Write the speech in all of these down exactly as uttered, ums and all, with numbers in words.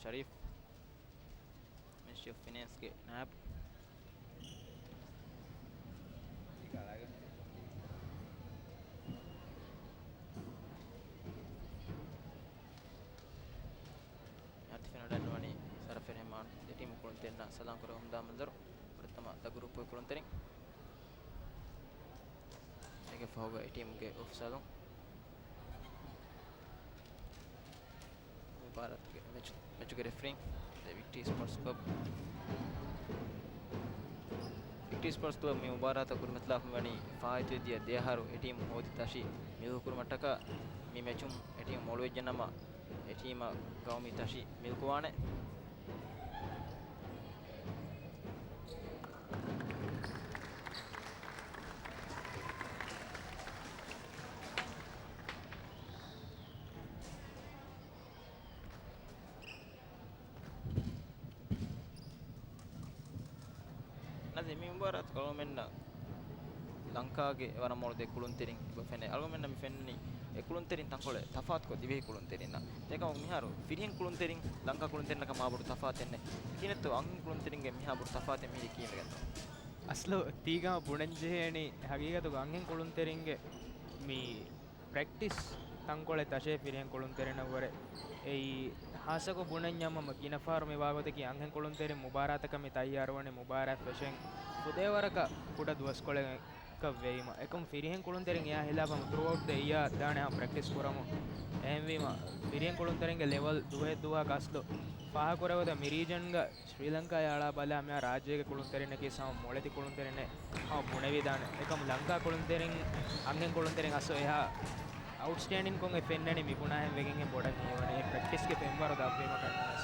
ޝަރީފް، މިނިސްޓްރީ އޮފް ފިނޭންސްގެ ނާއިބު. އަދި ފެނަޑަން ވަނީ ސަރަފް ރަހްމާން ދެ ޓީމު ކުޅުންތެރިންނާ ސަލާން ކުރެވުމުންދާ މަންޒަރު. ފުރަތަމަ ދަ ގްރޫޕްގެ ކުޅުންތެރިން. އޭގެ ފަހުގަ އެ ޓީމުގެ އޮފިޝަލުން މުބާރާތުގެ މެޗު، މެޗުގެ ރެފްރީން ދެ ވިކްޓްރީ ސްޕޯޓްސް ކްލަބް. ވިކްޓްރީ ސްޕޯޓްސް ކްލަބް މި މުބާރާތަށް ކުރިމަތިލާފަ ވަނީ ފާއިތުވެދިޔަ ދެ އަހަރު އެ ޓީމު ހޯދި ތަށި މިލްކުކުރުމަށްޓަކާ. މި މެޗުން އެ ޓީމު މޮޅުވެއްޖެ ނަމަ، އެ ޓީމަށް ގައުމީ ތަށި މިލްކުވާނެ. ނަޒީ، މި މުބާރާތު އަޅުގަނޑުމެންނަށް ލަންކާގެ ވަރަށް މޮޅު ދެ ކުޅުންތެރިން އެބަ ފެނޭ. އަޅުގަނޑުމެންނަށް މި ފެންނަނީ އެ ކުޅުންތެރިން ތަންކޮޅެއް ތަފާތުކޮށް ދިވެހި ކުޅުންތެރިންނަށް. އެކަމަކު މިހާރު ފިރިހެން ކުޅުންތެރިން ލަންކާ ކުޅުންތެރިންނަކަށް މާބޮޑު ތަފާތެއް ނެތް. ކިހިނެއްތޯ އަންހެން ކުޅުންތެރިންގެ މިހާ ބޮޑު ތަފާތެއް މިހިރީ ކީއްވެގެންތޯ؟ އަސްލު ތީގަ ބުނަންޖެހޭނީ ހަގީގަތުގަ އަންހެން ކުޅުންތެރިންގެ މި ޕްރެކްޓިސް ތަންކޮޅެއް ތަށޭ ފިރިހެން ކުޅުންތެރިންނަށްވުރެ. އެއީ ހާއްސަކޮށް ބުނަންޏާ ހަމަ ގިނަ ފަހަރު މި ވާގޮތަކީ އަންހެން ކުޅުންތެރިން މުބާރާތަކަށް މި ތައްޔާރުވަނީ މުބާރާތް ފެށެން ފުދޭވަރަކަށް ކުޑަ ދުވަސްކޮޅެއް ކަށް ވެއީމަ. އެކަމު ފިރިހެން ކުޅުންތެރިން އެއާ ހިލާފަށް ތުރޫއައުޓް ދަ އިޔާ ދާނެ ހަމަ ޕްރެކްޓިސް ކުރަމުން. އެހެންވީމަ ފިރިހެން ކުޅުންތެރިންގެ ލެވަލް ދުވަހެއް ދުވަހަކަށް އަސްލު ފާހަގަކުރެވޭތޯ މި ރީޖަންގަ ޝްރީލަންކާއާ އަޅާ ބަލާ މިހާ ރާއްޖޭގެ ކުޅުންތެރިންނަކީ ހަމަ މޮޅެތި ކުޅުންތެރިންނޭ ހަމަ ބުނެވިދާނެ. އެކަމު ލަންކާ ކުޅުންތެރިން އަންހެން ކުޅުންތެރިން އަސްލު އެހާ އައުޓްސްޓޭންޑިންކޮށް އެ ފެންނަނީ މިބުނާހެން ވެގެން އެ ބޮޑަށް ހީވަނީ އެ ޕްރެކްޓިސްގެ ފެންވަރު ދަށްވީމަ ކަންނޭނގެ.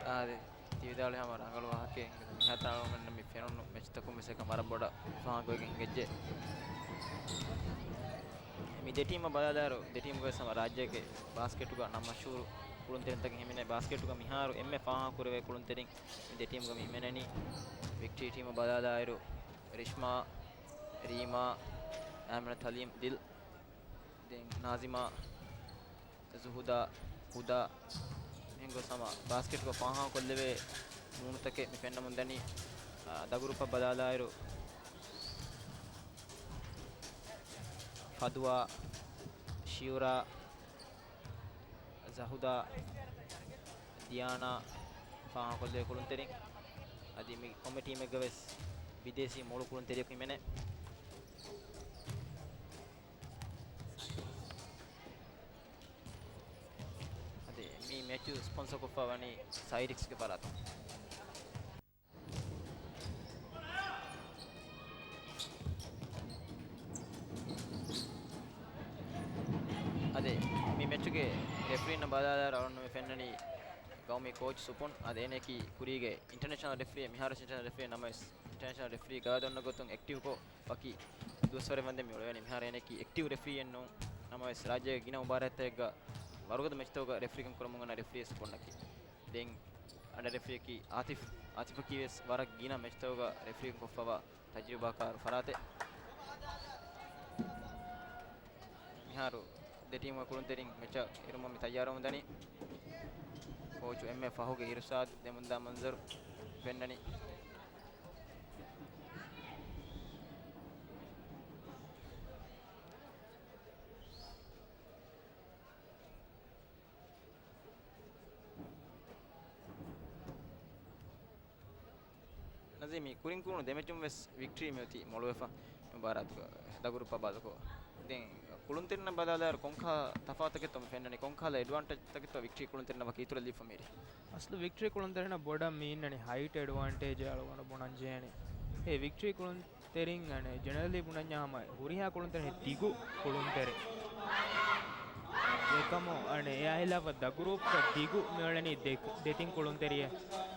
އާދެ. ތި ވިދާޅުވި ހަމަ ރަނގަޅު ވާހަކައެއް. މިހާތަނަށް އަޅުގަނޑުމެންނަށް މި ފެނުނު މެޗުތަކުން ވެސް އެކަން ވަރަށް ބޮޑަށް ފާހަގަވެގެން އެނގެއްޖެ. މި ދެ ޓީމަށް ބަލާލާއިރު، ދެ ޓީމުގެ ވެސް ހަމަ ރާއްޖޭގެ ބާސްކެޓުގަ ނަން މަޝްހޫރު ކުޅުންތެރިންތަކެއް ހިމެނޭ. ބާސްކެޓުގަ މިހާރު އެންމެ ފާހަގަކުރެވޭ ކުޅުންތެރިން މި ދެ ޓީމުގަ މި ހިމެނެނީ. ވިކްޓްރީ ޓީމަށް ބަލާލާއިރު، ރިޝްމާ، ރީމާ، އަހްމަދު ހަލީމް، ދިލް، ދެން ނާޒިމާ، ޒުހުދާ، ހުދާ، މިހެން ގޮސް ހަމަ ބާސްކެޓްގަ ފާހަގަކޮށްލެވޭ މޫނުތަކެއް މި ފެންނަމުން ދަނީ. އާ، ދަ ގްރޫޕަށް ބަލާލާއިރު، ފަދުވާ، ޝިއުރާ، ޒަހުދާ، ދިޔާނާ ފާހަގަކޮށްލެވޭ ކުޅުންތެރިން. އަދި މި ކޮންމެ ޓީމެއްގަ ވެސް ބިދޭސީ މޮޅު ކުޅުންތެރިޔަކު ހިމެނޭ. އަދި މި މެޗު ސްޕޮންސަކޮށްފަ ވަނީ ސައިރިކްސްގެ ފަރާތުން. އަދި މި މެޗުގެ ރެފްރީންނަށް ބަލާލާއިރު އަޅުގަނޑު މި ފެންނަނީ ގައުމީ ކޯޗް ސުޕުން. އަދި އޭނައަކީ ކުރީގެ އިންޓަރނޭޝަނަލް ރެފްރީ، މިހާރު ވެސް އިންޓަރނޭޝަނަލް ރެފްރީ ނަމަވެސް، އިންޓަރނޭޝަނަލް ރެފްރީ ގަވާއިދު އޮންނަ ގޮތުން އެކްޓިވްކޮށް ވަކި ދުވަސްވަރެއް ވަންދެން މި އުޅެވެނީ. މިހާރު އޭނައަކީ އެކްޓިވް ރެފްރީއެއް ނޫން. ނަމަވެސް، ރާއްޖޭގެ ގިނަ މުބާރާތްތަކެއްގަ ވަރުގަދަ މެޗްތަކުގަ ރެފްރީކަން ކުރަމުން އަންނަ ރެފްރީއެއް ސުޕުންއަކީ. ދެން އަންޑަ ރެފްރީއަކީ އާތިފް. އާތިފަކީ ވެސް ވަރަށް ގިނަ މެޗްތަކުގަ ރެފްރީކަން ކޮށްފަވާ ތަޖުރިބާކާރު ފަރާތެއް. މިހާރު ދެ ޓީމުގެ ކުޅުންތެރިން މެޗަށް އެރުމަށް މި ތައްޔާރުވަމުން ދަނީ. ކޯޗު އެމްއޭ ފަހުގެ އިރުޝާދު ދެމުންދާ މަންޒަރު ފެންނަނީ. ނަޒީމް، ކުރިން ކުޅުނު ދެމެޗުން ވެސް ވިކްޓްރީ މިއޮތީ މޮޅުވެފަ މުބާރާތުގަ ދަ ގްރޫޕަށް ބަދަލުކޮށް. ދެން ކުޅުންތެރިންނަށް ބަލާލާއިރު ކޮންކަހަލަ ތަފާތަކެއްތޯ މި ފެންނަނީ؟ ކޮންކަހަލަ އެޑްވާންޓޭޖްތަކެއްތޯ ވިކްޓްރީ ކުޅުންތެރިންނަށް ވަކި އިތުރަށް ލިބިފަ މިހިރީ؟ އަސްލު ވިކްޓްރީ ކުޅުންތެރިންނަށް ބޮޑަށް މި އިންނަނީ ހައިޓް އެޑްވާންޓޭޖެއް އަޅުގަނޑު ބުނަން ޖެހޭނީ. އެ ވިކްޓްރީ ކުޅުން ތެރިން އަނެއް ޖެނެރަލީ ބުނަންޏާ ހަމަ ހުރިހާ ކުޅުންތެރިން ދިގު ކުޅުންތެރި. އެކަމު އަނެއް އެއާ ހިލާފަށް ދަ ގްރޫޕްގަ ދިގު މިއުޅެނީ ދެ، ދެތިން ކުޅުންތެރިއެއް.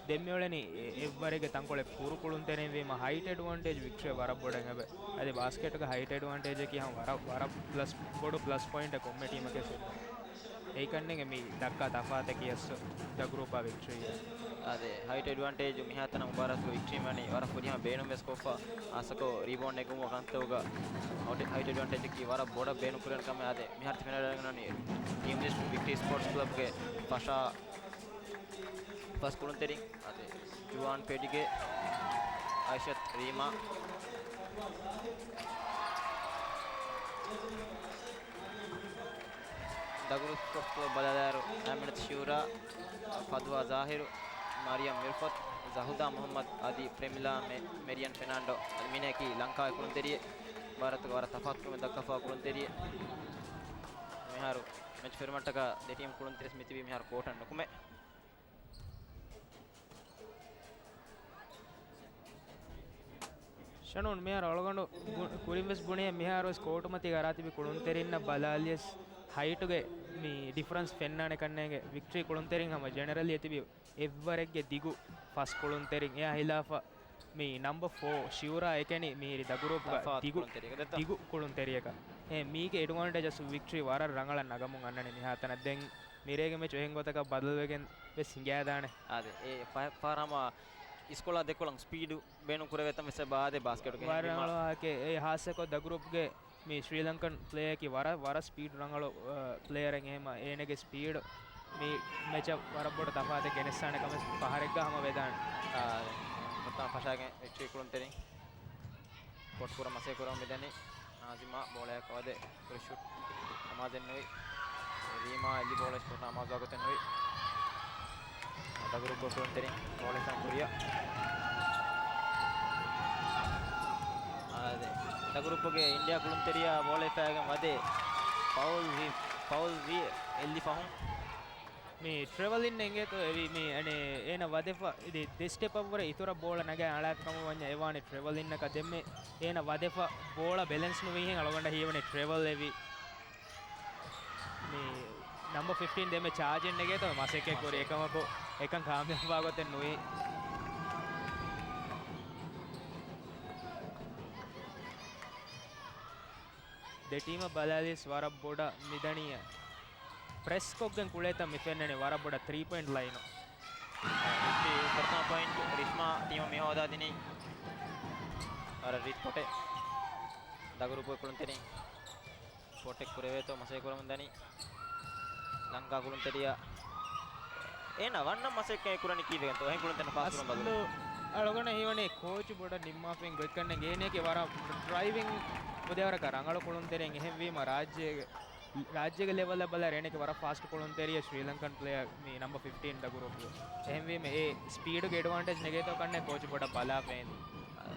ދެން މިއުޅެނީ އެ، އެއްވަރެއްގެ ތަންކޮޅެއް ކުރު ކުޅުންތެރިން ވީމަ ހައިޓް އެޑްވާންޓޭޖް ވިކްޓްރީ ވަރަށް ބޮޑަށް އެބަ. އަދި ބާސްކެޓްގަ ހައިޓް އެޑްވާންޓޭޖަކީ ހަމަ ވަރަށް، ވަރަށް ޕްލަސް، ބޮޑު ޕްލަސް ޕޮއިންޓެއް ކޮންމެ ޓީމަކަށް އެބަ. އެއީކަންނޭނގެ މި ދައްކާ ތަފާތަކީ އަސްލު ދަ ގްރޫޕާ ވިކްޓްރީ. އާދެ، ހައިޓް އެޑްވާންޓޭޖު މިހާތަނަށް މުބާރާތުގަ ވިކްޓްރީ ވަނީ ވަރަށް ފުރިހަމަ ބޭނުން ވެސް ކޮށްފަ. އާސަކޮށް ރީބައުންޑް ނެގުމުގެ ކަންތައްތަކުގަ ހައިޓް އެޑްވާންޓޭޖަކީ ވަރަށް ބޮޑަށް ބޭނުން ކުރެވޭ ކަމެއް. އާދެ، މިހާރު ތި ފެނަޑަން ވަނީ ޓީމް ލިސްޓް ވިކްޓްރީ ސްޕޯޓްސް ކްލަބްގެ ފަށާ ފަސް ކުޅުންތެރިން އަދި ޖުވާން ޕެޑިގެ އައިޝަތް ރީމާ. ދަގުރުކޮށް ބަލާލާއިރު އަމިނަތު ޝިއުރާ، ފަދުވާ ޒާހިރު، މަރިޔަމް މިރުފަތު، ޒަހުދާ މުހައްމަދު އަދި ޕްރެމިލާ މެ-، މެރިޔަން ފެނާންޑޯ އަދި މިނެއަކީ ލަންކާގެ ކުޅުންތެރިއެއް. ވަރަށް ވަރަށް ތަފާތުކުރުމެއް ދައްކާފަ ކުޅުންތެރިއެއް. މިހާރު މެޗް ފެރުމަށްޓަކާ ދެ ޓީމް ކުޅުންތެރިސް މިތިބީ މިހާރު ކޯޓަށް ނުކުމެ. ޝަނޫން މިހާރު އަޅުގަނޑު ބު-، ކުރިން ވެސް ބުނި މިހާރު ވެސް ކޯޓުމަތީގަ އަރާތިބި ކުޅުންތެރިންނަށް ބަލާލިޔަސް ހައިޓުގެ މި ޑިފަރެންސް ފެންނާނެ ކަންނޭނގެ ވިކްޓްރީ ކުޅުންތެރިން ހަމަ ޖެނެރަލް އެތިބި އެއްވަރެއްގެ ދިގު ފަސް ކުޅުންތެރިން. އެއާ ހިލާފަށް މި ނަމްބަ ފޯ ޝިއުރާ އެކަނި މިހިރި ދަގުރޫޕްގަ ތަފާތު ދިގު، ކުޅުންތެރިއެއް ދެތޯ؟ ދިގު ކުޅުންތެރިއަކަށް. އެ މީގެ އެޑްވާންޓޭޖް އަސް ވިކްޓްރީ ވަރަށް ރަނގަޅަށް ނަގަމުން އަންނަނީ މިހާތަނަށް. ދެން މިރޭގެ މެޗް އެހެން ގޮތަކަށް ބަދަލުވެގެން ވެސް ހިނގާދާނެ. އާދެ، އެ ފަ-، ފަހަރަމަ އިސްކޮޅާ ދެކޮޅަށް ސްޕީޑު ބޭނުން ކުރެވޭތަން ވެސް ބާދެ ބާސްކެޓުގެ ވަރަށް ހިނގުމާ. ރަނގަޅު ވާހަކަ. އެ ހާއްސަކޮށް ދަގުރޫޕްގެ މި ޝްރީލަންކަން ޕްލޭއަކީ ވަރަށް، ވަރަށް ސްޕީޑް ރަނގަޅު، އަ، ޕްލޭޔަރެއް. އެހެމަ އޭނަގެ ސްޕީޑް މި މެޗަށް ވަރަށް ބޮޑު ތަފާތެއް ގެނެއްސާނެ ކަމެއް ފަހަރެއްގަ ހަމަ ވެދާނެ. އާ، މުތާ ފަށާގެން ވިކްޓްރީ ކުޅުންތެރިން ކޯޓް ކުރަން މަސައްކަތް ކުރަމުން މިދަނީ. ނާޒިމާ ބޯޅަޔަކަށް ވަދެ ކުރި ޝޫޓް އަމާޒެއް ނުވި. ރީމާ އެއްލި ބޯޅަ ސްކޯޓަށް އަމާޒުވާ ގޮތެއް ނުވި. ދަގުރޫޕް ކުޅުންތެރިން ބޯޅަ ހިފާ ކުރިއަށް. އާދެ، ދަގުރޫޕްގެ އިންޑިއާ ކުޅުންތެރިޔާ ބޯޅަ ހިފާގެން ވަދެ ފައުލް ވި، ފައުލް ވި އެއްލި ފަހުން. މި ޓްރެވަލިން އެނގޭތޯ އެވީ މި އަނެ އޭނަ ވަދެފަ އިދި ދެ ސްޓެޕަށްވުރެ އިތުރަށް ބޯޅަ ނަގާ އަޅާފި ކަމަށް ވަންޏާ އެވާނެ ޓްރެވަލިންނަކަށް. ދެންމެ އޭނަ ވަދެފަ ބޯޅަ ބެލެންސް ނުވީހެން އަޅުގަނޑަށް ހީވަނީ ޓްރެވަލް އެވީ. މި ނަމްބަ ފިފްޓީން ދެންމެ ޗާޖެއް ނެގޭތޯ މަސައްކަތް ކުރި އެކަމަކު އެކަން ކާމިޔާބުވާ ގޮތެއް ނުވީ. ދެ ޓީމަށް ބަލާލިޔަސް ވަރަށް ބޮޑަށް މިދަނީ ޕްރެސް ކޮށްގެން ކުޅޭތަން މި ފެންނަނީ ވަރަށް ބޮޑަށް ތްރީ ޕޮއިންޓް ލައިނު. ފިފްޓީ ފުރަތަމަ ޕޮއިންޓް ރިޝްމާ ޓީމަށް މި ހޯދާދިނީ. ވަރަށް ރީތި ޕޮޓެއް. ދަގުރޫޕުގެ ކުޅުންތެރިން ޕޮޓެއް ކުރެވޭތޯ މަސައްކަތް ކުރަމުން ދަނީ. ލަންކާ ކުޅުންތެރިޔާ އޭނަ ވަންނަ މަސައްކަތް ކުރަނީ ކީއްވެގެންތޯ؟ އެހެން ކުޅުންތެރިން ފާސް ކުރަން ބަދަލު. އަޅުގަނޑަށް ހީވަނީ ކޯޗު ބޮޑަށް ނިންމާފައި ގޮތްކަންނޭނގެ. އޭނައަކީ ވަރަށް ޑްރައިވިން ފުދޭވަރަކަށް ރަނގަޅު ކުޅުންތެރިން. އެހެންވީމަ ރާއްޖޭގެ، ރާއްޖޭގެ ލެވަލަށް ބަލާއިރު އޭނައަކީ ވަރަށް ފާސްޓް ކުޅުންތެރިޔާ ޝްރީލަންކަން ޕްލޭޔަރ މި ނަމްބަ ފިފްޓީން ދަގުރޫޕުގެ. އެހެންވީމަ އެ ސްޕީޑުގެ އެޑްވާންޓޭޖް ނެގޭތޯ ކަންނޭނގެ ކޯޗު ބޮޑަށް ބަލާފައި އިން.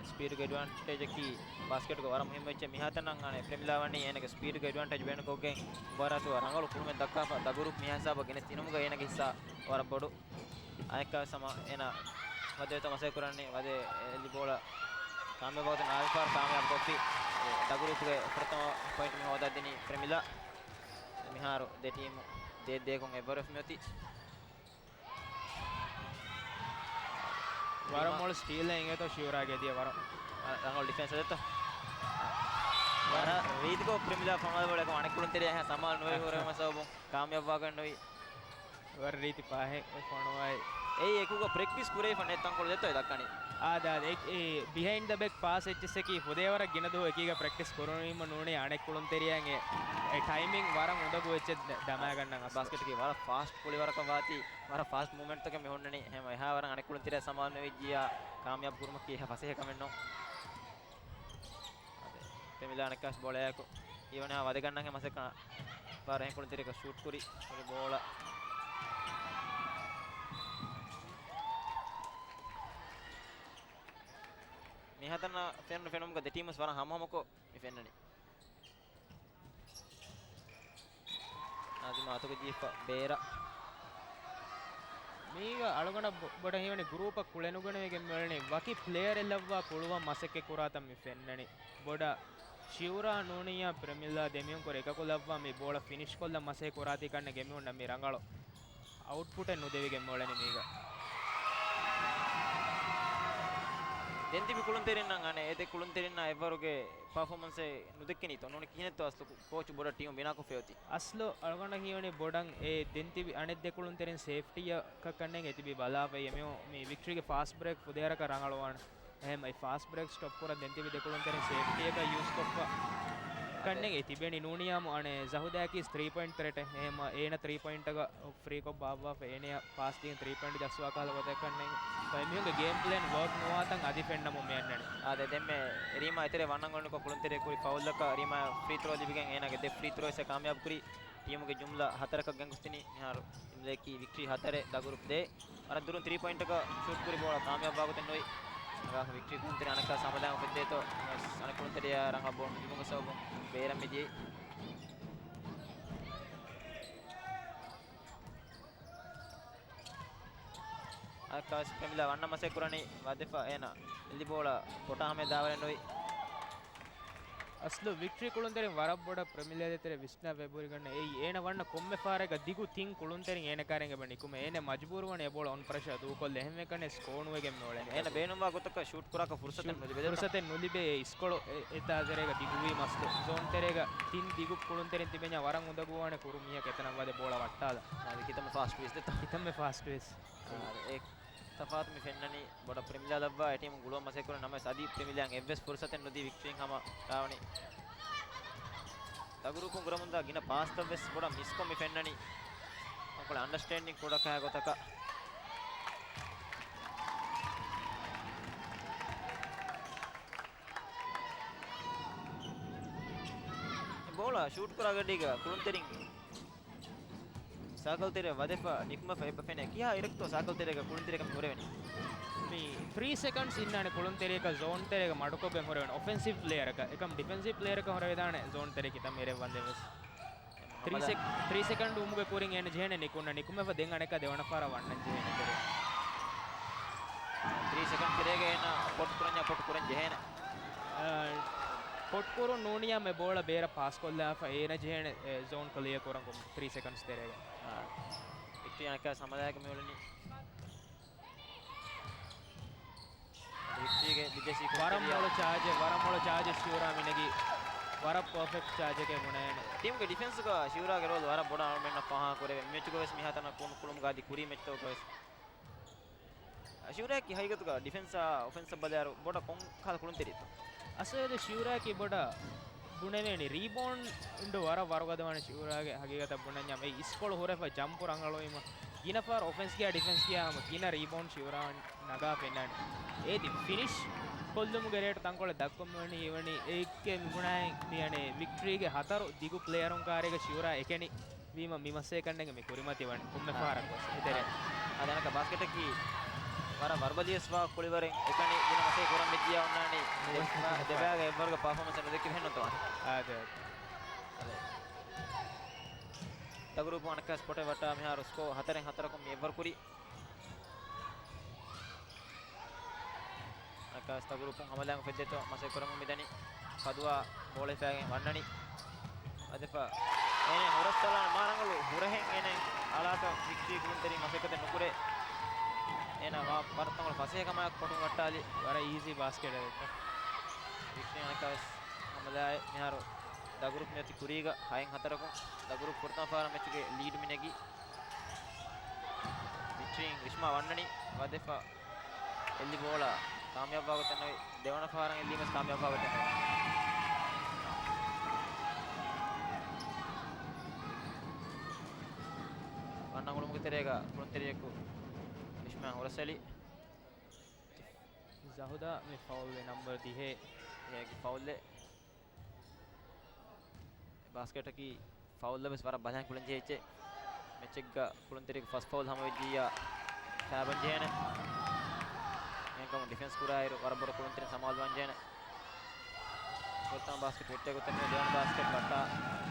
ސްޕީޑުގެ އެޑްވާންޓޭޖަކީ ބާސްކެޓުގެ ވަރަށް މުހިއްމު އެއްޗެއް. މިހާތަނަށް އަނެއް ޕްރެމިލާ ވަނީ އޭނަގެ ސްޕީޑުގެ އެޑްވާންޓޭޖް ބޭނުންކޮށްގެން މުބާރާތުގަ ރަނގަޅު ކުޅުމެއް ދައްކާފަ. ދަގުރޫޕް މިހާ ހިސާބަށް ގެނެސްދިނުމުގަ އޭނަގެ ހިއްސާ ވަރަށް ބޮޑު. އަނެއްކާވެސް ހަމަ އޭނަ ވަދެވޭތޯ މަސައްކަތް ކުރަނީ. ވަދެ އެއްލި ބޯޅަ ކާމިޔާބު ނާދިފާރު ކާމިޔާބު ކޮށްފި. ދަގުރޫޕުގެ ފުރަތަމަ ޕޮއިންޓް މި ހޯދާދިނީ ޕްރެމިލާ. މިހާރު ދެ ޓީމު ދޭ ދޭކޮށް އެއްވަރު ވެފަ މިއޮތީ. ވަރަށް މޮޅު ސްޓީލެއް އިނގޭތޯ ޝިއުރާގެ ދިޔަ ވަރަށް. އަ، ރަނގަޅު ޑިފެންސް ދެއްތޯ. ވަރަށް ރީތިކޮށް ޕްރެމިލާ ފޮނުވާލި ބޯޅަ އަނެއް ކުޅުންތެރިޔާ ސަމާލު ނުވެވި ހުރެވުމަށް ސަބަބުން ކާމިޔާބުވާގަންނުވި. ވަރަށް ރީތި ޕާހެއް ފޮނުވައި. އެއީ އެކުގަ ޕްރެކްޓިސް ކުރެވިފަ ނެތް ތަންކޮޅު ދެއްތޯ ދައްކަނީ. އާ، ދާ، އެ، އެ ބިހައިންޑް ދަ ބެކް ޕާސް އެއްޗިސްއަކީ ފުދޭވަރަށް ގިނަ ދުވަހު އެކީގަ ޕްރެކްޓިސް ކުރުނީމަ ނޫނީ އަނެއް ކުޅުންތެރިޔާގެ އެ ޓައިމިން ވަރަށް އުނދަގޫ އެއްޗެއް ދަ-، ދަމާގަންނަން އަސްލު. ބާސްކެޓްގެ ވަރަށް ފާސްޓް ގުޅިވަރަކަށް ވާތީ، ވަރަށް ފާސްޓް މޫވްމެންޓްތަކެއް މި ހުންނަނީ. އެހެން އެހާވަރަށް އަނެއް ކުޅުންތެރިޔާ ސަމާލު ނުވެއްޖިއްޔާ ކާމިޔާބު ކުރުމަކީ އެހާ ފަސޭހަ ކަމެއް ނޫން. އަދި ޕްރެމިލާ އަނެއްކާވެސް ބޯޅަޔާއެކު ހީވަނީ ވަދެގަންނަން ހެމަސެކަން ބާރަށް އެހެން ކުޅުންތެރިޔަކަށް ޝޫޓް ކުރި ކުރި ބޯޅަ. މިހާތަނަށް ފެނުނު ފެނުމުގަ ދެ ޓީމުސް ވަރަށް ހަމަހަމަކޮށް މި ފެންނަނީ. ނާޒިމާ އަތުގަ ޖީފަ ބޭރަށް. މީގަ އަޅުގަނޑަށް ބޮ-، ބޮޑަށް ހީވަނީ ގްރޫޕަށް ކުޅެނުގަނެވިގެން މިއުޅެނީ ވަކި ޕްލޭޔަރެއް ލައްވާ ކުޅުވަން މަސައްކަތް ކުރާތަން މި ފެންނަނީ. ބޮޑަށް ޝިއުރާ ނޫނިއްޔާ ޕްރެމިލާ ދެމިހުން ކުރެ އެކަކު ލައްވާ މި ބޯޅަ ފިނިޝް ކޮށްލަން މަސައްކަތް ކުރާތީ ކަންނެ ގެމިހުންނަ މި ރަނގަޅު އައުޓްޕުޓެއް ނުދެވިގެން މިއުޅެނީ މީގަ. ދެން ތިބި ކުޅުންތެރިންނަށް އަނެއް އެ ދެ ކުޅުންތެރިންނާ އެއްވަރުގެ ޕަރފޯމަންސެއް ނުދެއްކެނީތޯ؟ ނޫނީ ކިހިނެއްތޯ އަސްލު ކޯޗު ބޮޑަށް ޓީމު ބިނާކޮށްފައި އޮތީ؟ އަސްލު އަޅުގަނޑަށް ހީވަނީ ބޮޑަށް އެ ދެން ތިބި އަނެއް ދެ ކުޅުންތެރިން ސޭފްޓީއަކަށް ކަންނޭނގެ ތިބި ބަލާފައި އެމީހުން މި ވިކްޓްރީގެ ފާސްޓް ބްރޭކް ފުދޭވަރަކަށް ރަނގަޅުވާނެ. އެހެން އެ ފާސްޓް ބްރޭކް ސްޓޮޕް ކުރަން ދެން ތިބި ދެ ކުޅުންތެރިން ސޭފްޓީއަކަށް ޔޫސް ކޮށްފަ. ކަންނޭނގެ ތިބެނީ ނޫނިޔާމު އަނެއް ޒަހުދާއަކީ ތްރީ ޕޮއިންޓް ތްރެޓެއް. އެހެން އޭނަ ތްރީ ޕޮއިންޓަކަށް ފްރީ ކޮށް ބާއްވާފަ އޭނަޔަށް ޕާސް ދީން ތްރީ ޕޮއިންޓް ޖައްސުވާ ކަހަލަ ގޮތެއް ކަންނޭނގެ. އެމީހުންގެ ގޭމް ޕްލޭން ވާކް ނުވާތަން އަދި ފެންނަމުން މި އަންނަނީ. އާދެ، ދެންމެ ރީމާ އެތެރެ ވަންނަން ގޮނޑިކޮށް ކުޅުންތެރިޔަކުރި ފައުލްއަކަށް ރީމާ ފްރީ ތްރޯ ލިބިގެން އޭނާގެ ދެ ފްރީ ތްރޯއެއް ކާމިޔާބު ކުރި. ޓީމުގެ ޖުމްލަ ހަތަރަކަށް ގެންގޮސްދިނީ މިހާރު. އިމްލައަކީ ވިކްޓްރީ ހަތަރެއް ދަގުރުޕް ދޭ. ވަރަށް ދުރުން ތްރީ ޕޮއިންޓަކަށް ޝޫޓް ކުރި ބޯޅަ ކާމިޔާބު ވާގޮތެއް ނުވި. ވިކްޓްރީ ކުޅުންތެރި އަނެއްކާ ހަމަލާން އުފެއްދޭތޯ ވެސް އަނެއް ކުޅުންތެރިޔާ ރަނގަޅަށް ބޯޅަ ނުލިބުނު ސަބަބުން ބޭރަށް މިދިޔައީ. އަނެއްކާ ވެސް ޕްރެމިލާ ވަންނަ މަސެއް ކުރަނީ ވަދެފަ އޭނަ އެލި ބޯޅަ ޕޮޓާ ހަމަ ދާވަރެއް ނުވި. އަސްލު ވިކްޓްރީ ކުޅުންތެރިން ވަރަށް ބޮޑަށް ޕްރެމިލާ ދޭތެރޭ ވިސްނާ ވެބުރިގަންނަ އެއީ އޭނަ ވަންނަ ކޮންމެ ފަހަރެއްގަ ދިގު ތިން ކުޅުންތެރިން އޭނަ ކަރެން އެބަ ނިކުމެ. އޭނަ މަޖުބޫރުވަނީ އެ ބޯޅަ އޮން ޕްރެޝާ ދޫކޮށްލަ އެހެންވެ ކަންނޭ ސްކޯ ނުވެގެން މިއުޅެނީ. އޭނަ ބޭނުންވާ ގޮތަކަށް ޝޫޓް ކުރާކަށް ފުރުސަތެއް ނުލިބޭ. ފުރުސަތެއް ނުލިބޭ އެ އިސްކޮޅު އެ، އެތާ ތެރޭގަ ދިގުވީ މަސްތު. ޒޯން ތެރޭގަ ތިން ދިގު ކުޅުންތެރިން ތިބެންޏާ ވަރަށް އުނދަގޫވާނެ ކުރު މީހަކު އެތަނަށް ވަދެ ބޯޅަ ވައްޓާލަ. އާދެ، ކިތަންމެ ފާސްޓް ވިސް ދެތަ؟ ކިތަންމެ ފާސްޓް ވިސް. އާދެ، އެ ތަފާތު މި ފެންނަނީ ބޮޑަށް ޕްރެމިލާ ލައްވާ އެ ޓީމުން ގުޅުވަން މަސައްކަތް ކުރަން ނަމަވެސް އަދި ޕްރެމިލާއަށް އެއްވެސް ފުރުސަތެއް ނުދީ ވިކްޓްރީން ހަމަ ރާވަނީ. ދަގުރޫޕުން ގުރަމުންދާ ގިނަ ޕާސްތައް ވެސް ބޮޑަށް މިސްކޮށް މި ފެންނަނީ. އަންކޮޅެ އަންޑަސްޓޭންޑިން ކުޑަކަހާ ގޮތަކަށް. ބޯޅަ ޝޫޓް ކުރާ ގަޑީގަ ކުޅުންތެރިން ސާކަލް ތެރެއަށް ވަދެފަ ނިކުމެފަ އެބަ ފެނޭ. ކިހާ އިރެއްތޯ ސާކަލް ތެރޭގަ ކުޅުންތެރިކަން ހުރެވެނީ؟ މި ތްރީ ސެކަންޑްސް އިންނާނެ ކުޅުންތެރިޔަކަށް ޒޯން ތެރޭގަ މަޑުކޮށްގެން ހުރެވެން އޮފެންސިވް ޕްލޭޔަރަކަށް. އެކަމް ޑިފެންސިވް ޕްލޭޔަރަކަށް ހުރެވިދާނެ ޒޯން ތެރޭ ކިތަންމެ އިރެއް ވަންދެން ވެސް. ތްރީ ސެކް-، ތްރީ ސެކަންޑް ވުމުގެ ކުރިން އޭނަ ޖެހޭނެ ނިކުންނަ. ނިކުމެފަ ދެން އަނެއްކާ ދެވަނަ ފަހަރަށް ވަންނަން ޖެހޭނެ ތެރޭ. ތްރީ ސެކަންޑް ތެރޭގަ އޭނަ ޕޮޓް ކުރަންޏާ ޕޮޓް ކުރަން ޖެހޭނެ. އާ، ޕޮޓް ކުރުން ނޫނިޔާ މެ ބޯޅަ ބޭރަށް ޕާސް ކޮށްލާފަ އޭނަ ޖެހޭނެ، އެ، ޒޯން ކްލިއަރ ކުރަން ތްރީ ސެކަންޑްސް ތެރޭގަ. އާ، ވިކްޓްރީ އަނެއްކާ ސަމަލާއެކު މިއުޅެނީ. ވިކްޓްރީގެ ބިދޭސީ ވަރަށް ކުޅުންތެރިޔާ. މޮޅު ޗާޖެއް، ވަރަށް މޮޅު ޗާޖެއް ޝިއުރާ މިނެގީ. ވަރަށް ޕާފެކްޓް ޗާޖެކޭ ބުނެވޭނެ. ޓީމުގެ ޑިފެންސުގަ ޝިއުރާގެ ރޯލް ވަރަށް ބޮޑަށް އަޅުމެންނަށް ފާހަގަ ކުރެވޭ. މެޗުގަ ވެސް މިހާތަނަށް ކުޅު-، ކުޅުމުގަ އަދި ކުރީ މެޗްތަކުގަ ވެސް. ޝިއުރާއަކީ ހަގީގަތުގަ ޑިފެންސާ އޮފެންސަށް ބަލާއިރު ބޮޑަށް ކޮން ކަހަލަ ކުޅުންތެރިއެއްތޯ؟ އަސަލު ޝިއުރާއަކީ ބޮޑަށް ބުނެވޭނީ ރީބައުންޑް ވަރަށް ވަރުގަދަވާނެ ޝިއުރާގެ ހަގީގަތަށް ބުނަންޏާ މި އިސްކޮޅު ހުރެފަ ޖަމްޕު ރަނގަޅުވީމަ ގިނަ ފަހަރު އޮފެންސް ގެޔާ ޑިފެންސް ގެޔާ ހަމަ ގިނަ ރީބައުންޑް ޝިއުރާ ނަގާ ފެންނާނެ. އޭތި ފިނިޝް ކޮށްލުމުގެ ރޭޓު ތަންކޮޅެއް ދައްކަމުން ވަނީ ވަނީ އެއްކެ މި ބުނާއި މި އަނެއް ވިކްޓްރީގެ ހަތަރު ދިގު ޕްލޭޔަރުން ކާރީގަ ޝިއުރާ އެކެނި. ވީމަ މި މަސޭކަންނެގެ މި ކުރިމަތި ވަނީ ކޮންމެ ފަހަރަކު ވެސް. އެތެރޭ. އާ، އަދި އަނެއްކާ ބާސްކެޓަކީ ވަރަށް ވަރުބަލި ވެސް ވާ ކުޅިވަރެއް އެކަނި ގިނަ މަސޭ ކުރަން ވެއްޖިޔާ އޮންނާނީ. ދެ-، ދެބައިގެ އެއްވަރުގެ ޕާފޯމަންސް ނުދެއްކި ފެންނަތޯ ވަނީ. އާދެ. ދަގުރޫޕު އަނެއްކާ ސްޕޮޓެއް ވައްޓާ މިހާރު ސްކޯ ހަތަރެއް ހަތަރަކުން މި އެއްވަރު ކުރީ. އަނެއްކާ ސްތަ ގްރޫޕުން ހަމަލާން އުފެއްދޭތޯ މަސައްކަތް ކުރަމުން މިދަނީ. ފަދުވާ ބޯޅަ ހިފާގެން ވަންނަނީ. އަދިފަ އޭނަ ހުރަސްއަޅާނެ މާ ރަނގަޅު ހުރަހެއް އޭނަ އަޅާތޯ ވިކްޓްރީ ކުޅުންތެރިން މަސައްކަތެއް ނުކުރޭ. އޭނަ ވަ-، ވަރަށް ތަންކޮޅު ފަސޭހަކަމާއެކު ކޮޓުން ވައްޓާލި. ވަރަށް އީޒީ ބާސްކެޓެއް. ވިކްޓްރީ އަނެއްކާވެސް ހަމަލާއެއް މިހާރު ދަ ގްރޫޕް މިއޮތީ ކުރީގަ ހައެއް ހަތަރަކުން. ދަ ގްރޫޕް ފުރަތަމަ ފަހަރަށް މެޗުގެ ލީޑް މިނެގީ. ވިކްޓްރީން ރިޝްމާ ވަންނަނީ ވަދެފަ އެއްލި ބޯޅަ ކާމިޔާބުވާ ގޮތެއް ނުވި. ދެވަނަ ފަހަރަށް އެއްލީމަސް ކާމިޔާބުވާ ގޮތެއް ނުވި. ވަންނަން އުޅުމުގެ ތެރޭގަ ކުޅުންތެރިޔަކު ރިޝްމާ ހުރަސްއެޅި. ޒަހުދާ މި ފައުލް ނަމްބަރު ދިހަ. ދިހައިގެ ފައުލެއް. ބާސްކެޓަކީ ފައުލް ވެސް ވަރަށް ބަލަހައިން ކުޅެން ޖެހޭ އެއްޗެއް. މެޗެއްގަ ކުޅުންތެރިޔަކު ފަސް ފައުލް ހަމަވެއްޖިއްޔާ ފައިބަން ޖެހޭނެ. އެހެންކަމުން ޑިފެންސް ކުރާއިރު ވަރަށް ބޮޑަށް ކުޅުންތެރިން ސަމާލުވާން ޖެހޭނެ. ފުރަތަމަ ބާސްކެޓް ވެއްޓޭ ގޮތަށް މި ދެވަނަ ބާސްކެޓް ވައްޓާ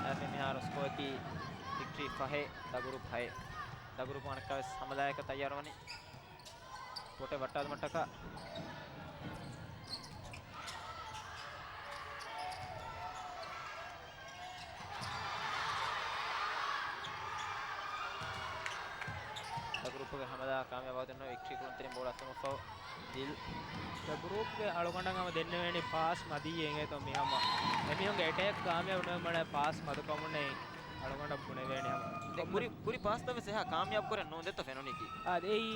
އައިފި މިހާރު ސްކޯއަކީ ވިކްޓްރީ ފަހެއް، ދަ ގްރޫޕް ހައެއް. ދަ ގްރޫޕް އަނެއްކާވެސް ހަމަލާއަކަށް ތައްޔާރުވަނީ. ކޯޓެއް ވައްޓާލުމަށްޓަކާ. ދަ ގްރޫޕުގެ ހަމަލާ ކާމިޔާބު ވަގުތުން ވިކްޓްރީ ކުޅުންތެރިން ބޯޅަ އަތުން އުފައު ދިލް. ދަ ގްރޫޕްގެ އަޅުގަނޑަށް ހަމަ ދެންނެވޭނީ ޕާސް މަދީ އެނގޭތޯ މި ހަމަ. އެމީހުންގެ އެޓޭކް ކާމިޔާބު ނުވެ މަނެ ޕާސް މަދުކަމުންނޭ. އަޅުގަނޑަށް ބުނެވޭނެ ހަމަ. ދެ ކުރި، ކުރި ޕާސްތައް ވެސް އެހާ ކާމިޔާބު ކުރެއް ނޫން ދެއްތޯ ފެނުނީކީ. އާ، އެއީ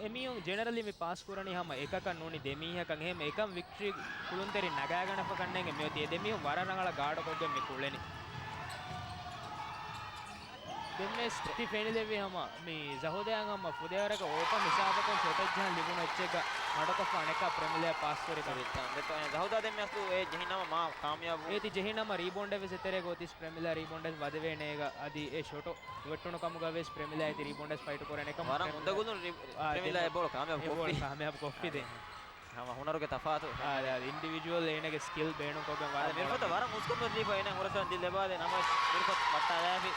އެމީހުން ޖެނެރަލީ މި ޕާސް ކުރަނީ ހަމަ އެކަކަށް ނޫނީ ދެމީހަކަށް. އެހެން އެކަން ވިކްޓްރީ ކުޅުންތެރިން ނަގާގަނެފަ ކަންނޭނގެ މިއޮތީ އެ ދެމީހުން ވަރަށް ރަނގަޅަށް ގާޑުކޮށްގެން މި ކުޅެނީ. ދެންވެސް ތި ފެނިލެއްވި ހަމަ މި ޒަހުދާއަށް ހަމަ ފުދޭވަރަކަށް އޯޕަން ހިސާބަކުން ޝޮޓެއް ޖަހަން ލިބުނު އެއްޗެއްގަ މަޑުކޮށްފަ އަނެއްކާ ޕްރެމިލާ ޕާސް ކުރި ކަމެއް. ދެތޯ ޒަހުދާ ދެން މި އަސްލު އެ ޖެހިނަމަ މާ ކާމިޔާބު. އޭތި ޖެހިނަމަ ރީބޯންޑެއް ވެސް އެތެރޭގަ އޮތީސް ޕްރެމިލާ ރީބޯންޑެއް ވަދެވޭނޭގަ އަދި އެ ޝޮޓު ވެއްޓުނު ކަމުގަ ވެސް ޕްރެމިލާ އޭތި ރީބޯންޑެއް ފައިޓު ކުރަން އެކަމަ ވަރަށް ޕްރެމިލާ، އުނދަގުލުން ރި-، އާ، ޕްރެމިލާ ދެން އެ ބޯޅަ ކާމިޔާބު އެ ބޯޅަ ކޮށްފި ދެން. ކާމިޔާބު ކޮށްފި ދެން. ހަމަ ހުނަރުގެ ތަފާތު. އާ، އާ، އިންޑިވިޖުއަލް އޭނަގެ ސްކިލް ބޭނުންކޮށްގެން ވަރަށް މިރުފަތަށް ވަރަށް ހުސްކަން ދީފަ އޭނަ ހުރަސްކަން ދި ލެބާދެ ނަމަވެސް މިރުފަތު ވައްޓާލާފި.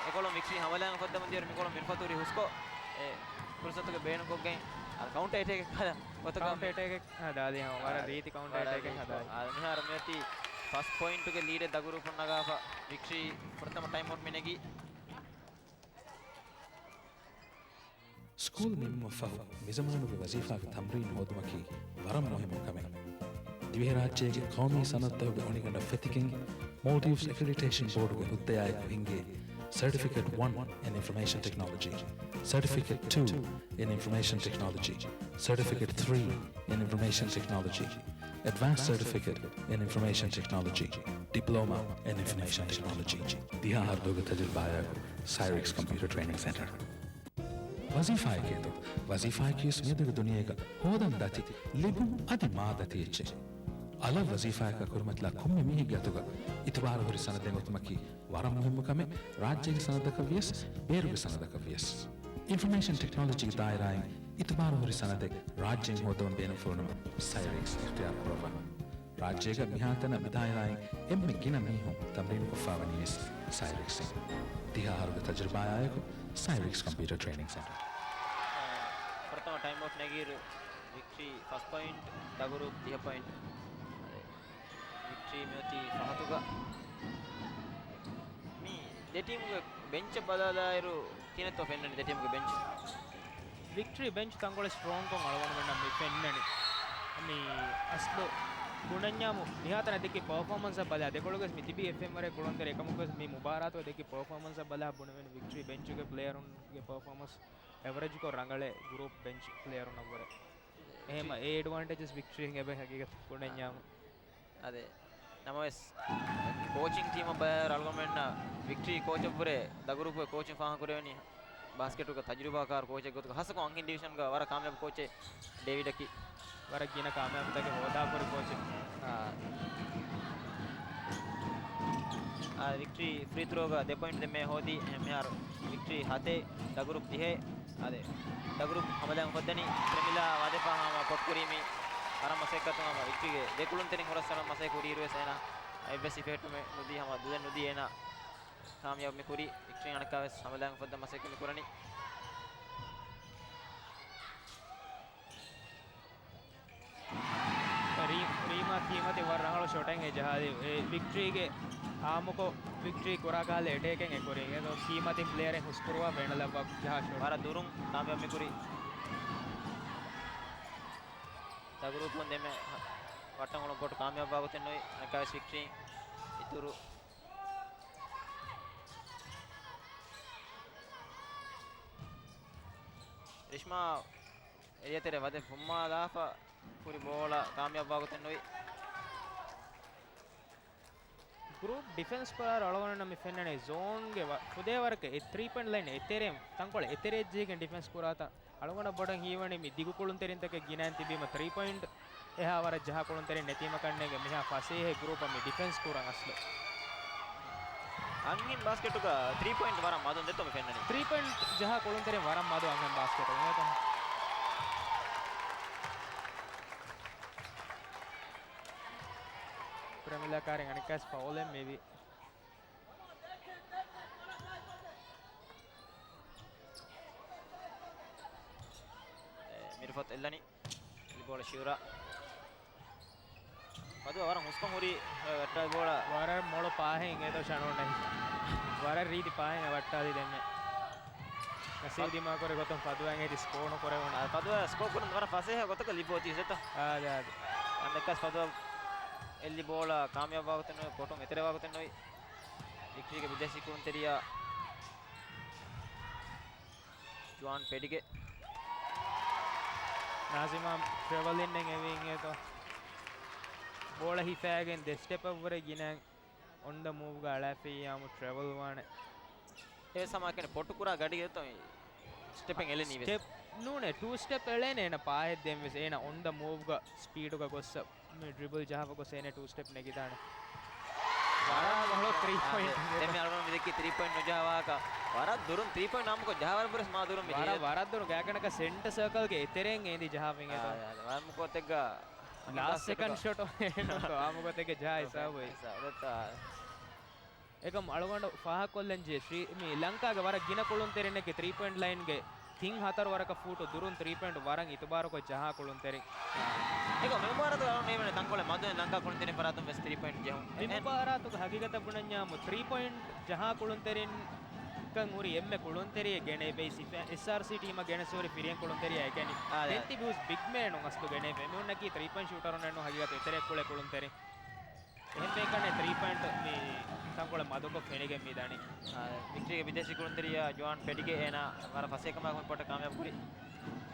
އެކޮޅުން ވިކްޓްރީ ހަމަލާން ފޮއްދަމުން ދިޔައިރު މިކޮޅުން މިރުފަތު ހުރި ހުސްކޮށް އެ ފުރުސަތުގެ ބޭނުންކޮށްގެން އަ، ކައުންޓަ އެޓޭކެއް ކަލަ ގޮތަކަށް ކައުންޓަ މި-، އެޓޭކެއް ހަދާލި ހަމަ ވަރަށް ވަރަށް ރީތި ކައުންޓަ ވަރަށް އެޓޭކެއް ރީތި ހަދާލި. ކައުންޓަ. އާ، މިހާރު މިއޮތީ ފަސް ޕޮއިންޓުގެ ލީޑެއް ދަ ގުރޫޕުން ނަގާފަ ވިކްޓްރީ ފުރަތަމަ ޓައިމް އައުޓް މި ނެގީ. ސްކޫލް ނިމުމަށްފަހު މިޒަމާނުގެ ވަޒީފާގެ ތަމްރީން ހޯދުމަކީ ވަރަށް މުހިއްމު ކަމެއް. ދިވެހިރާއްޖޭގެ ޤައުމީ ސަނަދުތަކުގެ އޮނިގަނޑަށް ފެތިގެން، މޯލްޑިވްސް އެކްރިޑިޓޭޝަން ބޯޑުގެ ހުއްދަޔާއެކު ހިންގޭ ސަޓިފިކެޓް ވަން އިން އިންފޮމޭޝަން ޓެކްނޮލޮޖީ، ސަޓިފިކެޓް ޓޫ އިން އިންފޮމޭޝަން ޓެކްނޮލޮޖީ، ސަޓިފިކެޓް ތްރީ އިން އިންފޮމޭޝަން ޓެކްނޮލޮޖީ، އެޑްވާންސް ސަޓިފިކެޓް އިން އިންފޮމޭޝަން ޓެކްނޮލޮޖީ، ޑިޕްލޯމާ އިން އިންފޮމޭޝަން ޓެކްނޮލޮޖީ. ދިހަ އަހަރު ދުވަހުގެ ތަޖުރިބާޔާއެކު ސައިރިކްސް ކޮމްޕިއުޓަރ ޓްރެއިނިންގ ސެންޓަރ. ވަޒީފާއެކޭތޯ؟ ވަޒީފާއަކީވެސް މިއަދުގެ ދުނިޔޭގަ ހޯދަން ދަތި ލިބުން އަދި މާ ދަތި އެއްޗެއް. އަލަށް ވަޒީފާއަކާ ކުރިމަތިލާ ކޮންމެ މީހެއްގެ އަތުގަ އިތުބާރު ހުރި ސަނަދެއް އޮތުމަކީ ވަރަށް މުހިއްމު ކަމެއް، ރާއްޖޭގެ ސަނަދަކަށް ވިޔަސް، ބޭރުގެ ސަނަދަކަށް ވިޔަސް. އިންފޮމޭޝަން ޓެކްނޮލޮޖީގެ ދާއިރާއިން އިތުބާރު ހުރި ސަނަދެއް ރާއްޖޭން ހޯދަވަން ބޭނުންފުޅުނު ސައިރިކްސް އިޚްތިޔާރު ކުރައްވަން. ރާއްޖޭގަ މިހާތަނަށް މިދާއިރާއިން އެންމެ ގިނަ މީހުން ތަމްރީނުކޮށްފަވަނީވެސް ސައިރިކްސްއިން. ދިހަ އަހަރުގެ ތަޖުރިބާއާއެކު ސައިރިކްސް ކޮމްޕިއުޓަރ ޓްރެއިނިންގ ސެންޓަރ. ފުރަތަމަ ޓައިމް އައުޓް ނެގިއިރު ވިކްޓްރީ ފަސް ޕޮއިންޓް، ދަ ގުރޫޕް ދިހަ ޕޮއިންޓް. ވިކްޓްރީ މިއޮތީ ފަހަތުގަ. މި ދެ ޓީމުގެ ބެންޗަށް ބަލާލާއިރު ކިހިނެއްތޯ ފެންނަނީ ދެ ޓީމުގެ ބެންޗް؟ ވިކްޓްރީ ބެންޗް ތަންކޮޅެއް ސްޓްރޯންކޮށް އަޅުގަނޑުމެންނަށް މި ފެންނަނީ. މި އަސްލު ބުނަންޏާމު މިހާތަނަށް ދެއްކި ޕަރފޯމަންސަށް ބަލާ، ދެކޮޅުގަސް މި ތިބީ އެފްއެމް ވަރަށް ކުޅުންތެރި އެކަމަކުވެސް މި މުބާރާތުގަ ދެއްކި ޕަރފޯމަންސަށް ބަލާ ބުނެވެން ވިކްޓްރީ ބެންޗުގެ ޕްލޭޔަރުންގެ ޕަރފޯމަންސް އެވަރެޖްކޮށް ރަނގަޅޭ ގުރޫޕް ބެންޗް ޕްލޭޔަރުންނަށްވުރެ. އެހެމަ އެ އެޑްވާންޓޭޖަސް ވިކްޓްރީން އެބަ ހަގީގަތު ބުނަންޏާމު. އާ. އަދެ، ނަމަވެސް، ކޯޗިން ޓީމަށް ބައިވެރި އަޅުގަނޑުމެންނަށް ވިކްޓްރީ ކޯޗަށްވުރެ ދަ ގުރޫޕުގެ ކޯޗިން ފާހަގަކުރެވެނީ ބާސްކެޓުގެ ތަޖުރިބާކާރު ކޯޗެއް ގޮތުގަ. ހާއްސަކޮށް އަންހެން ޑިވިޝަންގަ ވަރަށް ކާމިޔާބު ކޯޗެއް ޑޭވިޑަކީ. ވަރަށް ގިނަ ކާމިޔާބުތަކެއް ހޯދާފަ ހުރި ކޯޗެއް. އާ. އާ، ވިކްޓްރީ ފްރީ ތްރޯގަ ދެ ޕޮއިންޓް ދެންމެ ހޯދީ. އެހެން މިހާރު ވިކްޓްރީ ހަތޭ، ދަ ގުރޫޕް ދިހައެއް. އާދެ، ދަ ގުރޫޕް ހަމަލާން ހޮއްދަނީ ޕްރެމިލާ ވާދެފާ ހަމަ ޕޮޓްކުރީ މި ވަރަށް މަސައްކަތު ހަމަ ވިކްޓްރީގެ ދެކުޅުންތެރިން ހުރަސްއަޅަން މަސައްކަތް ކުރިއިރުވެސް އޭނާ އެއްވެސް އިފެކްޓް މެ ނުދީ ހަމަ ދުލެއް ނުދީ އޭނާ ކާމިޔާބު މި ކުރީ. ވިކްޓްރީ އަނެއްކާވެސް ހަމަލާން ހޮއްދަ މަސައްކަތް މި ކުރަނީ. ރީ-، ރީމާ ކީމަތި ވަރަށް ރަނގަޅު ޝޮޓެއް އެ ޖަހާލި. އެ ވިކްޓްރީގެ އާއްމުކޮށް ވިކްޓްރީ ކުރާ ކަހަލަ އެޓޭކެއް އެ ކުރީ. އެ ކީމަތި ޕްލޭޔަރެއް ހުސްކުރުވާ ފެނަލައްވާ ޖަހާ ޝޮޓް. ވަރަށް ދުރުން ކާމިޔާބު މި ކުރީ. ދަ ގުރޫޕުން ދެންމެ ވައްޓަން އުޅުން ޕޮޓު ކާމިޔާބުވާގޮތެއް ނުވި. އަނެއްކާވެސް ވިކްޓްރީ އިތުރު ރިޝްމާ އެރިޔާ ތެރެ ވަދެ ފުއްމާލާފަ ކުރި ބޯޅަ ކާމިޔާބުވާގޮތެއް ނުވި. ގްރޫޕް ޑިފެންސް ކުރާއިރު އަޅުގަނޑުންނަށް މި ފެންނަނީ ޒޯންގެ ވަ-، ފުދޭވަރަކަށް އެ ތްރީ ޕޮއިންޓް ލައިން އެތެރެ ތަންކޮޅެއް އެތެރެއަށް ޖެހިގެން ޑިފެންސް ކުރާތާ. އަޅުގަނޑަށް ބޮޑަށް ހީވަނީ މި ދިގު ކުޅުންތެރިންތަކެއް ގިނައިން ތިބީމަ ތްރީ ޕޮއިންޓް އެހާ ވަރަށް ޖަހާ ކުޅުންތެރިން ނެތީމަ ކަންނޭނގެ މިހާ ފަސޭހަ ގްރޫޕަށް މި ޑިފެންސް ކުރަން އަސްލު. އަންހެން ބާސްކެޓުގަ ތްރީ ޕޮއިންޓް ވަރަށް މަދުން ދެއްތޯ މި ފެންނަނީ. ތްރީ ޕޮއިންޓް ޖަހާ ކުޅުންތެރިން ވަރަށް މަދު އަންހެން ބާސްކެޓުގަ. ޕްރެމިލާ ކާރިން އަނެއްކާސް ފައުލެއް މިވީ. އެ، މިރުފަތު އެއްލަނީ. އެއްލި ބޯޅަ ޝިއުރާ. ފަދުއަ ވަރަށް ހުސްކޮށް ހުރި، އެ، ވައްޓާލި ބޯޅަ. ވަރަށް މޮޅު ޕާހެއް އެދޯ ޝަނޯން ނެތް. ވަރަށް ރީތި ޕާހެއް ވައްޓާލި ދެންމެ. ނަސީބު ދިމާކުރި ގޮތުން ފަދުއަ އެދި ސްކޯ ނުކުރެވުނު. އާ، ފަދުއަ ސްކޯ ކުރަން ވަރަށް ފަސޭހަ ގޮތަކަށް ލިބޯތީ ސެތަ. އާދެ، އާދެ. އަނދަކަސް ފަދުއަ އެއްލި ބޯޅަ ކާމިޔާބު ވާގޮތެއް ނުވި، ޕޮޓުން އެތެރެ ވާގޮތެއް ނުވި. ވިކްޓްރީގެ ބިދޭސީ ކުޅުންތެރިޔާ ޖުއާން ޕެޑިގެ. ނާޒިމާ ޓްރެވަލިން އެވީން އޭތޯ. ބޯޅަ ހިފާގެން ދެ ސްޓެޕަށްވުރެ ގިނަ އޮން ދަ މޫވްގަ އަޅާފައި އާމު ޓްރެވަލް ވާނެ. އެ ސަމާކެން ޕޮޓު ކުރާ ގަޑި ގެތޯ ސްޓެޕެއް އެޅެނީ ވެސް. ސްޓެޕް ނޫނޭ، ޓޫ ސްޓެޕް އެޅޭނެ އޭނަ ޕާހެއް ދެން ވެސް. އޭނަ އޮން ދަ މޫވްގަ ސްޕީޑުގަ ގޮއްސަ މި ޑްރިބަލް ޖަހާފަ ގޮސް އޭނަ ޓޫ ސްޓެޕް ނެގިދާނެ. ވަރަށް ބޮޑު ތްރީ ޕޮއިންޓް. ދެން މި އަޅުގަނޑު މި ދެއްކީ ތްރީ ޕޮއިންޓް ނުޖަހާ ވާހަކަ. ވަރަށް ދުރުން ތްރީ ޕޮއިންޓް ނާމުކޮށް ޖަހާ ވަރަށް ވަރަށް މާ ދުރުން މި ވަރަށް ޖެހޭ. ވަރަށް ދުރުން ގާތްގަނޑަކަށް ސެންޓަ ސަރކަލްގެ އެތެރެއިން އޭނަ ޖަހާފައި އޭތޯ. ވަރަށް މުކޮށް ތެއްގަ ލާސްޓް ސެކަންޑް ޝޮޓް އާމުކޮށް ތެއްގެ ޖަހާ ހިސާބު. އެކަމް އަޅުގަނޑު ފާހަގަކޮށްލަން ޖެހޭ މި ލަންކާގެ ވަރަށް ގިނަ ކުޅުންތެރިންނެއްގެ ތްރީ ޕޮއިންޓް ލައިންގެ ތިން ހަތަރު ވަރަކަށް ފޫޓު ދުރުން ތްރީ ޕޮއިންޓް ވަރަށް އިތުބާރުކޮށް ޖަހާ ކުޅުންތެރިން. އެކަމް މި މުބާރާތުގަ އަޅުގަނޑު ހީވަނީ ތަންކޮޅެއް މަދުވެ ލަންކާ ކުޅުންތެރިން ފަރާތުން ވެސް ތްރީ ޕޮއިންޓް ޖެހުން. މި މުބާރާތުގަ ހަގީގަތަށް ބުނަންޏާމު ތްރީ ޕޮއިންޓް ޖަހާ ކުޅުންތެރިން ކަން ހުރި އެންމެ ކުޅުންތެރިއެއް ގެނެވޭ ސިފަ-، އެސްއާރްސީ ޓީމަށް ގެނެސް ހުރި ފިރިހެން ކުޅުންތެރިޔާ އެކަނި. އާ، ދެން ތިބި ހުސް ބިގް މޭނުން އަސްލު ގެނެވޭ. މި އޮންނަކީ ތްރީ ޕޮއިންޓް ޝޫޓަރުންނެއްނު ހަގީގަތު އެތެރެ ކުޅެ ކުޅުންތެރިން. އެހެން ބޭކަން ތްރީ ޕޮއިންޓް މި ތަންކޮޅެއް މަދުކޮށް ފެނިގެން މި ދަނީ. އާ، ވިކްޓްރީގެ ބިދޭސީ ކުޅުންތެރިޔާ ޖުއާން ޕެޑިގެ އޭނާ ވަރަށް ފަސޭހަކަމާ ކޮންޕޮޓަށް ކާމިޔާބު ކުރި.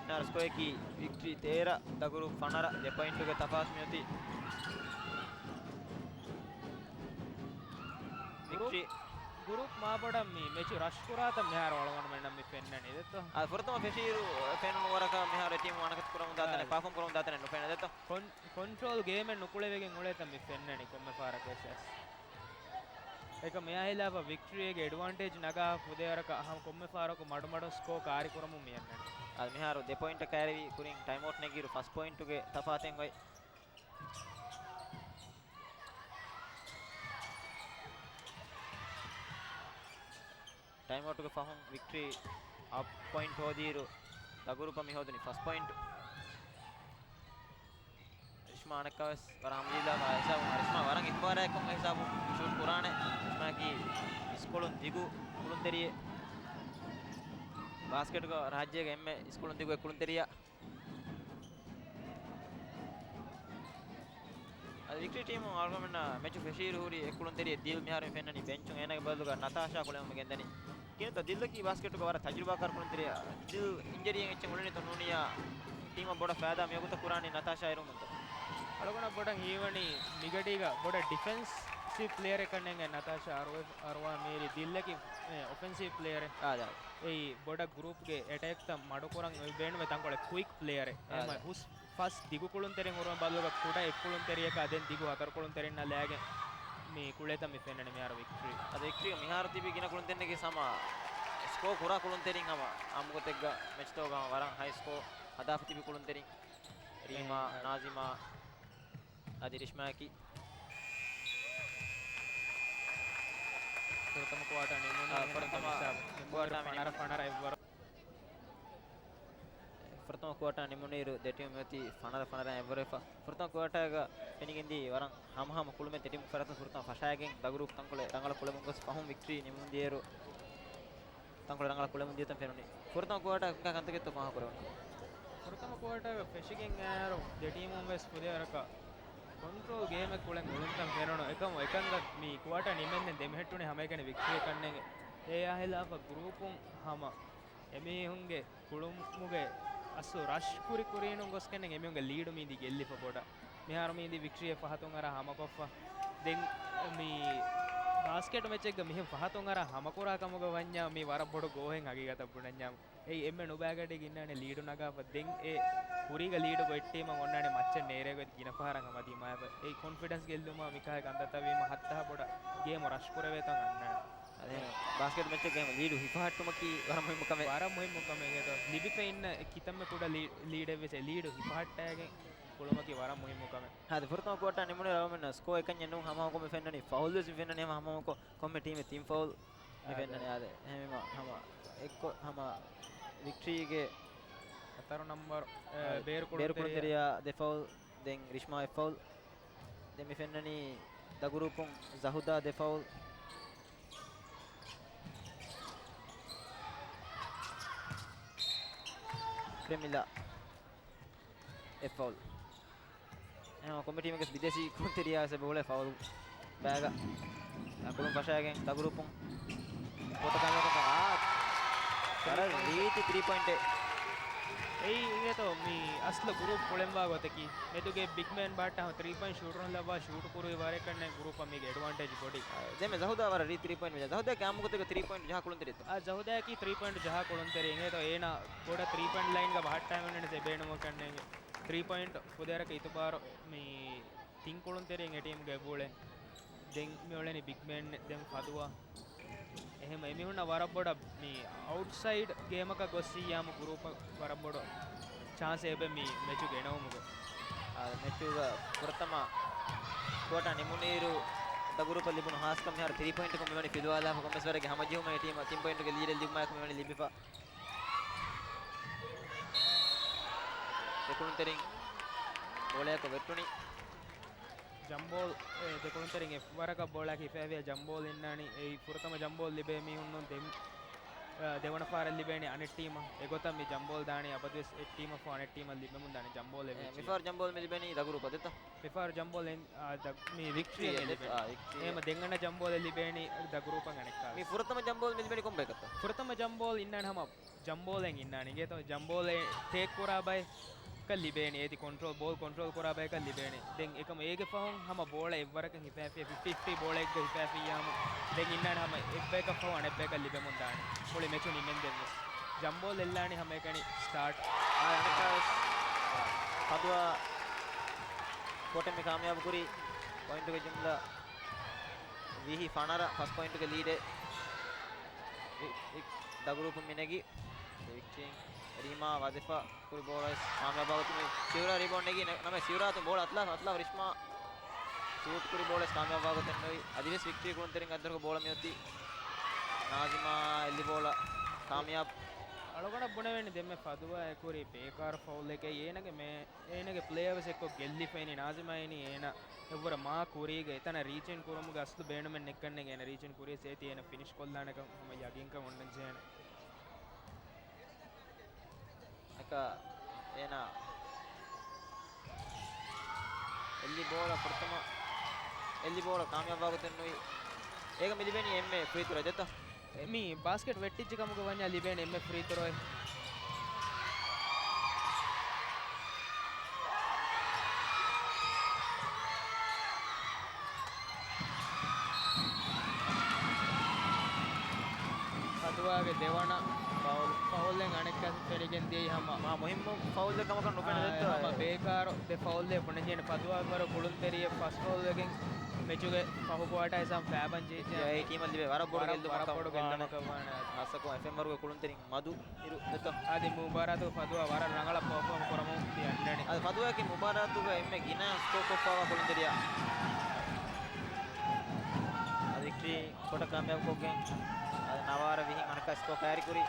މިހާރު ސްކޯއަކީ ވިކްޓްރީ ތޭރަ، ދަގުރޫޕް ފަނަރަ، ދެ ޕޮއިންޓުގެ ތަފާތު މިއޮތީ. ގުރޫޕް، ވިކްޓްރީ. ގުރޫޕް މާބޮޑަށް މި މެޗު ރަޝް ކުރާތަން މިހާރު އަޅުގަނޑުމެންނަށް މި ފެންނަނީ ދެއްތޯ؟ އާ، ފުރަތަމަ ފެށިއިރު ފެނުނު ވަރަކަށް މިހާރު އެ ޓީމު އަނަކަތި ކުރަމުން ދާތަނެއް، އާ، ޕާފޯމް ކުރަމުން ދާތަނެއް ނުފެނޭ ދެއްތޯ؟ ކޮން-، ކޮންޓްރޯލް ގޭމެއް ނުކުޅެވިގެން އުޅޭތަން މި ފެންނަނީ ކޮންމެ ފަހަރަކު ވެސް. އެކަމް އެއާ ހިލާފަށް ވިކްޓްރީގެ އެޑްވާންޓޭޖް ނަގާ ފުދޭވަރަކަށް އަހަން ކޮންމެ ފަހަރަކު މަޑުމަޑުން ސްކޯ ކާރި ކުރަމުން މި އަންނަނީ. އަދި މިހާރު ދެ ޕޮއިންޓަށް ކައިރިވި ކުރިން ޓައިމް އައުޓް ނެގިއިރު ފަސް ޕޮއިންޓުގެ ތަފާތެއް އޮތް. ޓައިމް އައުޓުގެ ފަހުން ވިކްޓްރީ އަޕް ޕޮއިންޓް ހޯދިއިރު ދަގުރޫޕަށް މި ހޯދުނީ ފަސް ޕޮއިންޓް. ރިޝްމާ އަނެއްކާވެސް ވަރަށް ހަމަޖެހިލާފަ ހިސާބު. ރިޝްމާ ވަރަށް އިތުބާރާއެއްކޮށް ހިސާބު ޝޫޓް ކުރާނެ. ރިޝްމާއަކީ އިސްކޮޅުން ދިގު ކުޅުންތެރިއެއް. ބާސްކެޓްގަ ރާއްޖޭގެ އެންމެ އިސްކޮޅުން ދިގު އެއް ކުޅުންތެރިޔާ. އަދި ވިކްޓްރީ ޓީމު އަޅުގަނޑުމެންނަށް މެޗު ފެށިއިރު ހުރި އެއް ކުޅުންތެރިއެއް ދިލް މިހާރު ފެންނަނީ ބެންޗުން އޭނާގެ ބަދަލުގަ ނަތާޝާ ކުޅެމުން ގެންދަނީ. ކިނުތަ ދިލްއަކީ ބާސްކެޓުގަ ވަރަށް ތަޖުރިބާކާރު ކުޅުންތެރިޔާ. ދިލް އިންޖަރީއެއް އެއްޗެއް އުޅެނީތޯ ނޫނިޔާ ޓީމަށް ބޮޑަށް ފައިދާ މިވަގުތަށް ކުރާނީ ނަތާޝާ އިރުމުންތޯ؟ އަޅުގަނޑަށް ބޮޑަށް ހީވަނީ މިގަޑީގަ ބޮޑަށް ޑިފެންސިވް ޕްލޭޔަރެއް ކަންނޭނގެ ނަތާޝާ އަރުވާ، އަރުވާ މީރި ދިލްއަކީ، އެ، އޮފެންސިވް ޕްލޭޔަރެއް. އާ، ދާ. އެއީ ބޮޑަށް ގްރޫޕްގެ އެޓޭކްތައް މަޑުކުރަން ބޭނުމެ ތަންކޮޅެއް ކުއިކް ޕްލޭޔަރެއް. އާ، އެހެން ދާ. ހުސް ފަސް ދިގު ކުޅުންތެރިން ހުރުމަށް ބަދަލުގަ ކުޑަ އެއްކުޅުންތެރިޔަކާ ދެން ދިގު ހަތަރު ކުޅުންތެރިންނާ ލައިގެން މި ކުޅޭތަން މި ފެންނަނީ މިހާރު ވިކްޓްރީ. އަދި ވިކްޓްރީގަ މިހާރު ތިބި ގިނަ ކުޅުންތެރިންގެ ސަމާ ސްކޯ ކުރާ ކުޅުންތެރިން ހަމަ އާއްމުގޮތެއްގަ މެޗްތަކުގަ ހަމަ ވަރަށް ހައި ސްކޯ ހަދާފަ ތިބި ކުޅުންތެރިން. ރީމާ، އެހެން. ނާޒިމާ، އަދި ރިޝްމާއަކީ. ފުރަތަމަ ކުއާޓާ ނިމުނީ އާ، ފުރަތަމަ ހިސާބު. ކުއާޓާ ފަނަރަ، ނިމުނީ. ފަނަރަ އެއްވަރު. ފުރަތަމަ ކުއާޓާ ނިމުނުއިރު ދެ ޓީމު މިއޮތީ ފަނަރަ ފަނަރައިން އެއްވަރުވެފަ. ފުރަތަމަ ކުއާޓާގަ ފެނިގެންދިޔަ ވަރަށް ހަމަހަމަ ކުޅުމެއް ދެ ޓީމު ފަރާތުން ފުރަތަމަ ފަށާގެން ދަގުރޫޕް ތަންކޮޅެއް ރަނގަޅަށް ކުޅެމުން ގޮސް ފަހުން ވިކްޓްރީ ނިމުން ދިޔައިރު ތަންކޮޅެއް ރަނގަޅަށް ކުޅެމުން ދިޔަތަން ފެނުނީ. ފުރަތަމަ ކުއާޓާ ކޮންކަހަލަ ކަންތަކެއްތޯ ފާހަގަކުރެވުނީ؟ ފުރަތަމަ ކުއާޓާގަ ފެށިގެން އައިއިރު ދެ ޓީމުން ވެސް ފުދޭވަރަކަށް ކޮންޓްރޯލް ގޭމެއް ކުޅެން އުޅުންތަން ފެނުނު. އެކަމު އެކަން މި ކުއާޓާ ނިމެންދެން ދެމެހެއްޓުނީ ހަމައެކަނި ވިކްޓްރީ ކަންނޭނގެ. އެއާ ހިލާފަށް ގްރޫޕުން ހަމަ އެމީހުންގެ ކުޅުމުގެ އަސްލު ރަޝް ކުރި ކުރީނުން ގޮސްގެން އެމީހުންގެ ލީޑު މީދީ ގެއްލިފަ ބޮޑަށް. މިހާރު މީދީ ވިކްޓްރީއެއް ފަހަތުން އަރާ ހަމަކޮށްފަ. ދެން މި ބާސްކެޓް މެޗެއްގަ މިހެން ފަހަތުން އަރާ ހަމަކުރާ ކަމުގަ ވަންޏާ މީ ވަރަށް ބޮޑު ގޯހެއް ހަގީގަތަށް ބުނަންޏާ. އެއީ އެންމެ ނުބައިގަޑީގަ އިންނާނެ ލީޑު ނަގާފަ. ދެން އެ ކުރީގަ ލީޑު ގޮތް ޓީމަށް އޮންނާނެ މައްޗަށް ނޭރޭގޮތް ގިނަ ފަހަރަށް ހަމަ ދިމާވެ. އެއީ ކޮންފިޑެންސް ގެއްލުމާ މިކަހަލަ ކަންތައްތައް ވީމަ ހައްތާ ބޮޑަށް ގޭމު ރަޝް ކުރެވޭތަން އަންނާނެ. އަދި ބާސްކެޓް މެޗެއްގެ ހަމަ ލީޑު ހިފަހައްޓުމަކީ ވަރަށް މުހިއްމު ކަމެއް. ވަރަށް މުހިއްމު ކަމެއް އެދޯ. ލިބިފަ އިންނަ ކިތަންމެ ކުޑަ ލީ-، ލީޑެއް ވެސް އެ ލީޑު ހިފަހައްޓައިގެން ކުޅުމަކީ ވަރަށް މުހިއްމު ކަމެއް. އަދި ފުރަތަމަ ކުއާޓާ ނިމުނުއިރު އަޅުގަނޑުމެންނަށް ސްކޯ އެކަންޏެއް ނޫން ހަމަހަމަކޮށް މި ފެންނަނީ. ފައުލް ވެސް މި ފެންނަނީ ހަމަހަމަކޮށް ކޮންމެ ޓީމެއް ތިން ފައުލް މި އާ، ފެންނަނީ. އާ. އާދެ، އެހެންވީމަ ހަމަ އެއްކޮށް ހަމަ ވިކްޓްރީގެ ހަތަރު ނަމްބަރު، އެ، އާ، ބޭރު ބޭރު ކުޅުންތެރިޔާ. ކުޅުންތެރިޔާ ދެ ފައުލް، ދެން ރިޝްމާ އެއް ފައުލް. ދެން މި ފެންނަނީ ދަގުރޫޕުން ޒަހުދާ ދެ ފައުލް. ޕްރެމިލާ އެއް ފައުލް. އެހެންވީމަ ކޮންމެ ޓީމެއްގެ ވެސް ބިދޭސީ ކުޅުންތެރިޔާ ވެސް އެބަ އުޅޭ ފައުލް ބައިގަ. އަ، ކުޅުން ފަށާގެން ދަގުރޫޕުން ކޯޓަށް ކާމިޔާބުކޮށްފަ. އާ، ވަރަށް ރީތި ތްރީ ޕޮއިންޓެއް. އެއީ އިނގޭތޯ މި އަސްލު ގުރޫޕް ކުޅެންވާ ގޮތަކީ. މެދުގެ ބިގް މޭން ބަހައްޓާ ތްރީ ޕޮއިންޓް ޝޫޓަރުން ލައްވާ ޝޫޓު ކުރުވި ވާރެއްކަންނެ ގުރޫޕަށް މީގެ އެޑްވާންޓޭޖް ބޮޑި. އާ، ދެންމެ ޒަހުދާ ވަރަށް ރީތި ތްރީ ޕޮއިންޓް މި. ޒަހުދާ ކާމުގޮތެއްގަ ތްރީ ޕޮއިންޓް ޖަހާ ކުޅުންތެރި. އާ، ޒަހުދާއަކީ ތްރީ ޕޮއިންޓް ޖަހާ ކުޅުންތެރި. އިނގޭތޯ އޭނާ ބޮޑަށް ތްރީ ޕޮއިންޓް ލައިންގަ ބަހައްޓާ އިވެންޓްސް އެބޭނުމަކަންނެ. ތްރީ ޕޮއިންޓް ފުދޭވަރަކަށް އިތުބާރު މި ތިން ކުޅުންތެރިން އެ ޓީމްގެ އެބައުޅޭ. ދެން މި އުޅެނީ ބިގް މޭން ދެން ފަދުވާ. އެހެން އެމީހުންނަށް ވަރަށް ބޮޑަށް މި އައުޓްސައިޑް ގޭމަކަށް ގޮއްސިއްޔާމު ގުރޫޕަށް ވަރަށް ބޮޑު ޗާންސެއް އެބަ މި މެޗު ގެނައުމުގެ. އާ، މެޗުގަ ފުރަތަމަ ކުއާޓާ ނިމުނުއިރު ދަގުރޫޕަށް ލިބުނު ހާސްކަން މިހާރު ތްރީ ޕޮއިންޓަކުން މިވަނީ ފިލުވާލާފަ ކޮންމެސް ވަރެއްގެ ހަމަޖެހުމެއް ޓީމަށް ތިން ޕޮއިންޓުގެ ލީޑެއް ލިބުމާއެކު މިވަނީ ލިބިފަ. ދެކުޅުންތެރިން ބޯޅަޔަކު ވެއްޓުނީ. ޖަމްބޯލް، އެ، ދެކުޅުންތެރިން އެއްވަރަކަށް ބޯޅައަކީ ހިފައިވިޔާ ޖަމްބޯލް އިންނާނީ. އެއީ ފުރަތަމަ ޖަމްބޯލް ލިބޭ މީހުންނު ދެން، އަ، ދެވަނަ ފަހަރަށް ލިބޭނީ އަނެއް ޓީމަށް. އެގޮތަށް މި ޖަމްބޯލް ދާނީ އަބަދުވެސް އެއް ޓީމަށްފަހު އަނެއް ޓީމަށް ލިބެމުން ދާނީ ޖަމްބޯލް އެ، އެ، މިފަހަރު ޖަމްބޯލް މި ލިބެނީ ދަގުރޫޕަށް ދެތަ؟ މިފަހަރު ޖަމްބޯލް އެން-، އާ، ދަ-، މި ވިކްޓްރީ ވިކްޓްރީ އެ ދެ-، ލިބެނީ. އާ، ވިކްޓްރީ. އެހެމަ ދެން އަނެއް ޖަމްބޯލެއް ލިބޭނީ ދަގުރޫޕަށް އަނެއްކާވެސް. މި ފުރަތަމަ ޖަމްބޯލް މި ލިބެނީ ކޮން ބަޔަކަށްތަ؟ ފުރަތަމަ ޖަމްބޯލް އިންނާނެ ހަމަ ޖަމްބޯލެއް އިންނާނެ. އިނގޭތޯ ޖަމްބޯލެއް ޓޭކް ކުރާ ބައެއް ކަށް ލިބޭނެ. އޭތި ކޮންޓްރޯލް، ބޯލް ކޮންޓްރޯލް ކުރާ ބަޔަކަށް ލިބޭނެ. ދެން އެކަމަ އޭގެ ފަހުން ހަމަ ބޯޅަ އެއްވަރަކަށް ހިފައިފި ފިފްޓީ ފިފްޓީ ބޯޅައެއްގަ ހިފައިފިއްޔާމު ދެން އިންނާނެ ހަމަ އެއްބަޔަކަށް ފަހު އަނެއްބަޔަކަށް ލިބެމުން ދާނެ. މުޅި މެޗު ނިމެންދެން ވެސް. ޖަމްބޯލް އެއްލާނީ ހަމައެކަނި ސްޓާޓް. އާ، އަނެއްކާވެސް ފަދުވާ ކޯޓެއް މި ކާމިޔާބު ކުރީ ޕޮއިންޓުގެ ޖުމްލަ ވިހި ފަނަރަ ފަސް ޕޮއިންޓުގެ ލީޑެއް ވި-، ވި-، ދަގުރޫޕުން މި ނެގީ. ވިކްޓްރީން ރީމާ ވަދެފަ ކުރި ބޯޅަ ވެސް ކާމިޔާބާ ގޮތުން ސިއުރާ ރިބޯންޑް ނެގީ ނަ-، ނަމަ ސިއުރާ އަތުން ބޯޅަ އަތުލާފަ، އަތުލާފަ ރިޝްމާ ޝޫޓް ކުރި ބޯޅަ ވެސް ކާމިޔާބާ ގޮތެއް ނުވި. އަދިވެސް ވިކްޓްރީ ކުޅުންތެރިން އަތްދަށުގެ ބޯޅަ މިއޮތީ ނާޒިމާ އެއްލި ބޯޅަ ކާމިޔާބު. އަޅުގަނޑަށް ބުނެވެނީ ދެންމެ ފަދުވާ އެ ކުރީ ބޭކާރު ފައުލެކޭ. އޭނަގެ މޭ-، އޭނަގެ ޕްލޭޔާ ވެސް އެއްކޮށް ގެއްލިފައިނީ. ނާޒިމާ އިނީ އޭނަ އެއްވަރަށް މާ ކުރީގަ އެތަނަށް ރީޗިން ކުރުމުގެ އަސްލު ބޭނުމެއް ނެއްކަންނޭނގެ. އޭނަ ރީޗިން ކުރިޔަސް އޭތި އޭނަ ފިނިޝް ކޮށްލާނެކަން ހަމަ ޔަގީންކަން އޮންނަންޖެހޭނެ. އެކަ އޭނާ އެއްލި ބޯޅަ ފުރަތަމަ އެއްލި ބޯޅަ ކާމިޔާބުވާ ގޮތެއް ނުވި. އޭގަ މި ލިބޭނީ އެންމެ ފްރީ ތުރަ ދެތަ؟ މި ބާސްކެޓް ވެއްޓިއްޖެ ކަމުގަ ވަންޏާ ލިބޭނެ އެންމެ ފްރީ ތުރޮއެއް. ފަދުވާގެ ދެވަނަ ފައުލް. ފައުލްއެއް އަނެއްކާ ފެނިގެން ދިޔައީ ހަމަ. މާ މުހިއްމު ފައުލްއެއް ކަމަކަށް ނުފެނެ ދެއްތޯ؟ ހަމަ ބޭކާރު ދެ ފައުލްއެއް ބުނެންޖެހޭނެ. ފަދުވާ ވަރު ކުޅުންތެރިއެއް ފަސްޓް ފައުލްވެގެން މެޗުގެ ފަހު ކުއާޓާ ހިސާބުން ފައިބަން ޖެހިއްޖެ. އެ ޓީމަށް ލިބޭ ވަރަށް ބޮޑު ވަރަށް، ގެއްލުމަކަށް ވަންނާނެ. ގެއްލުމަކަށް ވާނެ. ހާއްސަކޮށް އެފްއެމް ވަރުގެ ކުޅުންތެރިން މަދު އިރު ދެތޯ؟ އަދި މުބާރާތުގަ ފަދުވާ ވަރަށް ރަނގަޅަށް ޕަރފޯމް ކުރަމުން މި އަންނަނީ. އަދި ފަދުވާއަކީ މުބާރާތުގަ އެންމެ ގިނަ ސްކޯ ކޮށްފައިވާ ކުޅުންތެރިޔާ. އަދި ވިކްޓްރީ ކޯޓަށް ކާމިޔާބުކޮށްގެން އަދި ނަވާރަ ވިހިން އަނެއްކާ ސްކޯ ކައިރިކުރީ.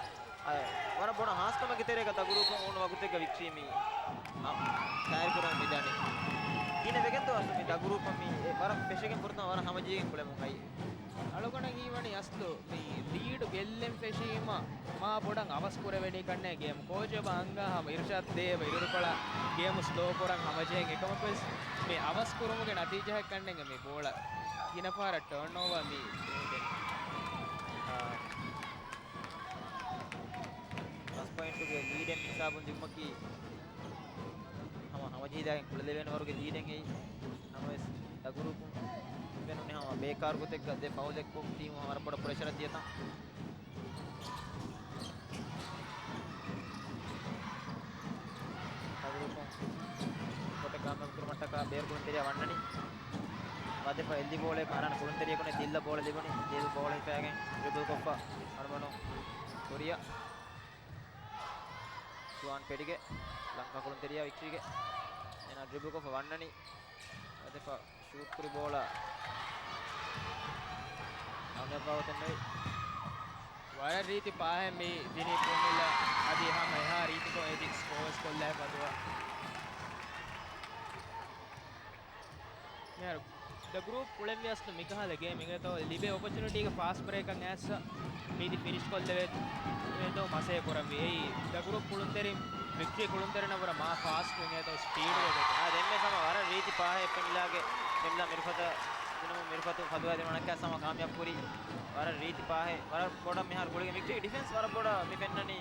އަދި ވަރަށް ބޮޑަށް ހާސްކަމެއްގެ ތެރޭގަ ދަގުރޫޕުން އުޅުނު ވަގުތެއްގަ ވިކްޓްރީ މި، އަ، ކައިރިކުރަން މިދާނީ. ގިނަ ވެގެންތޯ އަސްލު މި ދަގުރޫޕަށް މި އެ ވަރަށް ފެށިގެން ފުރަތަމަ ވަރަށް ހަމަޖެހިގެން ކުޅެމުން އައީ. އަޅުގަނޑަށް ހީވަނީ އަސްލު މި ލީޑު ގެއްލެން ފެށީމަ މާ ބޮޑަށް އަވަސް ކުރެވެނީ ކަންނޭ ގޭމް. ކޯޗް އެބަ އަންގާ ހަމަ އިރުޝާދް ދޭ އެބަ އިރުދުކޮޅަށް ގޭމް ސްލޯ ކުރަން ހަމަޖެހެން. އެކަމަކުވެސް މި އަވަސް ކުރުމުގެ ނަތީޖާއެއް ކަންނޭނގެ މި ބޯޅަ ގިނަ ފަހަރަށް ޓާން އޯވާ މި ދެން. އާ. ފަސް ޕޮއިންޓުގެ ލީޑެއް މި ހިސާބުން ލިބުމަކީ ހަމަ ހަމަޖެހިދާގެން ކުޅެލެވޭނެ ވަރުގެ ލީޑެއް އެއީ. ނަމަވެސް ދަގުރޫޕުން ފެނުނީ ހަމަ ބޭކާރު ގޮތެއްގަ ދެ ފައުލެއްކޮށް ޓީމު ވަރަށް ބޮޑަށް ޕްރެޝަރަށް ދިޔަތާ. ދަގުރޫޕުން ކޯޓެއް ކާމިޔާބު ކުރުމަށްޓަކާ ބޭރު ކުޅުންތެރިޔާ ވަންނަނީ. ވަދެފަ އެއްލި ބޯޅައެއް އަރާނެ ކުޅުންތެރިޔަކު ދިއްލަ ބޯޅަ ލިބުނީ. ދިއްލަ ބޯޅަ ހިފައިގެން ޑްރިބަލް ކޮށްފަ އަޅުމަނު ކުރިއަށް. ސުވާން ޕެޑިގެ ލަންކާ ކުޅުންތެރިޔާ ވިކްޓްރީގެ އޭނާ ޑްރިބަލް ކޮށްފަ ވަންނަނީ. ވަދެފަ ޝޫޓް ކުރި ބޯޅަ ކާމިޔާބުވާ ގޮތެއް ނުވި. ވަރަށް ރީތި ޕާހެއް މި ދިނީ ޕުނިލަ. އަދި ހަމަ އެހާ ރީތިކޮށް އެދި ސްކޯވެސް ކޮށްލާ ފަދުވާ. މިހާރު ދަ ގްރޫޕް ކުޅެންވީ އަސްލު މިކަހަލަ ގޭމެއް އިނގޭތޯ، ލިބޭ އޮޕޮޗުނިޓީގެ ފާސްޓް ބްރޭކަށް އައިސް މީތި ފިނިޝް ކޮށްލެވޭތޯ މަސޭ ކުރަންވީ. އެއީ ދަ ގްރޫޕް ކުޅުންތެރިން، ވިކްޓްރީ ކުޅުންތެރިންނަށް ވުރެ މާ ފާސްޓް އިނގޭތޯ ސްޕީޑުގެ ގޮތުން. އާ، ދެންމެ ހަމަ ވަރަށް ރީތި ޕާހެއް ފެންލާގެ، ފެންލާ މިރުފަތަށް މިރުފަތު ފަދުވާދިނުން އަނެއްކާ ސަމަ ކާމިޔާބު ކުރި. ވަރަށް ރީތި ޕާހެއް، ވަރަށް ބޮޑަށް މިހާރު ގުޅިގެން ވިކްޓްރީ ޑިފެންސް ވަރަށް ބޮޑަށް މި ފެންނަނީ.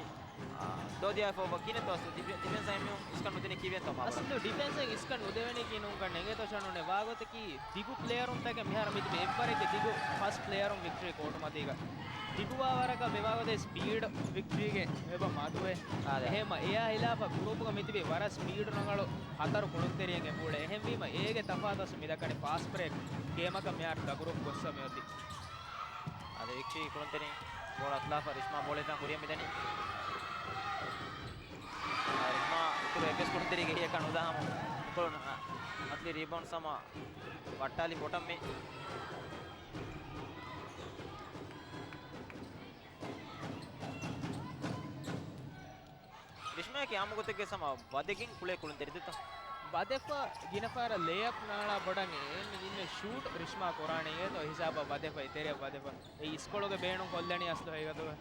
އާ، ދޯދިޔާ ފޯ ކިނެތޯ އަސްލު ޑިފެ-، ޑިފެންސް އެމީހުން އިސްކަން ނުދިނީ ކީއްވެތޯ މާބޮޑަށް؟ އަސްލު ޑިފެންސް އެއް އިސްކަން ނުދެވެނީ ކީ ނޫންކަން އެނގޭތޯ ޝަނުނެ ވާގޮތަކީ ދިގު ޕްލޭޔަރުންތަކެއް މިހާރު މިތިބެ އެއްވަރެއްގެ ދިގު ފަސް ޕްލޭޔަރުން ވިކްޓްރީ ކޯޓު މަތީގަ ދިގު ވާވަރަކަށް މިވާގޮތެއް ސްޕީޑް ވިކްޓްރީގެ ވެބަ މަދުވޭ. އާދެ. އެހެންމަ އެޔާ ހިލާފަށް ގުރޫޕުގަ މިތިބި ވަރަށް ސްޕީޑު ރަނގަޅު ހަތަރު ކުޅުންތެރިއެއް އެބައުޅޭ. އެހެންވީމަ އޭގެ ތަފާތު އަސް މިދައްކަނީ ފާސްޓް ބްރޭކް ގޭމަކަށް މިހާރު ދަގުރޫޕް ގޮއްސަ މިއޮތީ. އާދެ، ވިކްޓްރީ ކުޅުންތެރިން ބޯޅަ އަތުލާފަ ރިޝްމާ ބޯޅަ ހިފަން ކުރިއަށް މިދަނީ. އާ، ރިޝްމާ އިތުރު އެއްވެސް ކުޅުންތެރިއެއްގެ ހިޔަކަށް ނުދާ ހަމަ ކުޅުން އަތުލި ރީބައުންޑް ސަމަ ވައްޓާލި ބޮޓަމް މި. ރިޝްމާއަކީ އާއްމު ގޮތެއްގައި ސަމަ ވަދެގެން ކުޅޭ ކުޅުންތެރި ދެތަ؟ ވަދެފަ ގިނަ ފަހަރަށް ލޭއަޕް ނާޅާ ބޮޑަށް އެ އެންމެ ގިންމެ ޝޫޓް ރިޝްމާ ކުރާނީ އޭތޯ ހިސާބަށް ވަދެފަ އެތެރެއަށް ވަދެފަ. އެ އިސްކޮޅުގެ ބޭނުން ކޮށްލަނީ އަސްލު ހަގީގަތުގަ.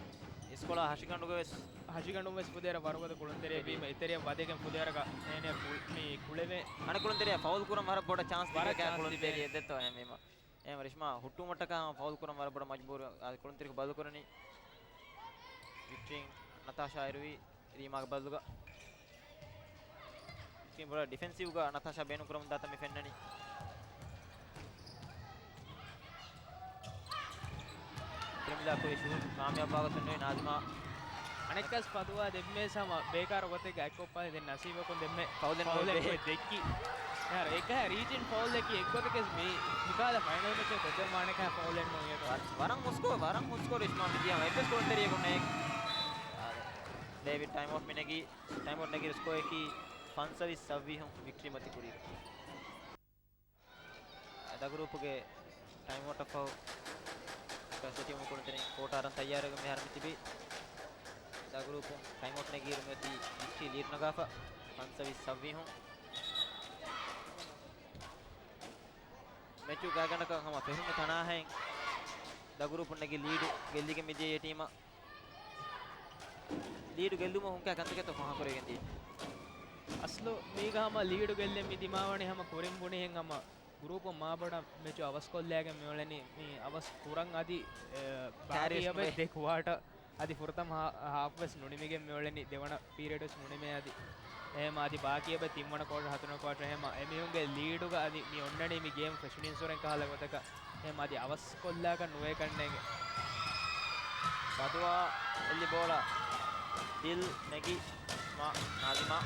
އިސްކޮޅާ ހަށިގަނޑުގަ ވެސް. ހަށިގަނޑުން ވެސް ފުދޭރަ ވަރުގަދަ ކުޅުންތެރި ވީމަ އެތެރެއަށް ވަދެގެން ފުދޭރަކަށް އޭނެ ކު-، މި ކުޅެވޭ. އަނެއް ކުޅުންތެރިއަށް ފައުލް ކުރަން ވަރަށް ބޮޑަށް ޗާންސް ވަރަށް ދިގަ ޗާންސް ކުޅުންތެރި ދިބޭ. ދެތޯ އެހެންވީމަ. އެހެން ރިޝްމާ ހުއްޓުވުމަށްޓަކާ ފައުލް ކުރަން ވަރަށް ބޮޑަށް މަޖުބޫރު ކުޅުންތެރިކޮށް ބަދަލުކުރަނީ. ވިކްޓްރީން ނަތާޝާ އިރުވީ ރީމާގެ ބަދަލުގަ. ވިކްޓްރީން ބޮޑަށް ޑިފެންސިވްގަ ނަތާޝާ ބޭނުންކުރަމުން ދާތަން މި ފެންނަނީ. ޕްރެމިލާ ކުރި ޝޫޓް ކާމިޔާބުވާގޮތުން ނުވި ނާޒިމާ. އަނެއްކާސް ފަދުވާ ދެންމެ ސަމަ ބޭކާރު ގޮތެއްގަ އެއްކޮށްފައި ދެން ނަސީބަކުން ދެންމެ ފައުލެއް ފައުލެއް ނުވޭ. ދެއްކި. އެހާރު އެކަހަ ރީޗިން ފައުލެކީ އެއްގޮތަކަސް މި މިކާލަ ފައިނަލް މެޗެއް ކޮށްދެއްވާނެކަހަ ފައުލެއް ނޫން އޭތޯ. ވަ-، ވަރަށް ހުސްކޯ، ވަރަށް ހުސްކޯ ރިޝްމާ މިދިޔަ އެއްވެސް ކުޅުންތެރިޔަކު ނެތް. އާދެ. ޑޭވިޑް ޓައިމް އައުޓް މި ނެގީ، ޓައިމް އައުޓް ނެގި ސްކޯއަކީ ފަންސަވީސް ސައްވީހުން ވިކްޓްރީ މަތި ކުރީ. ދަ ގްރޫޕުގެ ޓައިމްއައުޓަށް ފަހު އެކަސް ޓީމު ކުޅުންތެރިން ކޯޓަށް އަރަން ތައްޔާރުވެގެން މިހާރު މިތިބީ. ދަ ގްރޫޕުން ޓައިމްއައުޓް ނެގިއިރު މިއޮތީ ވިކްޓްރީ ލީޑް ނަގާފަ ފަންސަވީސް ސައްވީހުން. މެޗު ގާތްގަނޑަކަށް ހަމަ ފެށުމު ތަނާހައިން ދަ ގްރޫޕުން ނެގި ލީޑު ގެއްލިގެން މިދިޔަ ޓީމަށް. ލީޑު ގެއްލުމަށް ހުންކައި ކަންތަކެއްތޯ ފާހަގަކުރެވިގެން ދީ. އަސްލު މީގަ ހަމަ ލީޑު ގެއްލެން މި ދިމާވަނީ ހަމަ ކުރިން ބުނިހެން ހަމަ ގްރޫޕުން މާބޮޑަށް މެޗު އަވަސްކޮށްލައިގެން މިއުޅެނީ މި އަވަސް ކުރަން އަދި، އެ، ކާރިވެސް ބާކީ އެބަ ނުވޭ. ދެ ކުވާޓަ އަދި ފުރަތަމަ ހާ-، ހާފް ވެސް ނުނިމިގެން މިއުޅެނީ ދެވަނަ ޕީރިއަޑް ވެސް ނުނިމޭ އަދި. އެހެމަ އަދި ބާކީ އެބަ ތިންވަނަ ކުވާޓަރ ހަތަރުވަނަ ކުވާޓަރ އެހެމަ އެމީހުންގެ ލީޑުގަ އަދި މި އޮންނަނީ މި ގޭމް ފެށުނީންސުރެން ކަހަލަ ގޮތަކަށް. އެހެމަ އަދި އަވަސް ކޮށްލާކަށް ނުވޭކަށްނޭނގެ. ފަދުވާ އެއްލި ބޯޅަ ދިލް ނެގި މާ ނާޒިމާ.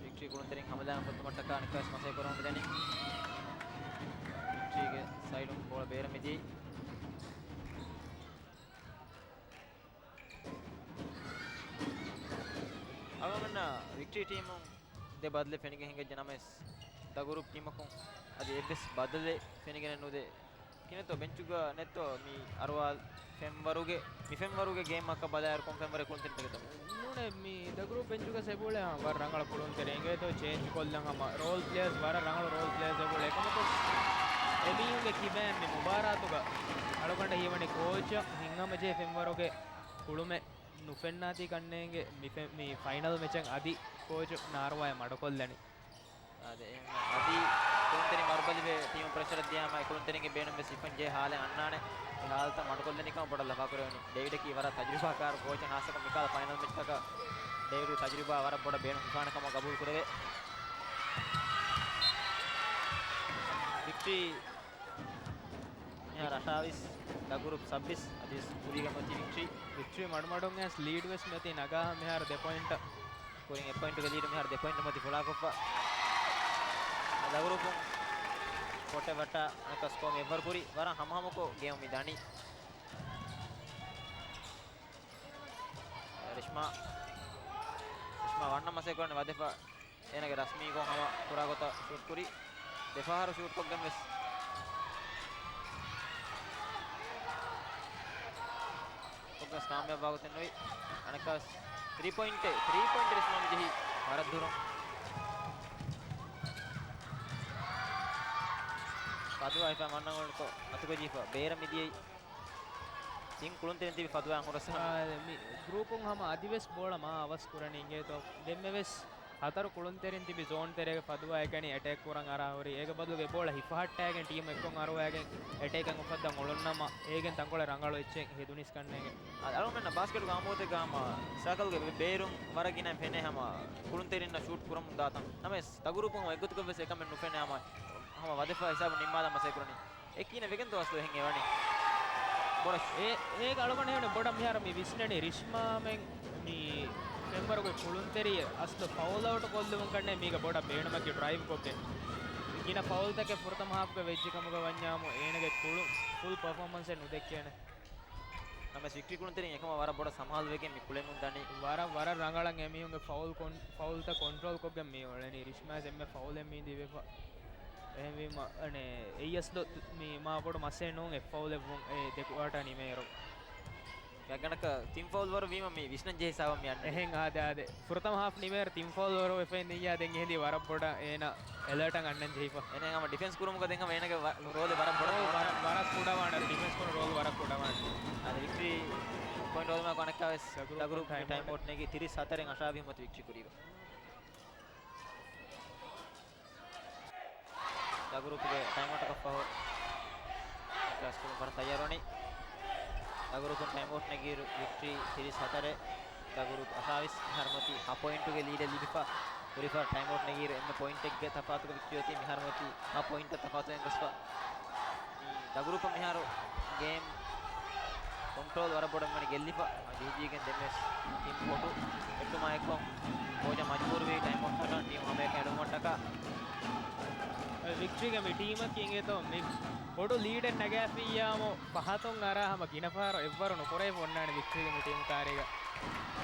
ވިކްޓްރީ ކުޅުންތެރިން ހަމަލާން ފޮތުމަށްޓަކާ ނިކާސް މަސައްކަތް ކުރަމުން މިދަނީ. ވިކްޓްރީގެ ސައިޑުން ބޯޅަ ބޭރަށް މިދިޔައީ. އަޅުގަނޑުމެންނަށް ވިކްޓްރީ ޓީމުން ދެ ބަދަލެއް ފެނިގެން ހިނގައްޖެ ނަމަވެސް، ދަ ގުރޫޕް ޓީމަކުން އަދި އެއްވެސް ބަދަލެއް ފެނިގެނެއް ނުދޭ. ކިނެތޯ ބެންޗުގަ ނެތޯ މި އަރުވާލް ފެންވަރުގެ، މި ފެންވަރުގެ ގޭމްއަކަށް ބަލާއިރު ކޮން ފެންވަރެއް ކުޅުންތެރިން ދެކެތޯ؟ ނޫނޭ، މި ދަ ގުރޫޕް ބެންޗުގަ އެބައުޅޭ ވަރަށް ރަނގަޅު ކުޅުންތެރި އިނގޭތޯ ޗޭންޖް ކޮށްލަން ހަމަ ރޯލް ޕްލޭޔާސް ވަރަށް ރަނގަޅު ރޯލް ޕްލޭޔާސް އެބައުޅޭ. އެކަމަކު އެމީހުންގެ ކިބައިން މި މުބާރާތުގަ އަޅުގަނޑަށް ހީވަނީ ކޯޗަށް ހިތްހަމަޖެހި ފެންވަރުގެ ކުޅުމެއް ނުފެންނާތީ ކަންނޭނގެ މި ފެ-، މި ފައިނަލް މެޗަށް އަދި ކޯޗު ނާރުވާޔަށް މަޑުކޮށްލަނީ. އާދެ، އެހެން އަދި ކުޅުންތެރިން ވަރުބަލިވެ ޓީމު ޕްރެޝަރެއް ދިޔާމަ އެ ކުޅުންތެރިންގެ ބޭނުން ވެސް ހިފަން ޖެހޭ ހާލެއް އަންނާނެ. އެ ހާލަތަށް މަޑުކޮށްލަނީ ކަމަށް ބޮޑަށް ލަފާކުރެވެނީ. ޑޭވިޑަކީ ވަރަށް ތަޖުރިބާކާރު ކޯޗެއް، ހާއްސަކޮށް މިކާލަ ފައިނަލް މެޗްތަކަށް ޑޭވިޑްގެ ތަޖުރިބާ ވަރަށް ބޮޑަށް ބޭނުން ހިފާނެ ކަމަށް ގަބޫލު ކުރެވޭ. ވިކްޓްރީ މިހާރު އަށާވީސް، ދަ ގުރޫޕް ސައްބީސް، އަދިވެސް ކުރީގަ މިއޮތީ ވިކްޓްރީ. ވިކްޓްރީ މަޑުމަޑުން އައިސް ލީޑް ވެސް މިއޮތީ ނަގާ މިހާރު ދެ ޕޮއިންޓަށް. ކުރިން އެއް ޕޮއިންޓުގެ ލީޑު މިހާރު ދެ ޕޮއިންޓަށް މަތި ފުޅާކޮށްފަ. ދަ ގުރޫޕުން ކޯޓެއް ވައްޓާ އަނެއްކާ ސްކޯ އެއްވަރު ކުރި، ވަރަށް ހަމަހަމަކޮށް ގޭމު މި ދަނީ. ރިޝްމާ، ރިޝްމާ ވަންނަ މަސައްކަތް ކުރަނީ ވަދެފަ. އޭނަގެ ރަސްމީ ގޮތް ހަމަ ކުރާ ގޮތަށް ޝޫޓް ކުރި. ދެފަހަރު ޝޫޓް ކޮށްގެން ވެސް، ކޮށްގެން ވެސް ކާމިޔާބު ވާގޮތެއް ނުވި. އަނެއްކާ ތްރީ ޕޮއިންޓެއް، ތްރީ ޕޮއިންޓް ރިޝްމާ މި ޖެހި. ވަރަށް ދުރުން ފަދުވާ ހިފާ މަންނަން އޮޅިތޯ އަތުގަ ޖީފަ ބޭރަށް މިދިޔައީ. ތިން ކުޅުންތެރިން ތިބި ފަދުވާ ހުރަސް. އާ، މި ގްރޫޕުން ހަމަ އަދިވެސް ބޯޅަ މާ އަވަސް ކުރަނީ އިނގޭތޯ. ދެންމެވެސް ހަތަރު ކުޅުންތެރިން ތިބި ޒޯން ތެރޭގެ ފަދުވާ އެކަނި އެޓޭކް ކުރަން އަރާ ހުރީ. އޭގެ ބަދަލުގެ ބޯޅަ ހިފަހައްޓާގެން ޓީމް އެއްކޮށް އަރުވާގެން އެޓޭކަށް އުފައްދަން އުޅުންނަމަ އޭގެން ތަންކޮޅެއް ރަނގަޅު އެއްޗެއް ހެދުނީސް ކަންނޭނގެ. އަޅުގަނޑަށް ބާސްކެޓުގެ އާމުވެތެއްގަ ހަމަ ސާކަލްގެ ބޭރުން ވަރަށް ގިނަ ފެނޭ ހަމަ ކުޅުންތެރިންނަށް ޝޫޓް ކުރަމުން ދާތަން. ނަމަވެސް ދަގުރޫޕުން ހަމަ އެއްގޮތަކަށް ވެސް އެކަމެއް ނުފެނޭ ހަމަ ހަމަ ވަދެފަ ހިސާބު ނިންމާލަން މަސައްކަތް ކުރަނީ. އެ ކިހިނެއް ވެގެންތޯ އަސްލު އެހެން އެވަނީ؟ ބޮޑަށް. އޭ، އޭގަ އަޅުގަނޑު ހެން ބޮޑަށް މިހާރު މި ވިސްނަނީ ރިޝްމާމެން މި ފެންވަރުގެ ކުޅުންތެރިއެއް އަސްލު ފައުލް އައުޓް ކޮށްލުމުން ކަންނޭ މީގަ ބޮޑަށް ބޭނުމަކީ ޑްރައިވް ކޮށްގެން. ގިނަ ފައުލްތަކެއް ފުރަތަމަ ހާފްގަ ވެއްޖެ ކަމުގަ ވަންޏާމު އޭނަގެ ކުޅުން ފުލް ޕަރފޯމަންސެއް ނުދެއްކޭނެ. ނަމަވެސް ވިކްޓްރީ ކުޅުންތެރިން އެކަމަށް ވަރަށް ބޮޑަށް ސަމާލުވެގެން މި ކުޅެމުން ދަނީ. ވަރަށް، ވަރަށް ރަނގަޅަށް އެމީހުންގެ ފައުލް ކޮން، ފައުލްތައް ކޮންޓްރޯލް ކޮށްގެން މި އުޅެނީ. ރިޝްމާސް އެންމެ ފައުލެއް މީ ދީފަ. އެހެންވީމަ، އަނެ، އެއީ އަސްލު މި މާ ބޮޑު މައްސަލައެއް ނޫން އެއް ފައުލެއް ވުން އެ ދެ ކުއާޓާ ނިމޭއިރު. ގަނޑަކަށް ތިން ފައުލް ވަރު ވީމަ މި ވިސްނަން ޖެހި ހިސާބަށް މި އަންނަނީ. އެހެން އާދެ، އާދެ. ފުރަތަމަ ހާފް ނިމޭއިރު ތިން ފައުލް ވަރު ވެފައި ނިއްޔާ ދެން އެހެންދީ ވަރަށް ބޮޑަށް އޭނަ އެލާޓަށް އަންނަން ޖެހިފަ. އެހެން ހަމަ ޑިފެންސް ކުރުމުގަ ދެން ހަމަ އޭނަގެ ވަ-، ރޯލެއް ވަރަށް ބޮޑަށް ރޯލް ވަރަށް، ވަރަށް ކުޑަވާނެ. ޑިފެންސް ކުރުން ރޯލް ވަރަށް ކުޑަވާނެ. އަދި ވިކްޓްރީ ޕޮއިންޓް ހޯދުމަށް އަނެއްކާވެސް ދަގުރޫޕް ދަގުރޫޕް ޓައިމް އައުޓް ނެގި ތިރީސް ހަތަރެއް އަށާވީ ހުމަތު ވިކްޓްރީ ކުރީގަ. ދަގުރޫޕުގެ ޓައިމް އައުޓަކަށް ފަހު ކްލާސް ކުރުން ވަރަށް ތައްޔާރުވަނީ. ދަގުރޫޕުން ޓައިމް އައުޓް ނެގިއިރު ވިކްޓްރީ ތިރީސް ހަތަރެއް. ދަގުރޫޕް އަށާވީސް. މިހާރު މަތީ ހަ ޕޮއިންޓުގެ ލީޑެއް ލިބިފަ. ހުރިފަ ޓައިމް އައުޓް ނެގިއިރު އެންމެ ޕޮއިންޓެއްގެ ތަފާތުގަ ވިކްޓްރީ އޮތީ. މިހާރު މަތީ ހަ ޕޮއިންޓަށް ތަފާތުވެގެން ގޮސްފަ. މި ދަގުރޫޕަށް މިހާރު ގޭމް ކޮންޓްރޯލް ވަރަށް ބޮޑަށް ވަނީ ގެއްލިފަ. ޖެހިޖެހިގެން ދެންވެސް ޓީމް ފޯޓު ވެއްޓުމާ އެއްކޮށް ކޯޗަށް މަޖުބޫރުވީ ޓައިމް އައުޓް ކަނޑަން ޓީމް ހަމައެކަނި އެޅުމަށްޓަކާ. ވިކްޓްރީގެ މި ޓީމަކީ އިނގޭތޯ މި ބޮޑު ލީޑެއް ނަގާފިއްޔާމު ފަހަތުން އަރާ ހަމަ ގިނަ ފަހަރު އެއްވަރު ނުކުރެވިފަ އޮންނާނެ ވިކްޓްރީގެ މި ޓީމް ކާރީގަ.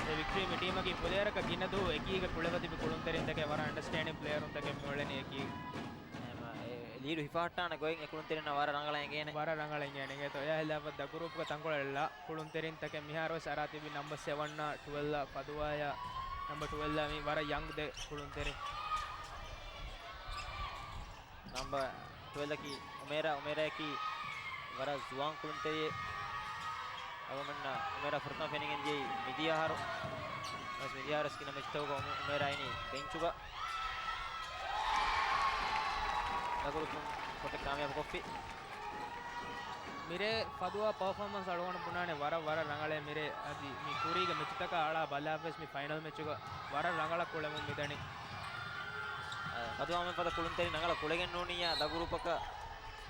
އެ ވިކްޓްރީ މި ޓީމަކީ ފުލެއަރަކަށް ގިނަ ދުވަހު އެކީގަ ކުޅެފަ ތިބި ކުޅުންތެރިންތަކެއް ވަރަށް އަންޑަސްޓޭންޑިން ޕްލޭޔަރުންތަކެއް މި އުޅެނީ އެކީ. އެ، އެ، ލީޑު ހިފަހައްޓާނެ ގޮތް އެ ކުޅުންތެރިންނަށް ވަރަށް ރަނގަޅަށް އެނގޭނެ. ވަރަށް ރަނގަޅަށް އެނގޭނެ. އިނގޭތޯ އެއާ ހިލާފަށް ދަ ގްރޫޕްގަ ތަންކޮޅެއް ލަ ކުޅުންތެރިންތަކެއް މިހާރުވެސް އަރާ ތިބި ނަމްބަ ސެވަންއާ ޓުވެލްއާ ފަދުވާޔާ ނަމްބަ ޓުވެލްއާ މި ވަރަށް ޔަންގް ދެ ކުޅުންތެރިން. ނަމްބަ ޓުވެލްއަކީ އުމޭރާ، އުމޭރާއަކީ ވަރަށް ޒުވާން ކުޅުންތެރިއެއް. އަޅުގަނޑަށް އުމޭރާ ފުރަތަމަ ފެނިގެން ދިޔައީ މިދިޔަ އަހަރު. ވެސް މިދިޔަ އަހަރު ގިނަ މެޗްތަކުގަ އުމޭރާ އިނީ ބެންޗުގަ. ދަގުރޫޕުން ކޮޓެއް ކާމިޔާބު ކޮށްފި. މިރޭ ފަދުވާ ޕަރފޯމަންސް އަޅުގަނޑު ބުނާނެ ވަރަށް، ވަރަށް ރަނގަޅޭ މިރޭ. އަދި މި ކުރީގެ މެޗުތަކާ އަޅާ ބަލާފަވެސް މި ފައިނަލް މެޗުގަ ވަރަށް ރަނގަޅަށް ކުޅެމުން މިދަނީ. އަ، ފަދުވާމެން ފަދަ ކުޅުންތެރިން ރަނގަޅަށް ކުޅެގެން ނޫނިއްޔާ ދަގުރޫޕަކަށް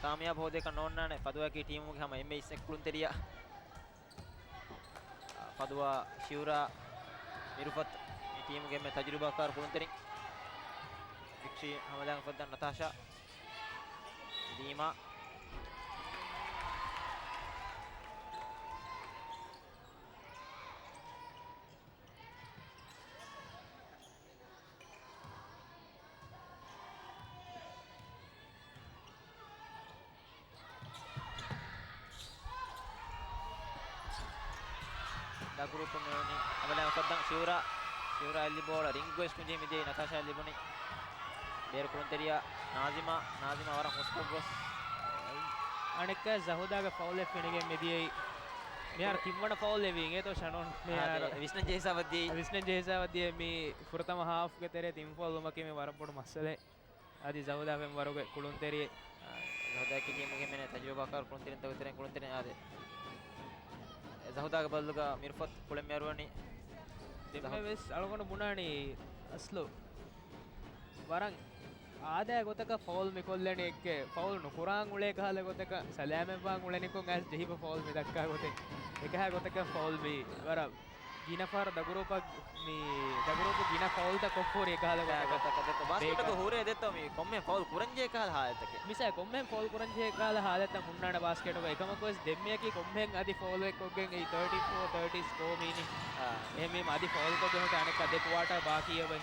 ކާމިޔާބު ހޯދޭކަށް ނޯންނާނެ. ފަދުވާއަކީ ޓީމުގެ ހަމަ އެންމެ އިސްނެ ކުޅުންތެރިޔާ. ފަދުވާ ޝިއުރާ މިރުފަތު މި ޓީމުގެ އެންމެ ތަޖުރިބާކާރު ކުޅުންތެރިން. ވިކްޓްރީ ހަމަލާން ފައްދަން ނަތާޝާ ލީމާ. ދަ ގްރޫޕުން މިވަނީ އަމަލާ މުފައްދަން ޝިއުރާ. ޝިއުރާ އެއްލި ބޯޅަ ރިންގް ގޮސް ކުންޖެހި މިދިޔައީ ނަތާޝާ ލިބުނީ. ބޭރު ކުޅުންތެރިޔާ ނާޒިމާ. ނާޒިމާ ވަރަށް ހުސްކޮށް ގޮސް. އަނެއްކާ ޒަހުދާގެ ފައުލެއް ފެނިގެން މިދިޔައީ. މިހާރު ތިންވަނަ ފައުލް އެވީ އިނގޭތޯ ޝަނޯން. މިހާރު ވިސްނަން ޖެހި ހިސާބަށް ދިޔައީ. ވިސްނަން ޖެހި ހިސާބަށް ދިޔައީ މި ފުރަތަމަ ހާފްގެ ތެރޭ ތިން ފައުލް ވުމަކީ މި ވަރަށް ބޮޑު މައްސަލައެއް. އަދި ޒަހުދާ ފެންވަރުގެ ކުޅުންތެރި. ޒަހުދާއަކީ ޓީމުގެ ހިމެނޭ ތަޖުރިބާކާރު ކުޅުންތެރިންތަކުގެ ތެރެއިން ކުޅުންތެރިން އާދެ. ޒަހުދާގެ ބައްލުގަ މިރުފަތު ކުޅެން މިއަރުވަނީ. ދެންމެ ވެސް އަޅުގަނޑު ބުނާނީ އަސްލު ވަރަށް އާދައިގެ ގޮތަކަށް ފައުލް މި ކޮށްލަނީ އެއްކެ ފައުލް ނުކުރާން އުޅޭ ކަހަލަ ގޮތަކަށް ސަލާމަތްވާން އުޅެނިކޮށް އައިސް ޖެހިފަ ފައުލް މި ދައްކާ ގޮތެއް. އެކަހަލަ ގޮތަކަށް ފައުލް މި ވަރަށް ގިނަ ފަހަރު ދަގުރޫޕަށް މި ދަގުރޫޕު ގިނަ ފައުލްތައް ކޮށްފަހުރި އެކަހަލަ ގޮތަކަށް. ބޭކަ- ބޭކަ- ބޭކަ- ބޭކަ- ހުރޭ ދެއްތޯ މި ކޮންމެ ފައުލް ކުރަންޖެހޭ ކަހަލަ ހާލަތަކެއް. މިސާ ކޮންމެ ފައުލް ކުރަންޖެހޭ ކަހަލަ ހާލަތަށް ހުންނާނެ ބާސްކެޓުގަ އެކަމަކުވެސް ދެންމެއަކީ ކޮންމެހެން އަދި ފައުލެއް ކޮށްގެން އެއީ ތާޓީ ފޯ، ތާޓީ ސްކޯ މީނި. އާ. އެހެންވީމަ އަދި ފައުލް ކޮށްގެން ހުންނަ އަނެއްކާ ދެ ކުއާޓަރ ބާކީއެވެ.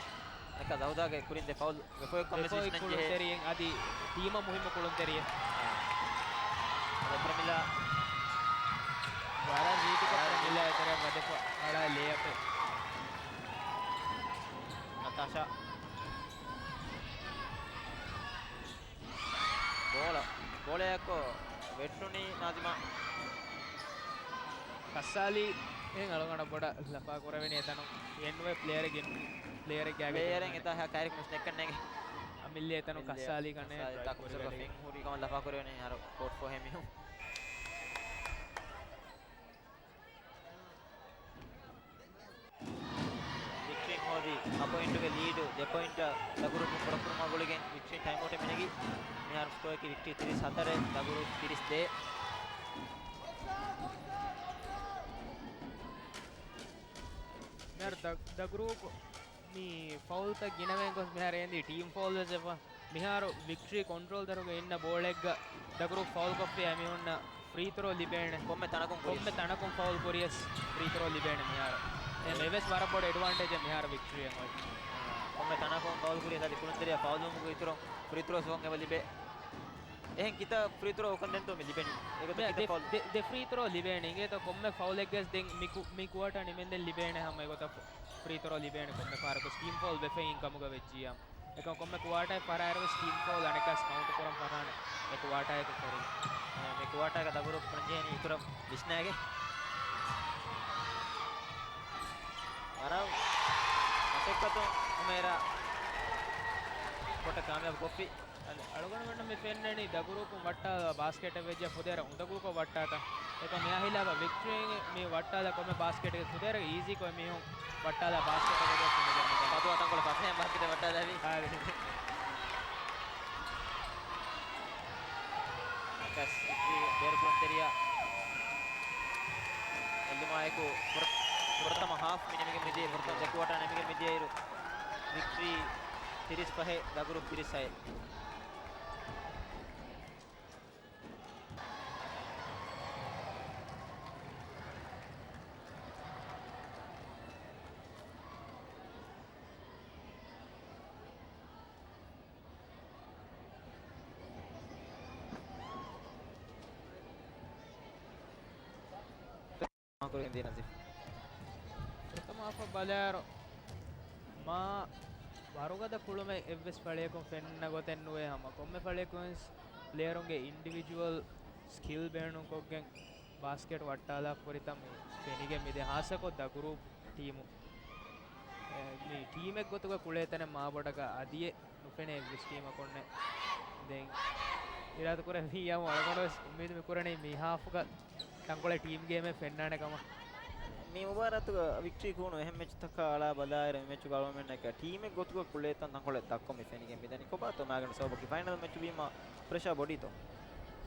އަނެއްކާ ޒަހުދާގެ ކުރިން ދެ ފައުލް ވެފައި ކޮންމެ ވެފައި ވިސްނަން ޖެހޭ. ކުޅުންތެރިއެއް އަދި ޓީމަށް މުހިއްމު ކުޅުންތެރިއެއް. އާ. އަދި ޕްރެމިލާ. ވަރަށް ރީތިކޮށް ވަރަށް ޕްރެމިލާ ރީތިކޮށް. އެތެރެއަށް ވަދެފަ އަޅާ ލޭއަޕެއް. ނަތާޝާ. ބޯޅައަކު ވެއްޓުނީ ނާޒިމާ. ކައްސާލީ އެހެން އަޅުގަނޑަށް ބޮޑަށް ލަފާ ކުރެވެނީ އެތަނުން އެންވެ ޕްލޭޔަރެއްގެ، ޕްލޭޔަރެއްގެ ޕްލޭޔަރެއް އެތާ ހާ ކައިރިކުން ނެއްކަން ނޭނގެ. އަމިއްލި އެތަނުން ކައްސާލީ ކަންނޭ ކައްސާލީ ޓްރައި ތާކު ކުރެވެނީ. ފެން ހުރީ ކަމަށް ލަފާ ކުރެވެނީ އަހަރު ކޯޓް ފޯހޭ މީހުން. ވިކްޓްރީން ހޯދި އަށް ޕޮއިންޓުގެ ލީޑު ދެ ޕޮއިންޓަށް ދަގުރޫޕުން ފުރައްކުރުމާ ގުޅިގެން ވިކްޓްރީން ޓައިމްއައުޓެއް މިނެގި. މިހާރު ސްކޯއަކީ ވިކްޓްރީ ތިރީސް ހަތަރެއް، ދަގުރޫޕް ތިރީސް ދޭއް. މިހާރު ދަ-، ދަގުރޫޕް މި ފައުލްތައް ގިނަވެގެން ގޮސް މިހާރު އެންދީ ޓީމް ފައުލް ވެސް އެފަ. މިހާރު ވިކްޓްރީ ކޮންޓްރޯލް ދަރުގަ އިންނަ ބޯޅައެއްގަ ދަގުރޫޕް ފައުލް ކޮށްފިއްޔާ މީހުންނަށް ފްރީ ތްރޯ ލިބޭނެ. ކޮންމެ ތަނަކުން ކޮންމެ ކުރިޔަސް. ތަނަކުން ފައުލް ކުރިޔަސް ފްރީ ތްރޯ ލިބޭނެ މިހާރު. އެ އެވެސް ވަރަށް ބޮޑު އެޑްވާންޓޭޖެއް މިހާރު ވިކްޓްރީއަށް އޮތް. ކޮންމެ ތަނަކުން ފައުލް ކުރިޔަސް އަދި ކުޅުންތެރިޔާ ފައުލްވުމުގެ އިތުރުން ފްރީ ތްރޯ ސޯން އެބަ ލިބޭ. އެހެން ކިތައް ފްރީ ތްރޯ އޮކަން ދެންތޯ މި ލިބެނީ؟ އެގޮތަށް ދެ-، ކިތައް ދެ-، ފައުލް؟ ދެ-، ދެ ފްރީ ތްރޯ ލިބޭނެ. އިނގޭތޯ ކޮންމެ ފައުލެއްގަސް ދެން މި ކު-، މި ކުއާޓާ ނިމެންދެން ލިބޭނެ ހަމަ އެގޮތަށް ފްރީ ތްރޯ ލިބޭނެ ކޮންމެ ފަހަރަކު ޓީމް ފައުލް ވެފަ އިން ކަމުގަ ވެއްޖިއްޔާ. އެކަމް ކޮންމެ ކުއާޓާއެއް ފަހަރާއިރުވެސް ޓީމް ފައުލް އަނެއްކާސް ކައުންޓް ކުރަން ފަށާނެ އެ ކުއާޓާއެއްގެ ކުރިން. އެ، މި ކުއާޓާގަ ދަގުރޫޕް ކުރަންޖެހެނީ އިތުރަށް ވިސްނާގެ. ވަރަށް މަސައްކަތުން އުމޭރާ ކޮޓަށް ކާމިޔާބު ކޮށްފި. އަދި އަޅުގަނޑުމެންނަށް މި ފެންނަނީ ދަގުރޫޕުން ވައްޓާލާ ބާސްކެޓެއް ވެއްޖެ ފުދޭވަރަށް އުނދަގޫކޮށް ވައްޓާތަން. އެކަމް އެއާ ހިލާފަށް ވިކްޓްރީން މި ވައްޓާލާ ކޮންމެ ބާސްކެޓެއް ފުދޭވަރަށް އީޒީކޮށް މީހުން ވައްޓާލާ ބާސްކެޓެއް ވެއްޖެ ފުދޭވަރަށް. ފަތުވާ ތަންކޮޅެއް ފަސޭހައިން ބާސްކެޓެއް ވައްޓާލާލީ. އާދެ. އަކަސް ވިކްޓްރީ ބޭރު ކުޅުންތެރިޔާ އެއްލުމާއެކު ފުރަ-، ފުރަތަމަ ހާފް މި ނިމިގެން މިދިޔަ، ފުރަތަމަ ދެ ކުއާޓާ ނިމިގެން މިދިޔައިރު ވިކްޓްރީ ތިރީސް ފަހެއް، ދަގުރޫޕް ތިރީސް ހައެއް. ކުރިން ދީ ނަޒީފް. ފުރަތަމަ ހާފަށް ބަލާއިރު، މާ ވަރުގަދަ ކުޅުމެއް އެއްވެސް ފަޅިޔަކުން ފެންނަ ގޮތެއް ނުވޭ ހަމަ. ކޮންމެ ފަޅިޔަކުން ވެސް ޕްލޭޔަރުންގެ އިންޑިވިޖުއަލް ސްކިލް ބޭނުންކޮށްގެން ބާސްކެޓް ވައްޓާލާ ފުރިތަމަ ފެނިގެން މިދޭ، ހާއްސަކޮށް ދަގުރޫޕް ޓީމު. އެ، މި ޓީމެއް ގޮތުގަ ކުޅޭ ތަނެއް މާ ބޮޑަކަށް އަދިއެއް ނުފެނޭ އެއްވެސް ޓީމަކުންނެއް. ދެން އިރާދަކުރެއްވިއްޔާމު އަޅުގަނޑުވެސް އުއްމީދު މިކުރަނީ މި ހާފުގަ ތަންކޮޅެއް ޓީމް ގޭމެއް ފެންނާނެ ކަމަށް. މި މުބާރާތުގަ ވިކްޓްރީ ކޫނު އެހެން މެޗުތަކާ އަޅާ ބަލާއިރު، މި މެޗުގަ އަޅުގަނޑުމެންނަކަށް ޓީމެއް ގޮތުގަ ކުޅޭ ތަން ތަންކޮޅެއް ދައްކަމުން މި ފެނިގެން މިދަނީ. ކޮބާތޯ މާގަނޑު ސަބަބަކީ؟ ފައިނަލް މެޗު ވީމަ ޕްރެޝާ ބޮޑީތޯ؟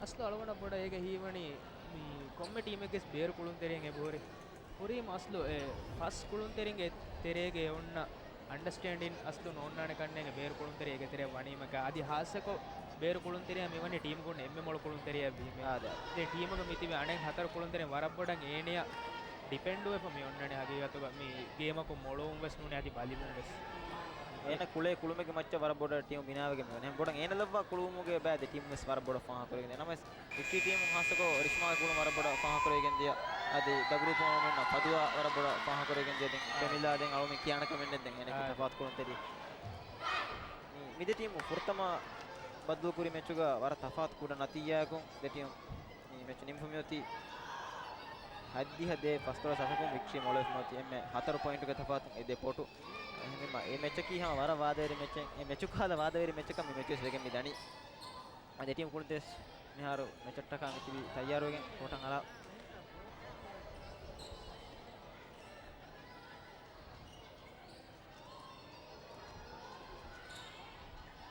އަސްލު އަޅުގަނޑަށް ބޮޑަށް އޭގަ ހީވަނީ މި ކޮންމެ ޓީމެއްގެސް ބޭރު ކުޅުންތެރިން އެބަހުރި. ހުރީމަ އަސްލު އެ ފަސް ކުޅުންތެރިންގެ ތެރޭގަ އެ އޮންނަ އަންޑަސްޓޭންޑިން އަސްލު ނޯންނާނެ ކަންނޭނގެ ބޭރު ކުޅުންތެރި އޭގެ ތެރެއަށް ވަނީމަ. އަދި ހާއްސަކޮށް ބޭރު ކުޅުންތެރިޔާ މިވަނީ ޓީމުގަ އުންނަ އެންމެ މޮޅު ކުޅުންތެރިޔާ ވީމެ. އާދެ. ދެ ޓީމުގަ މިތިބި އަނެއް ހަތަރު ކުޅުންތެރިން ވަރަށް ބޮޑަށް އޭނެޔަށް ޑިޕެންޑުވެފަ މި އޮންނަނީ ހަގީގަތުގަ މި ގޭމަކު މޮޅުވުން ވެސް ނޫނޭ އަދި ބަލިވުން ވެސް. އޭނަ ކުޅޭ ކުޅުމެއްގެ މައްޗަށް ވަރަށް ބޮޑަށް ޓީމު ބިނާވެގެން މިވަނީ. އެހެން ބޮޑަށް އޭނަ ލައްވާ ކުޅުވުމުގެ ބައި ދެ ޓީމު ވެސް ވަރަށް ބޮޑަށް ފާހަގަކުރެވިގެން ނަމަވެސް ވިކްޓްރީ ޓީމުން ހާއްސަކޮށް ރިޝްމާގެ ކުޅުން ވަރަށް ބޮޑަށް ފާހަގަކުރެވިގެން ދިޔަ. އަދި ދަގުރޫޕުން އަޅުގަނޑުމެންނަށް ފަދުވާ ވަރަށް ބޮޑަށް ފާހަގަކުރެވިގެން ދިޔަ. ދެން އެ މިލާ ދެން އަޅުގަނޑުމެން ކިޔާނެ ކަމެއް ނެތް ދެން އޭނަގެ ތަފާތު ކުޅުންތެރި. މި، މި ދެ ޓީމު ފުރަތަމަ ބައްދަލުކުރި މެޗުގަ ވަރަށް ތަފާތު ކުޑަ ނަތީޖާއަކުން ދެ ޓީމު މި މެޗު ނިމިފަ މިއޮތީ ހަތްދިހަ ދޭއް. ފަސްދޮޅަސް އަށަކުން ވިކްޓްރީ މޮޅުވެފަ މިއޮތީ އެންމެ ހަތަރު ޕޮއިންޓުގެ ތަފާތުން އެ ދެ ޕޮޓު. އެހެންވީމަ އެ މެޗަކީ ހަމަ ވަރަށް ވާދަވެރި މެޗެއް، އެ މެޗު ކަހަލަ ވާދަވެރި މެޗަކަށް މި މެޗު ވެސް ވެގެން މި ދަނީ. އަދި ޓީމް ކުޅުންތެރި މިހާރު މެޗަށްޓަކާ މިތިބީ ތައްޔާރުވެގެން ކޯޓަށް އަރާ.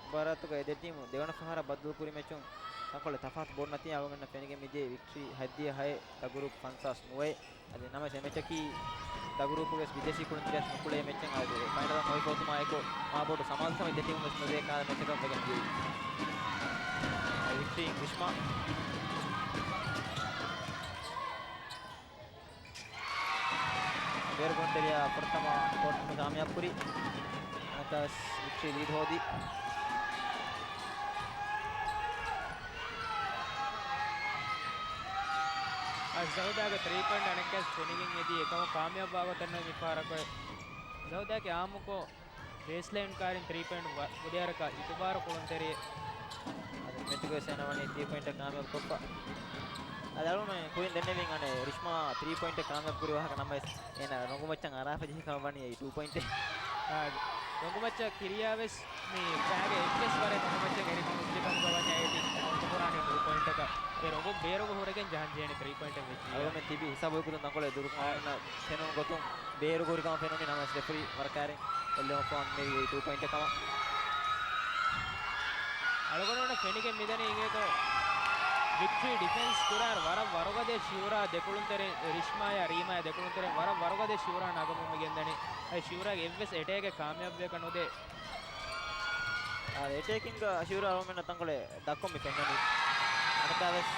މުބާރާތުގަ އެ ދެ ޓީމު ދެވަނަ ފަހަރަށް ބައްދަލުކުރި މެޗުން ތަންކޮޅެއް ތަފާތު ބޮޑު ނަތީ އަޅުގަނޑަށް ފެނިގެން މިދިޔަ ވިކްޓްރީ ހަތްދިހަ ހައެއް، ދަގުރޫޕް ފަންސާސް ނުވައެއް. އަދި ނަމަވެސް އެ މެޗަކީ ދަގުރޫޕުގެ ވެސް ބިދޭސީ ކުޅުންތެރިޔާ ނުކުޅޭ މެޗެއް. އަދި ފައިނަލަށް ނުވި ފޮތުމާއެކު މާބޮޑު ސަމާލުކަމެއް ދެ ޓީމުން ވެސް ނުދޭ ކަހަލަ މެޗަކަށް ވެގެން ދިޔައީ. ވިކްޓްރީ ގްރިޝްމާ. ބޭރު ކުޅުންތެރިޔާ ފުރަތަމަ ކޯޓުން ކާމިޔާބު ކުރި. އަނަކަސް ވިކްޓްރީ ލީޑް ހޯދި. އަ، ޒަހުދާގެ ތްރީ ޕޮއިންޓް އަނެއްކާސް ފެނިގެން އެދި އެކަމަށް ކާމިޔާބުވާ ގޮތެއް ނުވެ މި ފަހަރަކު. ޒަހުދާގެ އާއްމުކޮށް ބޭސްލައިން ކާރިން ތްރީ ޕޮއިންޓް ވަ-، ފުދޭވަރަކަށް އިތުބާރު ކުޅުންތެރި. އަދި މެޓްގޮސް އޭނާ ވަނީ ތްރީ ޕޮއިންޓަށް ކާމިޔާބު ކޮށްފަ. އަދި އަޅުގަނޑު ކުރިން ދެންނެވިން އަނެއް ރިޝްމާ ތްރީ ޕޮއިންޓެއް ކާމިޔާބު ކުރި ވާހަކަ ނަމަވެސް، އޭނާ ރޮނގު މައްޗަށް އަރާފަ ޖެހި ކަމަށް ވަނީ އެއީ ޓޫ ޕޮއިންޓެއް. އާ، ރޮނގު މައްޗަށް ކިރިޔާ ވެސް މި ފައިގެ އެއްވެސް ވަރެއް ރޮނގު މައްޗަށް އެރި ނުއުއްޒި ކަމުގަ ވަންޏާ އޭތި ނުކުރާނީ ޓޫ ޕޮއިންޓަކަށް. އެ ރޮނގުން ބޭރުގަ ހުރެގެން ޖަހަން ޖެހޭނީ ތްރީ ޕޮއިންޓެއް ވެއްޖިއްޔާ. އަޅުގަނޑުމެން ތިބި ހިސާބު ގޮތުން ތަންކޮޅެއް ދުރުކުރުމަށް އާ. ފެނުނު ގޮތުން ބޭރު ހުރި ކަމަށް ފެނުނީ ނަމަވެސް ރެފްރީ ވަރަށް ކައިރިން އެއްލެވުން ފޯން މެވި އެއީ ޓޫ ޕޮއިންޓެއް ކަމަށް. އަޅުގަނޑުމެން ފެނިގެން މިދަނީ އިނގޭތޯ ވިކްޓްރީ ޑިފެންސް ކުރާ ވަރަށް ވަރުގަދަ ޝިއުރާ ދެކުޅުންތެރި ރިޝްމާޔާ ރީމާޔާ ދެކުޅުންތެރި ވަރަށް ވަރުގަދަ ޝިއުރާ ނަގަމުން މި ގެންދަނީ. އެ ޝިއުރާގެ އެއްވެސް އެޓޭކެއް ކާމިޔާބުވެގަ ނުދޭ. އާ، އެޓޭކިންގ ޝިއުރާ އަޅުގަނޑުމެންނަށް ތަންކޮޅެއް ދައްކަމުން މި ފެންނަނީ. އަނެއްކާވެސް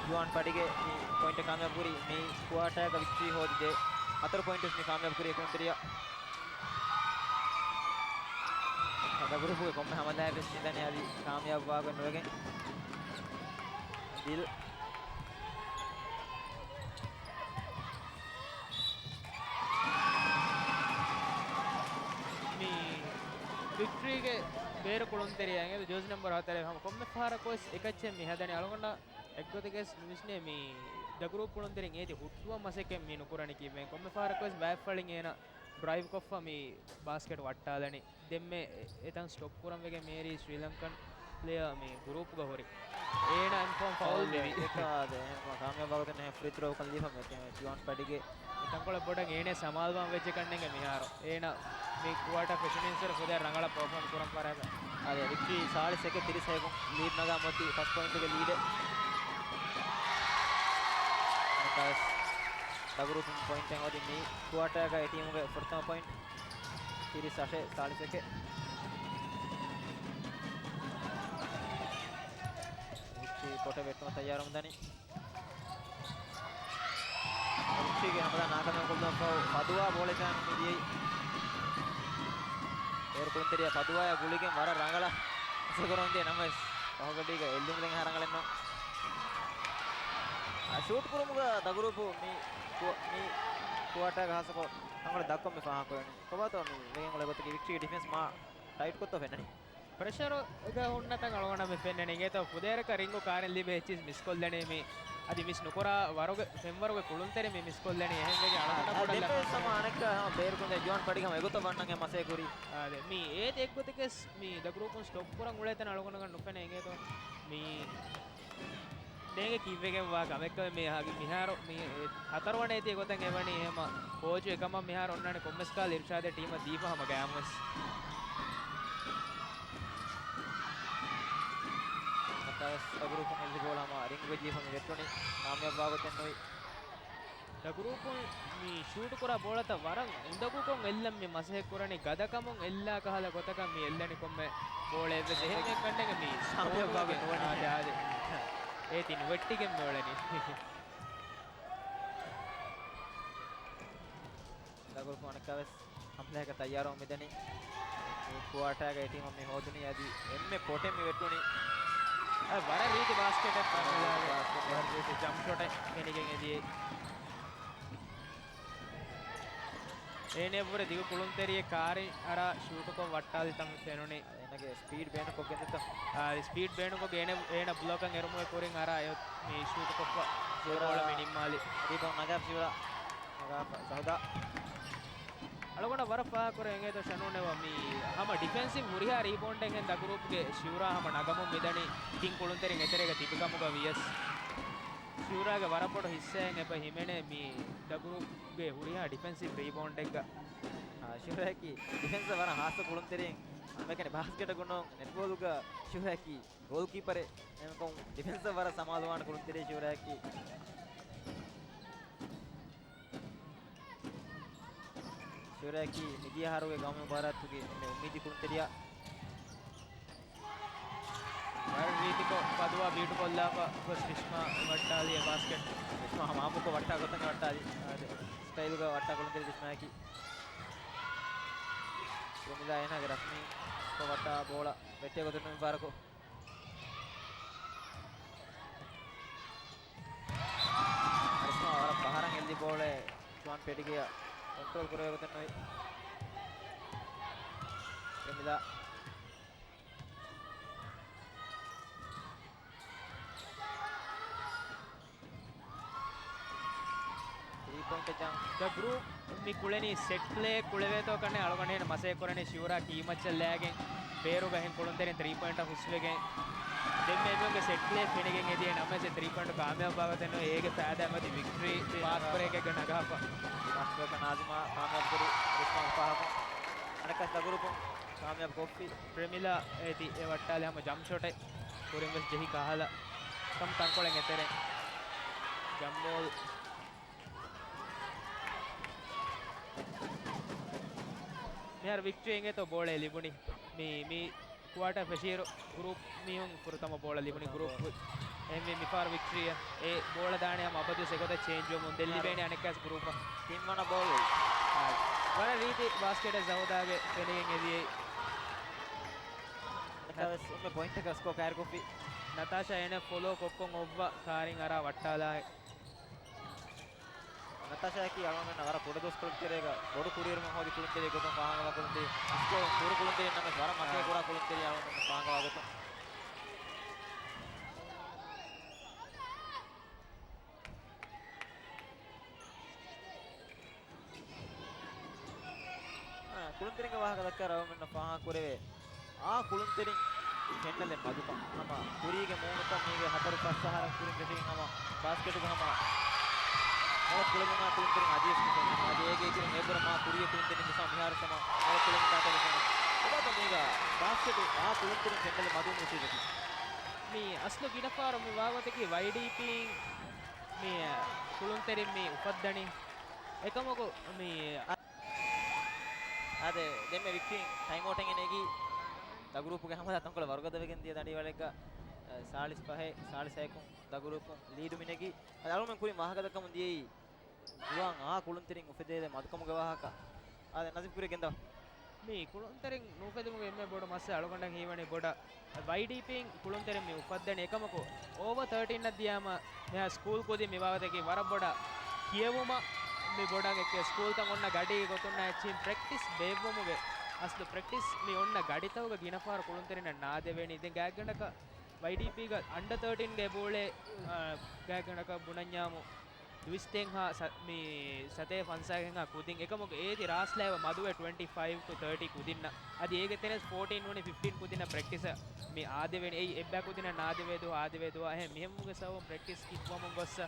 ޖުވާން ޕަޑިގެ މި ޕޮއިންޓެއް ކާމިޔާބު ކުރީ މި ކުއާޓާގަ ވިކްޓްރީ ހޯދިދޭ. ހަތަރު ޕޮއިންޓުސް މި ކާމިޔާބު ކުރީ ކުޅުންތެރިޔާ. ހަދާ ގްރޫޕުގެ ކޮންމެ ހަމަލާއެއް ވެސް ނިދަނީ އަދި ކާމިޔާބު ވާގޮތް ނުވެގެން. ދިލް. މި ވިކްޓްރީގެ ބޭރު ކުޅުންތެރިޔާ އިނގޭތޯ ޖާސި ނަމްބަރު ހަތަރެއް ހަމަ ކޮންމެ ފަހަރަކުވެސް އެކައްޗެއް މި ހަދަނީ. އަޅުގަނޑަށް އެއްގޮތަކަސް ނުވިސްނޭ މި ދަ ގްރޫޕް ކުޅުންތެރިން އޭތި ހުއްޓުވަން މަސައްކަތް މި ނުކުރަނީ ކީއްވެ. ކޮންމެ ފަހަރަކުވެސް ބައެއް ފަޅިން އޭނަ ޑްރައިވް ކޮށްފަ މި ބާސްކެޓް ވައްޓާލަނީ. ދެންމެ އެ-، އެތަން ސްޓޮޕް ކުރަން ވެގެން މިއެރީ ސްރީލަންކަން ޕްލޭޔާ މި ގްރޫޕްގަ ހުރި. އޭނަ އެންފޯން ފައުލް ލިބި. އެކާ އާދެ، އެހެން ކާމިޔާބު ވާގޮތެއް ނެހެ ފްރީ ތްރޯކަން ލީފަ މެ ތިމެ ޖުވާން ޕަޑިގެ. އެ ތަންކޮޅެއް ބޮޑަށް އޭނަ ސަމާލުވާން ވެއްޖެ ކަންނޭނގެ މިހާރު. އޭނަ މި ކުއާޓާ ފެށުނީންސުރެ ފުދޭ ރަނގަޅަށް ޕަރފޯމް ކުރަން ފަރާތަށް. އާދެ، ވިކްޓްރީ ސާޅީސް އެކެއް ތިރީސް ހައެއްގަ ލީޑް ނަގާ މޮތީ ފަސް ޕޮއިންޓުގެ ލީޑެއް. އަނެއްކާވެސް ދަ ގްރޫޕުން ޕޮއިންޓެއް ހޯދި މި ކުއާޓާގަ އެ ޓީމުގެ ފުރަތަމަ ޕޮއިންޓް. ތިރީސް އަށެއް ސާޅީސް އެކެއް. ރިއްޗީ ކޮޓަށް ވެއްޓުމަށް ތައްޔާރުވަމުން ދަނީ. ރިއްޗީގެ ހަމަލާ ނާކާމިޔާބު ކޮށްލުމަށްފަހު ފަދުވާ ބޯޅަ އެތާނު މި ދިޔައީ. ބޭރު ކުޅުންތެރިޔާ ފަދުވާޔާ ގުޅިގެން ވަރަށް ރަނގަޅަށް ހަސަކުރަން ދިޔަ ނަމަވެސް ފަހުގަޑީގަ އެއްލުމުން ދެން އެހާ ރަނގަޅެއް ނޫން. އާ، ޝޫޓް ކުރުމުގަ ދަ ގްރޫޕު މި ކު-، މި ކުއާޓާގަ ހާއްސަކޮށް ތަންކޮޅެއް ދައްކަން މި ފާހަގަކުރަނީ. ކޮބާތޯ މި ވެގެން އުޅޭ ގޮތަކީ ވިކްޓްރީގެ ޑިފެންސް މާ ޓައިޓްކޮށްތޯ ފެންނަނީ؟ ޕްރެޝަރުގަ ހުންނަތަން އަޅުގަނޑަށް މި ފެންނަނީ. އިނގޭތޯ ފުދޭވަރަކަށް ރިންގު ކާރިން ލިބޭ އެއްޗިސް މިސްކޮށްލަނީ މި. އަދި މިސް ނުކުރާ ވަރުގެ ފެންވަރުގެ ކުޅުންތެރި މި މިސްކޮށްލަނީ. އެހެންވެގެން އަޅުގަނޑަށް އާ، ބޮޑަށް ދެން ވެސް ހަމަ އަނެއްކާ ހަމަ ބޭރުކުން ދެން ޖުވާން ޕަޑިގަ ހަމަ އެގޮތަށް ވަންނަން އެ މަސޭ ކުރީ. އާދެ، މި އޭތި އެއްގޮތަކަސް މި ދަ ގްރޫޕުން ސްޓޮޕް ކުރަން އުޅޭތަން އަޅުގަނޑަކަށް ނުފެނޭ އިނގޭތޯ. މި ނޭނގެ ކިއްވެގެންވާ ކަމެއްކަމެއް މި ހަގި މިހާރު މި ހަތަރުވަނަ އޭތި ގޮތަށް އެވަނީ އެހެމަ ކޯޗު އެކަމަށް މިހާރު އޮންނާނެ ކޮންމެސް ކާލް އިރުޝާދެ ޓީމަށް ދީފަ ހަމަ ގަޔާމުވެސް. އަތާވެސް އަގުރުކުން އެއްލި ބޯޅަ ހަމަ ރިންގުގެ ޖީފަ މި ވެއްޓުނީ ކާމިޔާބު ވާގޮތެއް ނުވި. ދަގުރޫޕުން މި ޝޫޓު ކުރާ ބޯޅަތައް ވަރަށް އުނދަގޫކޮށް އެއްލަން މި މަސައްކަތް ކުރަނީ ގަދަކަމުން އެއްލާ ކަހަލަ ގޮތަކަށް މި އެއްލަނި ކޮންމެ ބޯޅައެއްވެސް އެހެން ކަންނޭނގެ މި ސްކޯރުގެ އާދެ އާދެ. އޭތި ނުވެއްޓިގެން މި އުޅެނީ. ދަގުރޫޕު އަނެއްކާވެސް ހަމްލާއަކަށް ތައްޔާރުވަމުން މިދަނީ. މި ކުއާޓާގަ އެ ޓީމަށް މި ހޯދުނީ އަދި އެންމެ ޕޮޓެއް މި ވެއްޓުނީ. އަ، ވަރަށް ރީތި ބާސްކެޓެއް ތަންމުލާގެ. ވަރަށް ރީތި ޖަމްޕް ޝޮޓެއް ފެނިގެން އެދިޔައީ. އޭނައަށްވުރެ ދިގު ކުޅުންތެރިއެއް ކާރި އަރާ ޝޫޓުކޮށް ވައްޓާލި ތަން ފެނުނީ. އޭނަގެ ސްޕީޑް ބޭނުންކޮށް ގެންދަތަ؟ އާ، ސްޕީޑް ބޭނުންކޮށް އޭނަ، އޭނަ ބްލޮކަށް އެރުމުގެ ކުރިން އަރާ އެ މި ޝޫޓުކޮށްފަ ޝޫޓް ބޯޅަ މި ނިންމާލި. ރީބައުންޑް ނަގާފަ ޝިއުރާ. ނަގާފަ ސަހުދާ. އަޅުގަނޑަށް ވަރަށް ފާހަގަކުރެވެން އެނގޭތޯ ޝަނޫން އެވަ މި ހަމަ ޑިފެންސިވް ހުރިހާ ރީބައުންޑެއްހެން ދަގުރޫޕްގެ ޝިއުރާ ހަމަ ނަގަމުން މިދަނީ ތިން ކުޅުންތެރިން އެތެރޭގަ ތިބިކަމުގަ ވިޔަސް. ޝިއުރާގެ ވަރަށް ބޮޑު ހިއްސާއެއް އެބަ ހިމެނޭ މި ދަގުރޫޕްގެ ހުރިހާ ޑިފެންސިވް ރީބައުންޑެއްގަ. އާ، ޝިއުރާއަކީ ޑިފެންސަށް ވަރަށް ހާއްސަ ކުޅުންތެރިން. ހަމައެކަނި ބާސްކެޓަކުން ނޫން ނެޓްބޯލުގަ ޝިއުރާއަކީ ގޯލްކީޕަރެއް. އެހެންކަމުން ޑިފެންސަށް ވަރަށް ސަމާލުވާން ކުޅުންތެރި ޝިއުރާއަކީ. ޝިއުރާއަކީ މިދިޔަ އަހަރުގެ ގައުމީ މުބާރާތުގެ އެންމެ އުއްމީދީ ކުޅުންތެރިޔާ. ވަރަށް ރީތިކޮށް ފަދުވާ ބީޓުކޮށްލާފަ ގޮސް ރިޝްމާ ވައްޓާލި އެ ބާސްކެޓް. ރިޝްމާ ހަމަ އާއްމުކޮށް ވައްޓާ ގޮތަށް ވައްޓާލި. އާދެ. ސްޓައިލްގަ ވައްޓާ ކުޅުންތެރި ރިޝްމާއަކީ. ރުމިލާ އޭނާގެ ރަސްމީކޮށް ވައްޓާ ބޯޅަ ވެއްޓޭ ގޮތެއް ނުވި ފަހަރަކު. ރިޝްމާ ވަރަށް ބަހަރަށް އެއްލި ބޯޅައެއް ޖުވާން ޕެޑިގެއަށް ކޮންޓްރޯލް ކުރެވޭ ގޮތެއް ނުވި. ރުމިލާ. ޕޮއިންޓަށް ޖަން. ދަ ގްރޫޕް މި ކުޅެނީ ސެޓް ޕްލޭ ކުޅެވޭތޯ ކަންނޭ އަޅުގަނޑު މަސައްކަތް ކުރަނީ ޝިއުރާ ކީ މައްޗަށް ލައިގެން ބޭރުގަ އެހެން ކުޅުންތެރިން ތްރީ ޕޮއިންޓަށް ހުސްވެގެން. ދެންމެ އެމީހުންގެ ސެޓް ޕްލޭ ފެނިގެން އެދިޔަ ނަމަވެސް ތްރީ ޕޮއިންޓު ކާމިޔާބު ވާގޮތެއް ނުވޭ. އޭގެ ފައިދާ މަތި ވިކްޓްރީ ޕާސް ބްރޭކެއްގަ ނަގާފަ. ފާސްޓް ބްރޭކަށް ނާޒިމާ ކާމިޔާބު ކުރި ރިޝްމާ ފާހަގު. އަނެއްކާސް ދަގުރޫޕުން ކާމިޔާބު ކޮށްފި. ޕްރެމިލާ އޭތި އެ ވައްޓާލި ހަމަ ޖަމްޕް ޝޮޓެއް ކުރިން ވެސް ޖެހި ކަހަލަ ކަމް ތަންކޮޅެއް އެތެރެ. ޖަމްޕް ބޯލް. މިހާރު ވިކްޓްރީ އިނގޭތޯ ބޯޅަ ލިބުނީ. މި، މި ކުއާޓަ ފެށިއިރު ގްރޫޕް މީހުން ފުރަތަމަ ބޯޅަ ލިބުނީ ގްރޫޕް. އެހެންވެ މިފަހަރު ވިކްޓްރީއަށް އެ ބޯޅަ ދާނެ ހަމަ އަބަދުވެސް އެގޮތަށް ޗޭންޖް ވަމުން. ދެން ލިބޭނެ އަނެއްކާސް ގްރޫޕަށް. ތިންވަނަ ބޯލް. ވަރަށް ރީތި ބާސްކެޓެއް ޒަހުދާގެ ފެނިގެން އެދިޔައީ. އަނެއްކާވެސް އެންމެ ޕޮއިންޓަކަށް ސްކޯ ކައިރިކޮށްފި. ނަތާޝާ އޭނަ ފޮލޯ ކޮށްކޮށް އޮއްވަ ކާރިން އަރާ ވައްޓާލާ. ނަތާޝާއަކީ އަޅުގަނޑުމެންނަށް ވަރަށް ކުޑަދުވަސްކޮޅު ތެރޭގަ ބޮޑު ކުރިއެރުމެއް ހޯދި ކުޅުންތެރިއެއް ގޮތުން ފާހަގަވާ ކުޅުންތެރި، ސްކޯ ކުރު ކުޅުންތެރިން ނަމަވެސް ވަރަށް މަސައްކަތް ކުރާ ކުޅުންތެރި އަޅުގަނޑުމެން ފާހަގަވާ ގޮތުން. އާ، ކުޅުންތެރިންގެ ވާހަކަ ދައްކާ އަޅުގަނޑުމެންނަށް ފާހަގަ ކުރެވޭ. އާ ކުޅުންތެރިން ފެންނަލެއް މަދުކަން ހަމަ ކުރީގެ މޫނުތައް މީގެ ހަތަރު ފަސް އަހަރަށް ކުރިން ފެށިގެން ހަމަ ބާސްކެޓުގަ ހަމަ މޮޅަށް ކުޅެމުން އާ ކުޅުންތެރިން އަދިވެސް ނުފެންނަ. އަދި އޭގެ އިތުރުން އެއްވަރަށް މާ ކުރިއަށް ކުޅުންތެރިން ހިފާ މިހާރު ހަމަ މޮޅަށް ކުޅެމުން ދާތަން ނުފެންނަ. އެބައި މީގަ ބާސްކެޓު އާ ކުޅުންތެރިން ފެންނަލެއް މަދުވުން ހުށީގަތީ. މީ އަސްލު ގިނަ ފަހަރު މި ވާގޮތަކީ ވައިޑީޕީން މި ކުޅުންތެރިން މި އުފައްދަނީ. އެކަމަކު މި އާދެ، ދެންމެ ވިކްޓްރީ ޓައިމްއައުޓެއް ނެގީ. ދަގުރޫޕުގެ ހަމަލާ ތަންކޮޅެއް ވަރުގަދަވެގެން ދިޔަ ދަނޑިވަޅެއްގަ، އަ، ސާޅީސް ފަހެއް، ސާޅީސް ހައެއްކުން ދަގުރޫޕުން ލީޑު މިނެގީ. އަޅުމެން ކުރިން ވާހަކަދައްކަމުން ދިޔައީ، ޒުވާން އާ ކުޅުންތެރިން އުފެދޭ މަދުކަމުގެ ވާހަކަ. އާދެ، ނަޒީމް ކުރިއަށް ގެންދަވާ. މި ކުޅުންތެރިން ނުއުފެދުމުގެ އެންމެ ބޮޑު މައްސަލަ އަޅުގަނޑަށް ހީވަނީ ބޮޑަށް ވައިޑީޕީން ކުޅުންތެރިން މި އުފައްދަނީ. އެކަމަކު އޯވަރ ތާޓީން އަށް ދިޔާމަ މިހާ ސްކޫލް ކުދިން މި ބާވަތަކީ ވަރަށް ބޮޑަށް ކިޔެވުމަށް މި ބޮޑަށް އެކެ ސްކޫލްތައް އޮންނަ ގަޑީ ގޮތުންނާ އެއްޗިހިން ޕްރެކްޓިސް ބޭއްވުމުގެ އަސްލު ޕްރެކްޓިސް މި އޮންނަ ގަޑިތަކުގަ ގިނަ ފަހަރު ކުޅުންތެރިންނަށް ނާދެވޭނީ. ދެން ގާތްގަނޑަކަށް ވައިޑީޕީގަ އަންޑަ ތާޓީންގެ ބޯޅޭ، އާ، ގާތްގަނޑަކަށް ބުނަންޏާމު ދުވިސްތޭން ހާ ސަ-، މި ސަތޭކަ ފަންސާގެންހާ ކުދިން އެކަމަކު އޭތި ރާސްލައިވަ މަދުވެ ޓްވެންޓީ ފައިވް ޓު ތާޓީ ކުދިންނަށް. އަދި އޭގެ ތެރޭސް ފޯޓީން ނޫނީ ފިފްޓީން ކުދިންނަށް ޕްރެކްޓިސަށް މި އާދެވޭނެ. އެއީ އެއްބައި ކުދިންނަށް ނާދެވޭ ދުވަހު އާދެވޭ ދުވަހު އެހެން މިހެންވުމުގެ ސަބަބުން ޕްރެކްޓިސް ކިއްވަމުން ގޮއްސަ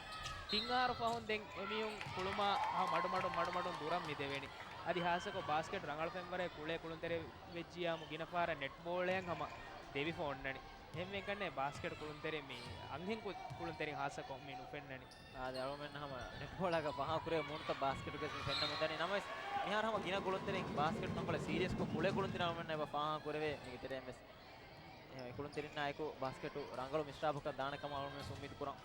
ތިން އަހަރު ފަހުން ދެން އެމީހުން ކުޅުމާ ހަ މަޑުމަޑުން މަޑުމަޑުން ދުރަށް މި ދެވޭނީ. އަދި ހާއްސަކޮށް ބާސްކެޓް ރަނގަޅު ފެންވަރެއް ކުޅޭ ކުޅުންތެރި ވެއްޖިޔާމު ގިނަ ފަހަރަށް ނެޓް ބޯޅައަށް ހަމަ ދެވިފަ އޮންނަނީ. އެހެންވެ ކަންނޭ ބާސްކެޓް ކުޅުންތެރިން މި އަންހެން ކު-، ކުޅުންތެރިން ހާއްސަކޮށް މި ނުފެންނަނީ. އާދެ، އަޅުމެން ހަމަ ނެޓްބޯޅައަކަށް ފާހަގަކުރެވޭ މޫނުތައް ބާސްކެޓުގެ ފެންނަމުންދަނީ. ނަމަވެސް މިހާރު ހަމަ ގިނަ ކުޅުންތެރިން ބާސްކެޓް ތަންކޮޅެއް ސީރިއަސްކޮށް ކުޅޭ ކުޅުންތެރިން އަޅުމެންނަށް އެބަ ފާހަގަކުރެވޭ. މީގެ ތެރެއިން ވެސް އެ ކުޅުންތެރިންނާ އެކު ބާސްކެޓު ރަނގަޅު މިސްރާބަކަށް ދާނެ ކަމަށް އަޅުމެން ވެސް އުއްމީދު ކުރަން.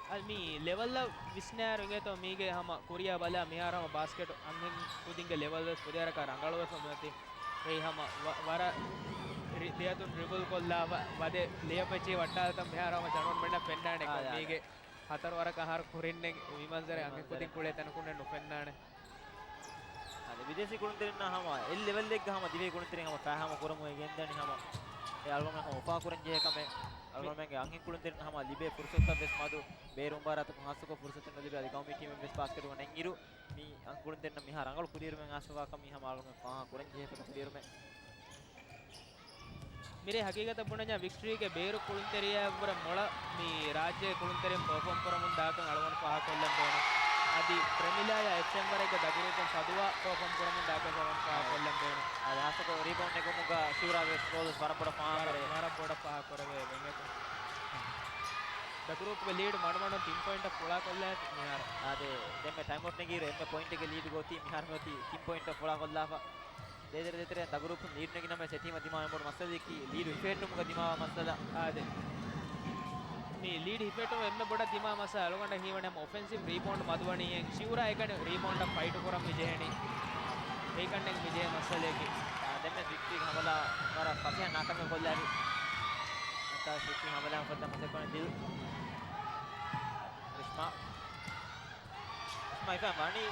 އަދި މި ލެވަލްއަށް ވިސްނާއިރު އިނގޭތޯ މީގެ ހަމަ ކުރިއަށް ބަލާ މިހާރު ހަމަ ބާސްކެޓު އަންހެން ކުދިންގެ ލެވަލް ވެސް ފުދޭވަރަކަށް ރަނގަޅުވެފަ މިއޮތީ. އެއީ ހަމަ ވަ-، ވަރަށް ރި-، ދެއަތުން ޑްރިބަލް ކޮށްލާފަ ވަދެ ލޭއަޕް އެއްޗެއް ވައްޓާލަތަން މިހާރު ހަމަ ޗަނުވަން މެންނަށް ފެންނާނެ. އާ، އާ. މީގެ ހަތަރު ވަރަކަށް އަހަރު ކުރިންނެއް މި މަންޒަރެއް މި އަންހެން މަންޒަރެއް. ކުދިން ކުޅޭ ތަނަކުންނެއް ނުފެންނާނެ. އަދި ބިދޭސީ ކުޅުންތެރިންނާ ހަމަ އެއް ލެވެލްއެއްގަ ހަމަ ދިވެހި ކުޅުންތެރިން ހަމަ ފާހަމަ ކުރަމުން އެ ގެންދަނީ ހަމަ އެ އަޅުގަނޑުމެން ހަމަ އުފާ ކުރަން ޖެހޭ ކަމެއް. އަޅުގަނޑުމެންގެ އަންހެން ކުޅުންތެރިން ހަމަ ލިބޭ ފުރުސަތުތައް ވެސް މަދު. ބޭރު މުބާރާތަކުން ހާއްސަކޮށް ފުރުސަތެއް ނުލިބޭ. އަދި ގައުމީ ޓީމެއް ވެސް ބާސްކެޓުގަ ނެތްއިރު މި އަންހެން ކުޅުންތެރިންނަށް މިހާ ރަނގަޅު ކުރިއެރުމެއް އާސަވާކަން މި ހަމަ އަޅުގަނޑުމެން ފާހަގަ ކުރަން ޖެހޭ ފަދަ ކުރިއެރުމެއް. މިރޭ ހަގީގަތަށް ބުނަންޏާ ވިކްޓްރީގެ ބޭރު ކުޅުންތެރިޔާއަށްވުރެ މޮޅަށް މި ރާއްޖޭގެ ކުޅުންތެރިން ޕަރފޯމް ކުރަމުން ދާކަން އަޅުގަނޑު ފާހަގަކޮށްލަން ބޭނުން. އަދި ޕްރެމިލާޔާ އެއް ފެންވަރެއްގަ ދަގުރޫޕުން ފަދުވާ ޕަރފޯމް ކުރަމުން ދާކަން އަޅުގަނޑު ފާހަގަކޮށްލަން ބޭނުން. އަދި ހާއްސަކޮށް ރީބައުންޑް ނެގުމުގަ ޝިއުރާގެ ރޯލް ވަރަށް ބޮޑަށް ފާހަގަކުރެވޭ. ވަރަށް ބޮޑަށް ފާހަގަކުރެވޭ އެބަ އިނގޭތޯ. ދަގުރޫޕުގެ ލީޑު މަޑުމަޑުން ތިން ޕޮއިންޓަށް ފުޅާކޮށްލާފި މިހާރު. އާދެ، ދެންމެ ޓައިމްއައުޓް ނެގިއިރު އެންމެ ޕޮއިންޓެއްގެ ލީޑުގަ އޮތީ މިހާރު މިއޮތީ ތިން ޕޮއިންޓަށް ފުޅާކޮށްލާފަ. ދޭދެރަ ދޭތެރެ ދަގުރޫޕުން ލީޑް ނެގި ނަމަވެސް އެ ޓީމަށް ދިމާވާ ބޮޑު މައްސަލައަކީ ލީޑު ހިފެހެއްޓުމުގަ ދިމާވާ މައްސަލަ. އާދެ. މި ލީޑް ހިފެހެއްޓުމުގަ އެންމެ ބޮޑަށް ދިމާވާ މައްސަލަ އަޅުގަނޑަށް ހީވަނީ ހަމަ އޮފެންސިވް ރީބައުންޑް މަދުވަނީ ހެން. ޝިއުރާ އެކަނި ރީބައުންޑަށް ފައިޓު ކުރަން މި ޖެހެނީ. އެކަންނެއް މި ޖެހޭ މައްސަލައަކީ. އާ، ދެންމެ ވިކްޓްރީގެ ހަމަލާ ވަރަށް ފަސޭހަ ނާކާމިޔާބު ކޮށްލާފި. ވިކްޓްރީގެ ހަމަލާ ފައްދަ މަސައްކަތް ދިލް. ރިޝްމާ. އިސްމާ އިފާ ވަނީ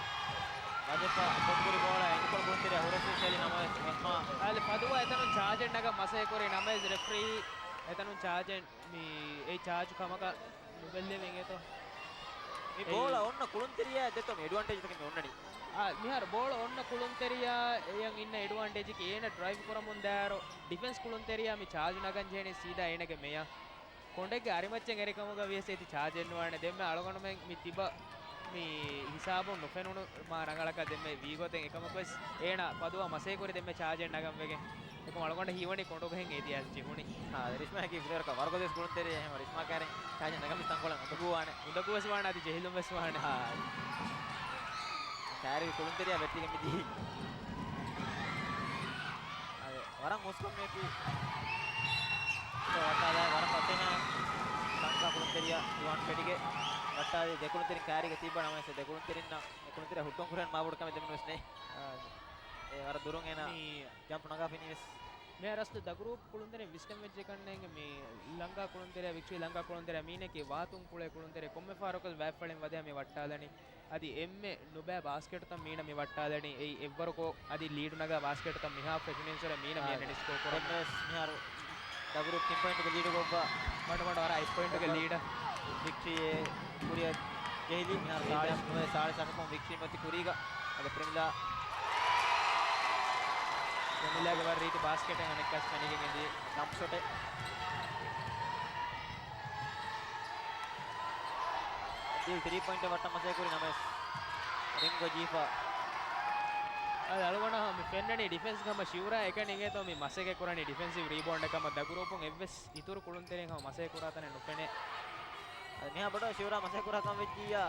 ވަދެފަ ކޮންކުރި ބޯޅަ އެންޑްކޮޅު ކުޅުންތެރިޔާ ހުރަސް ސެލި ނަމަވެސް އިސްމާ. އަލި ފަދުވާ އެތަނުން ޗާޖެއް ނަގަން މަސައްކަތް ކުރި ނަމަވެސް ރެފްރީ އެތަނުން ޗާޖެއް މި އެ ޗާޖު ކަމަކަށް ނުބެއްލެވި އިނގޭތޯ. މި ބޯޅަ އޮންނަ ކުޅުންތެރިޔާ ދެތޯ މި އެޑްވާންޓޭޖްތަކެއް މި އޮންނަނީ. އާ، މިހާރު ބޯޅަ އޮންނަ ކުޅުންތެރިޔާ އެޔަށް އިންނަ އެޑްވާންޓޭޖަކީ އޭނަ ޑްރައިވް ކުރަމުން ދާއިރު ޑިފެންސް ކުޅުންތެރިޔާ މި ޗާޖު ނަގަން ޖެހެނީ ސީދާ އޭނަގެ މެޔަށް. ކޮނޑެއްގެ އަރިމައްޗަށް އެރިކަމުގަ ވިޔަސް އޭތި ޗާޖެއް ނުވާނެ. ދެންމެ އަޅުގަނޑުމެން މި ތިބަ މި ހިސާބުން ނުފެނުނު މާ ރަނގަޅަކަށް ދެންމެ ވީގޮތެއް އެކަމަކުވެސް އޭނަ ފަދުވާ މަސޭކުރި ދެންމެ ޗާޖެއް ނަގަން ވެގެން. އެކަމަކު އަޅުގަނޑަށް ހީވަނީ ކޮނޑުގަހެން އޭތި އައިސް ޖެހުނީ. އާ، ރިޝްމާއަކީ ފްލޭވަރަކަށް ވަރުގަދަ ކުޅުންތެރި އެހެން ރިޝްމާ ކާރިން ޗާޖެއް ނަގަމި ތަންކޮޅެއް އުނދަގޫވާނެ. އުނދަގޫވެސް ވާނެ އަދި ޖެހިލުންވެސް ވާނެ. އާ. ކާރި ކުޅުންތެރިޔާ ބެއްޓިގެ މިދީ. އާ، ވަރަށް ހުސްކޮށް މިއޮތީ. ވައްޓާލާ ވަރަށް ފަސޭހަ ތަންކާ ކުޅުންތެރިޔާ އިވާން ފެޑިގެ ވައްޓާލީ ދެކުޅުންތެރިން ކާރީގަ ތިއްބަ ނަމަވެސް ދެކުޅުންތެރިންނަށް އެކުޅުންތެރި ހުއްޓުން ކުރެން މާބޮޑު ކަމެއް ދެމެން ވެސް ނެތް. އާ. އެ ވަރަށް ދުރުން އޭނަ މި ޖަމްޕް ނަގާފިނީ ވެސް. މި ރަސްދު ދަގުރޫޕް ކުޅުންތެރިން ވިސްނަން ވެއްޖެ ކަންނޭނގެ މި ލަންގާ ކުޅުންތެރިޔާ ވިކްޓްރީ ލަންގާ ކުޅުންތެރިޔާ މީނަކީ ވާތުން ކުޅޭ ކުޅުންތެރި ކޮންމެ ފަހަރަކު ވައިފަޅިން ވަދެ މި ވައްޓާލަނީ. އަދި އެންމެ ނުބައި ބާސްކެޓުތައް މީނަ މި ވައްޓާލަނީ. އެއީ އެއްވަރުކޮށް އަދި ލީޑު ނަގާ ބާސްކެޓުތައް މިހާ ފެށުނީންސުރެ މީނަ މި އާ، އެންޑް ސްކޯ ކުރަމުން. ދެންވެސް މިހާރު ދަގުރޫޕް ތިން ޕޮއިންޓުގެ ލީޑު ގޮއްވާ. މަޑުމަޑު ވަރަށް އެއް ޕޮއިންޓުގެ ލީޑަށް. ވިކްޓްރީ ކުރިއަށް ޖެހިލި. މިހާރު ސާޅީސް ނުވައެއް ސާޅީސް އަކަކުން ވިކްޓްރީ މަތި ކުރީގަ. އަދި ޕްރެމިލާ. ޕްރެމިލާގެ ވަރަށް ރީތި ބާސްކެޓެއް އަނެއްކާސް ފެނިގެން އެދި. ޖަމްޕް ޝޮޓެއް. ދިލް ތިރީ ޕޮއިންޓެއް ވައްޓަން މަސައްކަތް ކުރި ނަމަވެސް ރިމްގޮ ޖީފާ. އަދި އަޅުގަނޑަށް މި ފެންނަނީ ޑިފެންސް ހަމަ ޝިއުރާ އެކަނި އިނގޭތޯ މި މަސައްކަތް ކުރަނީ ޑިފެންސިވް ރީބައުންޑެއް ކަމަށް ދަގުރޫޕުން އެއްވެސް އިތުރު ކުޅުންތެރިން ހަމަ މަސައްކަތް ކުރާ ތަނެއް ނުފެނޭ. އަދި މިހާ ބޮޑަށް ޝިއުރާ މަސައްކަތް ކުރާ ކަން ވެއްޖިއްޔާ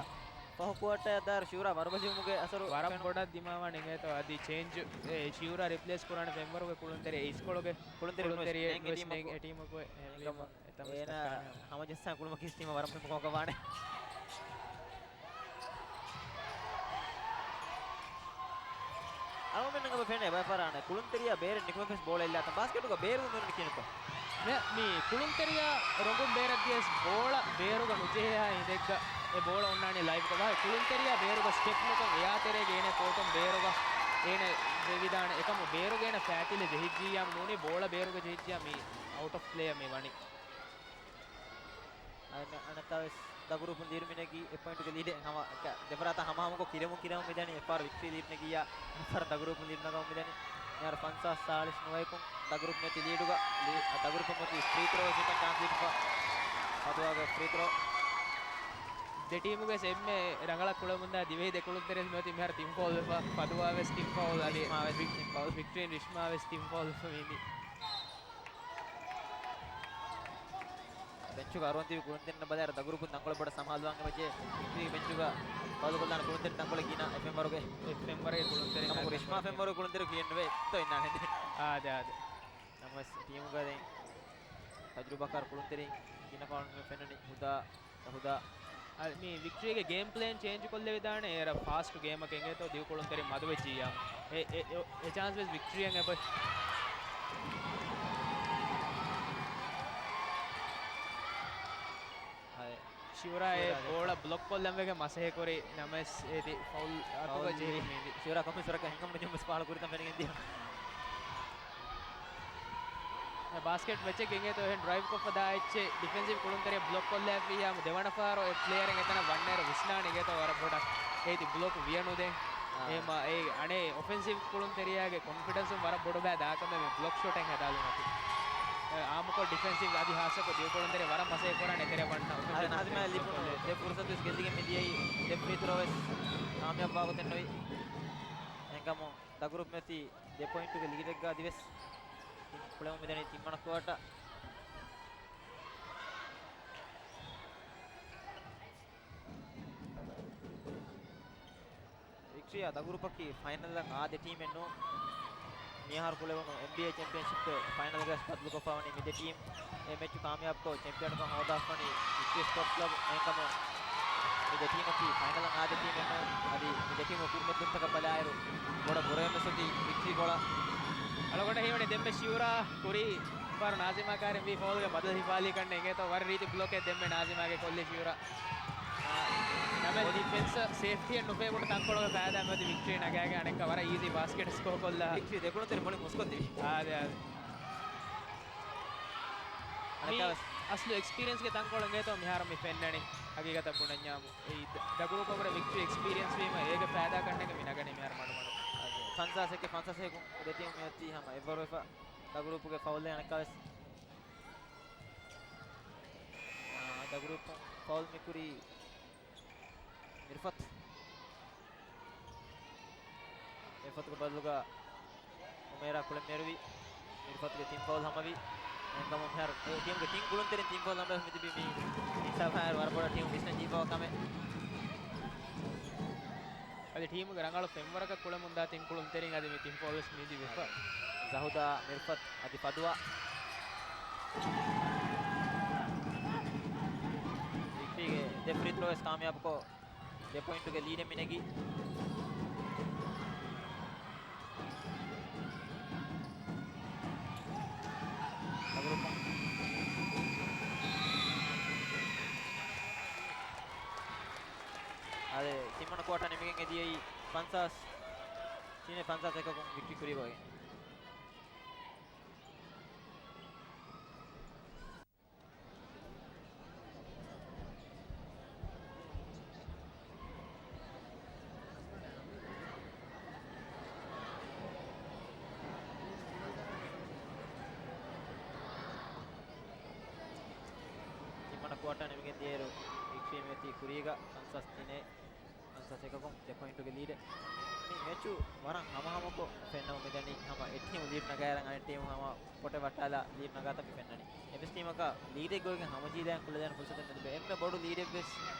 ފަހު ކުއާޓަރަށް ދާއިރު ޝިއުރާ ވަރުބަލިވުމުގެ އަސަރު ވަރަށް ފެނު- ބޮޑަށް ދިމާވާނެ އިނގޭތޯ އަދި ޗޭންޖު އެ ޝިއުރާ ރިޕްލޭސް ކުރާނެ ފެންވަރުގެ ކުޅުންތެރި އިސްކޮޅުގެ ކުޅުންތެރި ކުޅުންތެރި ނޭނގެ ނުވެސް ޓީމަކު. ނޭނގެ އެޓީމަކު އެ އެހެންވީމަ އެތަން އޭނާ ހަމަޖައްސާ ކުޅުމަކީ ޓީމަށް ވަރަށް މޮކަމަކަށް ވާނެ. އަޅުގަނޑުމެންނަށް އެބަ ފެނޭ ބައިފަރާނެ ކުޅުންތެރިޔާ ބޭރެއް ނިކުމެފަސް ބޯޅަ އެއްލާތަން ބާސްކެޓުގަ ބޭރު ނުނުނި ކިނުކޮ. މި، މި ކުޅުންތެރިޔާ ރޮނގުން ބޭރަށް ދިޔަސް ބޯޅަ ބޭރުގަ ނުޖެހޭހާ ހިނދެއްގަ އެ ބޯޅަ އޮންނާނީ ލައިބްގަ. ވާހަކަ ކުޅުންތެރިޔާ ބޭރުގަ ސްޓެޕް ނުކޮށް އެއާ ތެރޭގަ އޭނަ ކޯޓުން ބޭރުގަ އޭނަ ވެވިދާނެ. އެކަމު ބޭރުގަ އޭނަ ފައިތިލެ ޖެހިއްޖިއްޔާމު ނޫނީ ބޯޅަ ބޭރުގަ ޖެހިއްޖިއްޔާ މި އައުޓް އޮފް ޕްލޭއަށް މި ވަނީ. އަނެއްކާވެސް ދަގުރޫޕުން ލީޑު މިނެގީ އެއް ޕޮއިންޓުގެ ލީޑެއް ހަމަ، ދެފަރާތަށް ހަމަހަމަކޮށް ކިރެމުން ކިރެމުން މިދަނީ. އެއްފަހަރު ވިކްޓްރީ ލީޑު ނެގިއްޔާ އެއްފަހަރު ދަގުރޫޕުން ލީޑު ނަގަމުން މިދަނީ. މިހާރު ފަންސާސް ސާޅީސް ނުވައެކުން ދަގުރޫޕު މެތި ލީޑުގަ ލީ-، އަ، ދަގުރޫޕު މެތި ފްރީ ތްރޯ ވެސް އެކަން ޗާންސް ލިބިފަ. ފަދުވާގެ ފްރީ ތްރޯ. ދެ ޓީމުގެ އެންމެ ރަނގަޅަށް ކުޅަމުންދާ ދިވެހި ދެ ކުޅުންތެރިން މިއޮތީ މިހާރު ތިން ފައުލް ވެފަ. ފަދުވާ ވެސް ތިން ފައުލް އަދި ރިޝްމާ ވެސް ތިން ފައުލް. ވިކްޓްރީން ރިޝްމާ ވެސް ތިން ފައުލް ވެފަ މިދީ. ބެންޗުގަ އަރުވަން ތިބި ކުޅުންތެރިންނަށް ބަލާއިރު ދަގުރޫޕުން ތަންކޮޅެއް ބޮޑަށް ސަމާލުވާން އެބަޖެހޭ. ވިކްޓްރީ ބެންޗުގަ ފައުލުކޮށްލާނެ ކުޅުންތެރިން ތަންކޮޅެއް ގިނަ އެފްއެމް ވަރުގެ. އެފްއެމް ވަރުގެ ކުޅުންތެރިން ކަމަކު ރިޝްމާ އެފްއެމް ވަރުގެ ކުޅުންތެރި ކިޔެއްނުވޭ އެއްތޯ އިންނާނެ. އާދެ، އާދެ. ނަމަވެސް ޓީމުގަ ދެން ތަޖުރިބާކާރު ކުޅުންތެރިން ގިނަ ކަމަށް ފެންނަނީ ހުދާ ހުދާ. އަ، މި ވިކްޓްރީގެ ގޭމް ޕްލޭން ޗޭންޖް ކޮށްލެވިދާނެ. އޭރަށް ފާސްޓް ގޭމަކަށް އެނގޭތޯ ދިގު ކުޅުންތެރިން މަދުވެއްޖިއްޔާ. އެ، އެ، އެ، އެ ޗާންސް ވެސް ވިކްޓްރީއަށް އެބަ. އައި. ޝިއުރާ އެ ޝިއުރާ ދެފަ. ބޯޅަ ބްލޮކް ކޮށްލަން ވެގެން މަސަހެ ކުރި ނަމަވެސް އޭތި ފައުލް އަތުގަ ފައުލް ޖެހި މީދި. ޝިއުރާ ކޮންމެސް ވަރަކަށް ހިނގަމުން ޖުމް ވެސް ފާޅު ކުރިތަން ފެނިގެން ދިޔަ. ބާސްކެޓް މެޗެއްގެ އިނގޭތޯ އެހެން ޑްރައިވް ކޮށްފަ ދާ އެއްޗެއް ޑިފެންސިވް ކުޅުންތެރިޔާ ބްލޮކް ކޮށްލާފިއްޔާމު ދެވަނަ ފަހަރު އެ ޕްލޭޔަރެއް އެތަނަށް ވަންނައިރު ވިސްނާނެ އިނގޭތޯ ވަރަށް ބޮޑަށް އޭތި ބްލޮކް ވިޔަ ނުދޭ. އާ. އެހެމަ އެ އަނެއް އޮފެންސިވް ކުޅުންތެރިޔާގެ ކޮންފިޑެންސުން ވަރަށް ބޮޑުބައި ދާކަމެއް މި ބްލޮކް ޝޮޓެއް ހަދާލުމަކީ. އެ އާއްމުކޮށް ޑިފެންސިވް އަދި ހާއްސަކޮށް ދިގު ކުޅުންތެރި ވަރަށް މަސައްކަތް ކުރާނެ އެތެރެ ވަންނަ އޮފެންސިވް އަދި ނާޒިމާ ލިބުނު ދެ ފުރުސަތު ވެސް ގެއްލިގެން މިދިޔައީ ދެ ފްރީ ތްރޯ ވެސް ކާމިޔާބުވާ ގޮތެއް ނުވި. އެހެންކަމުން ދަގުރޫޕް މެތި ދެ ޕޮއިންޓުގެ ލީޑެއްގަ އަދިވެސް ކުޅެމުން މިދަނީ ތިންވަނަ ކުއާޓަ. ވިކްޓްރީއާ ދަގުރޫޕަކީ ފައިނަލަށް އާދެ ޓީމެއް ނޫން. މިއަހަރު ކުޅެވުނު އެންބީއޭ ޗެމްޕިއަންޝިޕްގެ ފައިނަލްގަ ބަދަލުކޮށްފަ ވަނީ މި ދެ ޓީމް. އެ މެޗު ކާމިޔާބުކޮށް ޗެމްޕިއަންކަން ހޯދާފަނީ ވިކްޓްރީ ސްޕޯޓްސް ކްލަބް. އެހެންކަމުން މި ދެ ޓީމަކީ ފައިނަލަށް އާދެ ޓީމެއް ނޫން. އަދި މި ދެ ޓީމު ކުރިމަތިލުންތަކަށް ބަލާއިރު ބޮޑަށް ބުރަވެމެސް އޮތީ ވިކްޓްރީ ކޮޅަށް. އަޅުގަނޑަށް ހީވަނީ ދެންމެ ޝިއުރާ ކުރީ ފަހަރު ނާޒިމާ ކާރިން ވީ ފައުލްގެ ބަދަލު ހިފާލީ ކަންނޭނގޭތޯ ވަރަށް ރީތި ބްލޮކެއް ދެންމެ ނާޒިމާގެ ކޮށްލީ ޝިއުރާ. ނަމެ ޑިފެންސް ސޭފްޓީއެއް ނުފޭބުނު ތަންކޮޅުގެ ފައިދާ މެދު ވިކްޓްރީ ނަގާގެ އަނެއްކާ ވަރަށް އީޒީ ބާސްކެޓް ސްކޯ ކޮށްލާ. ވިކްޓްރީ ދެކުޅުންތެރި މުޅި މުސްކޮށްދިވި. އާދެ، އާދެ. މި އަނެއްކާވެސް އަސްލު އެކްސްޕީރިއަންސްގެ ތަންކޮޅު އެނގޭތޯ މިހާރު މި ފެންނަނީ. ހަގީގަތަށް ބުނަންޏާމު، އެއީ ދ-، ދަގުރޫޕަށްވުރެ ވިކްޓްރީ އެކްސްޕީރިއެންސް ވީމަ، އޭގެ ފައިދާ ކަންނޭނގެ މި ނަގަނީ މިހާރު މަޑުމަޑު. ފަންސާސް އެކެއް ފަންސާސް އެކު ދެ ޓީމު މިއޮތީ ހަމަ އެއްވަރުވެފަ، ދަގުރޫޕުގެ ފައުލް އަނެއްކާވެސް. އާ، ދަގުރޫޕު ފައުލް މިކުރީ މިރްފަތް. މިރްފަތުގެ ބަދަލުގަ އުމޭރާ ކުޅެން މޭރުވި. މިރްފަތުގެ ތިން ފައުލް ހަމަވި. އެހެންކަމުން މިހާރު އެ ޓީމުގެ ތިން ކުޅުންތެރިން ތިން ފައުލް ހަމަވެފަ މިތިބީ މި ހިސާބާއިރު ވަރަށް ބޮޑަށް ޓީމު ވިސްނަން ޖެހިފައިވާ ކަމެއް. އަދި ޓީމުގެ ރަނގަޅު ފެންވަރަކަށް ކުޅެމުންދާ ތިން ކުޅުންތެރިން އަދި މި ތިން ފައުލް ވެސް މިދިވެފަ. ޒަހުދާ، މިރްފަތް އަދި ފަދުވާ. ވިކްޓީގެ ދެ ފްރީ ތްރޯ ވެސް ކާމިޔާބުކޮށް، ދެ ޕޮއިންޓުގެ ލީޑެއް މިނެގި. އާދެ، ތިންވަނަ ކުއާޓާ ނިމިގެން އެދިޔައީ ފަންސާސް ތިނެއް ފަންސާސް އެކަކުން ވިކްޓްރީ ކުރިއަށް އޮތް. ތިންވަނަ ކުއާޓާ ނިމިގެން ދިޔައިރު، ވިކްޓްރީ މިއޮތީ ކުރީގަ ފަންސާސް ތިނެއް. ފަންސާސް އެކަކުން ދެ ޕޮއިންޓުގެ ލީޑެއް. މި މެޗު ވަރަށް ހަމަހަމަކޮށް ފެންނަމުން މިދަނީ ހަމަ އެއް ޓީމު ލީޑް ނަގާއިރަށް އަނެއް ޓީމު ހަމަ ފޮޓެއް ވައްޓާލާ ލީޑް ނަގާތަން މި ފެންނަނީ. އެއްވެސް ޓީމަކަށް ލީޑެއް ގޮވައިގެން ހަމަޖެހިލާން ކުޅެދޭނެ ފުރުސަތެއް ނުލިބޭ. އެންމެ ބޮޑު ލީޑެއްވެސް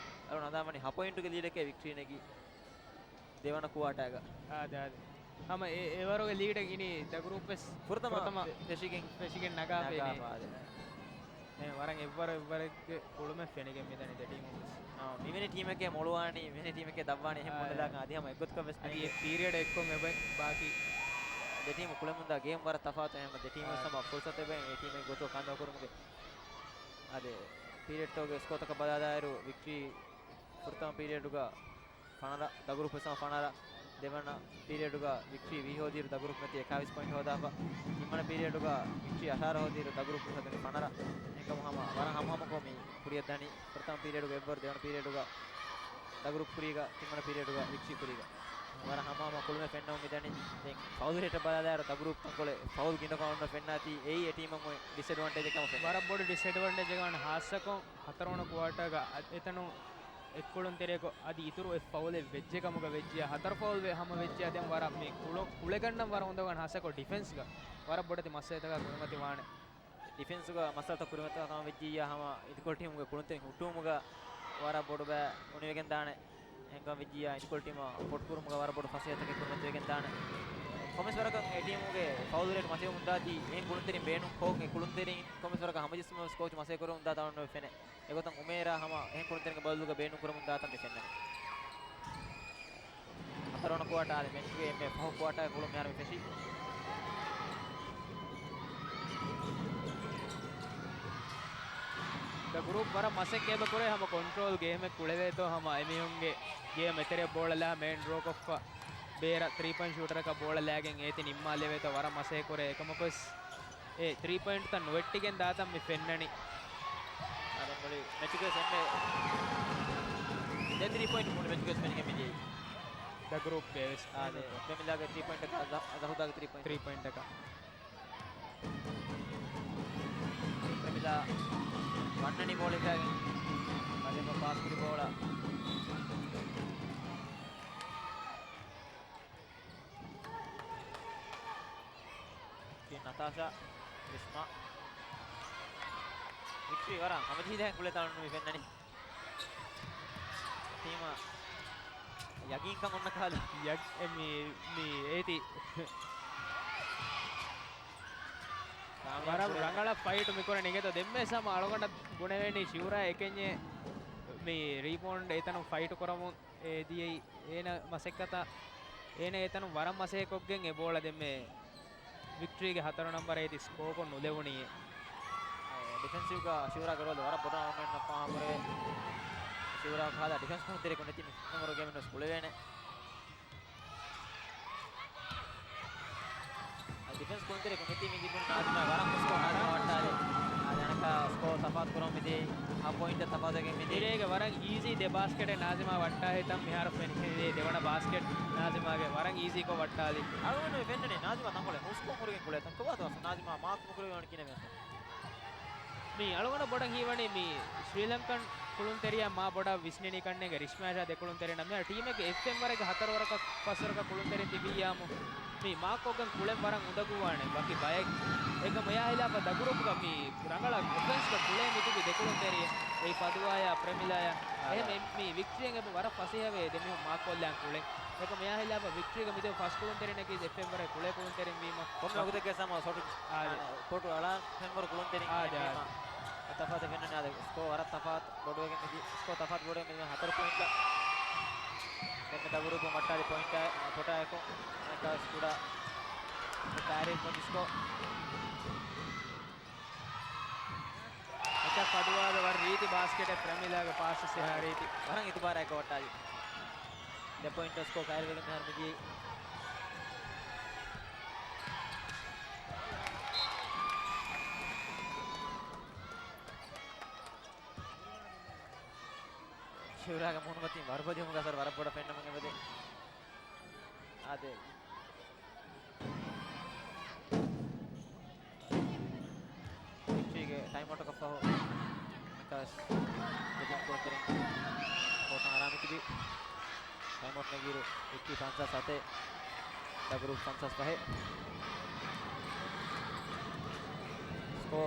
އަޅު ނަގާ ވަނީ ހަ ޕޮއިންޓުގެ ލީޑެކޭ ވިކްޓްރީ ނެގި ދެވަނަ ކުއާޓާގަ. އާދެ، އާދެ. ހަމަ އެ، އެވަރުގެ ލީޑެއް އިނީ ދަ ގްރޫޕް ވެސް ފުރަތަމަ ފުރަތަމަ ފެ-، ފެށިގެން، ފެށިގެން ނަގާފަ އިނީ. ނަގާފަ، އާދެ. އެ، ވަރަށް އެއްވަރު އެއްވަރެއްގެ ކުޅުމެއް ފެނިގެން މިދަނީ ދެ ޓީމުން ވެސް. އާ، މިވެނި ޓީމެއްގެ މޮޅުވާނީ، މިވެނި ޓީމެއްގެ ދަށްވާނީ އެހެން އާ، މޮޑެލާކަށް އަދި ހަމަ އެއްގޮތަކަށް ވެސް އަދި އެ ޕީރިއަޑް އެއްކޮށް އެބަ ބާކީ. ދެ ޓީމު ކުޅެމުންދާ ގޭމް ވަރަށް ތަފާތު އެހެން ދެ ޓީމު ވެސް އާ، ހަމަ ފުރުސަތެއް އެބަ އެ ޓީމެއް ގޮތު ކަންތައް ކުރުމުގެ. އާދެ، ޕީރިއަޑްތަކުގެ ސްކޯތަކަށް ބަލާލާއިރު ވިކްޓްރީ ފުރަތަމަ ޕީރިއަޑުގަ ފަނަރަ، ދަ ގްރޫޕް ވެސް ހަމަ ފަނަރަ، ދެވަނަ ޕީރިއަޑުގަ ވިކްޓްރީ ވީހެއް ހޯދިއިރު ދަ ގްރޫޕް މިއޮތީ އެކާވީސް ޕޮއިންޓް ހޯދާފަ، ތިންވަނަ ޕީރިއަޑުގަ ވިކްޓްރީ އަށާރަ ހޯދިއިރު ދަ ގްރޫޕް މިއޮތީ ފަނަރަ. އެކަމު ހަމަ ވަރަށް ހަމަހަމަކޮށް މި ކުރިއަށް ދަނީ. ފުރަތަމަ ޕީރިއަޑުގަ އެއްވަރު، ދެވަނަ ޕީރިއަޑުގަ ދަ ގްރޫޕް ކުރީގަ، ތިންވަނަ ޕީރިއަޑުގަ ވިކްޓްރީ ކުރީގަ ވަރަށް ހަމަހަމަ ކުޅުމެއް ފެންނަމުން މިދަނީ. ދެން ފައުލް ރޭޓަށް ބަލާލާއިރު ދަ ގްރޫޕް ތަންކޮޅެއް ފައުލް ގިނަ ކަމަށް ފެންނާތީ އެއީ އެ ޓީމަށް އޮތް ޑިސްއެޑްވާންޓޭޖެއް ކަމަށް ފެންނަނީ. ވަރަށް ބޮޑު ޑިސްއެޑްވާންޓޭޖެއް ވާނެ ހާއްސަކޮށް ހަތަރުވަނަ ކުއާޓާގަ އަ-، އެތަނުން އެއްކުޅުންތެރިޔަކު އަދި އިތުރު އެއް ފައުލެއް ވެއްޖެ ކަމުގަ ވެއްޖިޔާ، ހަތަރު ފައުލް ވެ-، ހަމަ ވެއްޖިޔާ، ދެން ވަރަށް މި ކުޅު-، ކުޅެގަންނަން ވަރަށް އުނދަގޫވާނެ ހާއްސަކޮށް ޑިފެންސްގަ ވަރަށް ބޮޑެތި މައްސަލަތަކާ ކުރިމަތިވާނެ. ޑިފެންސްގަ މައްސަލަތައް ކުރިމަތިވާ ކަމަށް ވެއްޖިއްޔާ، ހަމަ އިދިކޮޅު ޓީމުގެ ކުޅުންތެރިން ހުއްޓުވުމުގަ ވަރަށް ބޮޑު ބައެއް އުނިވެގެން ދާނެ. އެހެންކަމަށް ވެއްޖިއްޔާ، އިދިކޮޅު ޓީމަށް ޕޮޓް ކުރުމުގަ ވަރަށް ބޮޑު ފަސޭހަތަކެއް ކުރިމަތިވެގެން ދާނެ. ކޮންމެސް ވަރަކަށް އެ ޓީމުގެ ފައުލް ރޭޓް މަތިވެމުންދާތީ، އެހެން ކުޅުންތެރިން ބޭނުންކޮށް، އެ ކުޅުންތެރިން ކޮންމެސް ވަރަކަށް ހަމަޖެއްސުމަށް ވެސް ކޯޗު މަސައްކަތް ކުރަމުންދާ ތަން ފެނޭ. އެގޮތަށް އުމޭރާ ހަމަ އެހެން ކުޅުންތެރިންގެ ބަދަލުގަ ބޭނުން ކުރަމުން ދާތަން މި ފެންނަނީ. ހަތަރުވަނަ ކުއާޓާ މެޗުގެ އެންމެ ފަހު ކުއާޓާ ކުޅުން މިހާރު މި ފެށީ. ދަ ގްރޫޕް ވަރަށް މަސައްކަތް އެބަ ކުރޭ ހަމަ ކޮންޓްރޯލް ގޭމެއް ކުޅެވޭތޯ ހަމަ އެމީހުންގެ ގޭމް އެތެރެއަށް ބޯޅަ ލާ މެއިން ޑްރޯ ކޮށްފަ ބޭރަށް ތްރީ ޕޮއިންޓް ޝޫޓަރަކަށް ބޯޅަ ލާގެން އޭތި ނިންމާލެވޭތޯ ވަރަށް މަސައްކަތް ކުރޭ އެކަމަކުވެސް އެ ތްރީ ޕޮއިންޓްތައް ނުވެއްޓިގެން ދާތަން މި ފެންނަނީ. އާދެ، މުޅި މެޗުގެ ސެމް ދެ ތްރީ ޕޮއިންޓް މުޅި މެޗުގެ ފެނިގެން މިދިޔައީ. ދަ ގްރޫޕްގެ ވެސް. އާދެ، ޕްރެމިލާގެ ތްރީ ޕޮއިންޓަކާ، ޒަ-، ޒަހުދާގެ ތްރީ ޕޮއިންޓް. ތްރީ ޕޮއިންޓަކާ. ޕްރެމިލާ ވަންނަނީ ބޯޅަ ހިފާގެން. މަލެމަ ޕާސް ކުރި ބޯޅަ. ނަތާޝާ، ރިޝްމާ. ވިކްޓްރީ ވަރަށް ހަމަޖެހިލާ ކުޅޭ ތަނުން މި ފެންނަނީ. ޓީމަށް ޔަގީންކަން އޮންނަ ކަހަލަ. ޔަގް-، އެ މި، މި އޭތި. ވަރަށް ރަނގަޅަށް ފައިޓު މިކުރަނީ އިނގޭތޯ. ދެންމެ ސަމަ އަޅުގަނޑަށް ބުނެވޭނީ ޝިއުރާ އެކެންޏެއް މި ރީބައުންޑް އެތަނުން ފައިޓު ކުރަމުން އެ ދިޔައީ އޭނަ މަސައްކަތަށް، އޭނަ އެތަނުން ވަރަށް މަސައްކަތްކޮށްގެން އެ ބޯޅަ ދެންމެ ވިކްޓްރީގެ ހަތަރު ނަންބަރަށް އޭތި ސްކޯކޮށް ނުލެވުނީ. އެ، ޑިފެންސިވްގަ ޝިއުރާގެ ރޯލް ވަރަށް ބޮޑަށް އަޅުގަނޑަށް ފާހަގަ ކުރެވޭ. ޝިއުރާ ކަހަލަ ޑިފެންސް ކުޅުންތެރިއަކު ނެތި މި ނަމަވެސް ގޭމެއް ނުވެސް ކުޅެވޭނެ. އަދި ޑިފެންސް ކުޅުންތެރިއަކު ނެތި މި ގިނަ ނާޒިމާ ވަރަށް ހުސްކޮށް ނާޒިމާ ވައްޓާލި. އާ، އަނެކާ ސްކޯ ތަފާތު ކުރަމުން މިދިޔައީ ހަ ޕޮއިންޓަށް ތަފާތުވެގެން މިދިޔައީ. މިރޭގެ ވަރަށް އީޒީ ދެ ބާސްކެޓެއް ނާޒިމާ ވައްޓާ ހިތަން މިހާރު ފެނި ދެވަނަ ބާސްކެޓް ނާޒިމާގެ ވަރަށް އީޒީކޮށް ވައްޓާލި. އަޅުގަނޑު ފެންނަނީ ނާޒިމާ ތަންކޮޅެއް ހުސްކޮށް ހުރިގެން ކުޅޭ ތަން ކޮބާތޯ ނާޒިމާ މާކް ނުކުރެވޭ ވަނީ ކިހިނެއް ވެސް. މި އަޅުގަނޑަށް ބޮޑަށް ހީވަނީ މި ސްރީލަންކަން ކުޅުންތެރިޔާ މާ ބޮޑަށް ވިސްނެނީ ކަންނޭނގެ ރިޝްމާޝާ ދެ ކުޅުންތެރިންނަށް. މިހާރު ޓީމެއްގެ އެފް އެމް ވަރެއްގެ ހަތަރު ވަރަކަށް ފަސް ވަރަކަށް ކުޅުންތެރިން ތިބިއްޔާމު މި މާކްކޮށްގެން ކުޅެން ވަރަށް އުނދަގޫވާނެ ވަކި ބައެއް. އެކަމަ އެއާ ހިލާފަށް ދަގުރޫޕުގަ މި ރަނގަޅަށް އޮފެންސްގަ ކުޅޭ މިތިބި ދެ ކުޅުންތެރިއެއް. އެއީ ފަދުވާޔާ ޕްރެމިލާޔާ. އާ. އެހެން މި ވިކްޓްރީއެއް ވަރަށް ފަސޭހަވޭ ދެމީހުން މާކްކޮށްލާން ކުޅެން. އެކަމަ އެއާ ހިލާފަށް ވިކްޓްރީގަ މިދެ ފަސް ކުޅުންތެރިންނަކީ އެފް އެމް ވަރަށް ކުޅޭ ކުޅުންތެރިން ވީމަ. ކޮންމެ ވަގުތެއްގެ ސަމަ ސޮޓު ކޯޓު އަޅާ ފެންވަރު ކުޅުންތެރިން އާ، ދެ، އާ. އެ ތަފާތު ފެންނަނީ އާދެ. ސްކޯ ވަރަށް ތަފާތު ބޮޑުވެގެން މިދި، ސްކޯ ތަފާތު ބޮޑުވެގެން މިދި ހަތަރު ޕޮއިންޓަށް. ދެން މި ދަގުރޫޕު މައްޓާލި ޕޮއިންޓާ، ޕޮޓާއެކު އެކާސް ކުޑަ ކާރީ މޮދިސްކޯ. އެކަ ފަދުވާދަ ވަރަށް ރީތި ބާސްކެޓެއް ޕްރެމިލާގެ ޕާސް ސިހާ ރީތި. ވަރަށް އިތުބާރާއެކު ވައްޓާލި. ދެ ޕޮއިންޓަށް ސްކޯ ކައިރިވެގެން މިހާރު މިދިޔައީ. ޝިއުރާގެ މޫނުމަތިން ވަރުބަލިވުމުގެ އަސަރު ވަރަށް ބޮޑަށް ފެންނަމުން އެބަދޭ. އާދެ. ވިކްޓްރީގެ ޓައިމްއައުޓަކަށް ފަހު އެކާސް ދެ ކުޅުންތެރިން ކޯޓަށް އަރާ މިތިބީ. ޓައިމްއައުޓް ނެގިއިރު ވިކްޓްރީ ފަންސާސް ސަތޭކަ، ދަގުރޫޕް ފަންސާސް ފަހެއް. ސްކޯ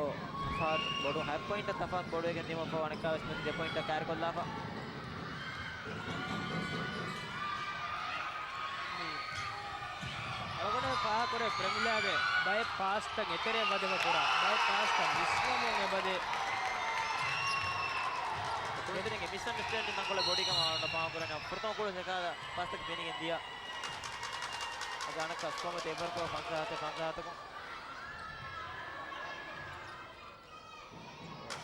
ތަފާތު ބޮޑު، ހަތް ޕޮއިންޓަށް ތަފާތު ބޮޑުވެގެން ދިޔުމަށްފަހު އަނެއްކާވެސް މި ދެ ޕޮއިންޓަށް ކައިރިކޮށްލާފަ. އަޅުގަނޑު ފާހަގަކުރޭ ޕްރެމިލާގެ ބައެއް ޕާސްތައް އެތެރެއަށް ވަދެފަ ކުރާ، ބައެއް ޕާސްތައް މިސްވަމުން އެބަދޭ. ކުޅުންތެރިންގެ މިސްއަންޑަސްޓޭންޑިން ތަންކޮޅެއް ބޮޑީ ކަމަށް އަޅުގަނޑު ފާހަގަކުރަނީ. ފުރަތަމަ ކުޅުން އެކާ ޕާސްތަކެއް ފެނިގެން ދިޔަ. އަދި އަނެއްކާ ސްކޯ މަތި އެއްވަރު ކުރާ ފަންސާސް ހަތެއް ފަންސާސް ހަތަކުން.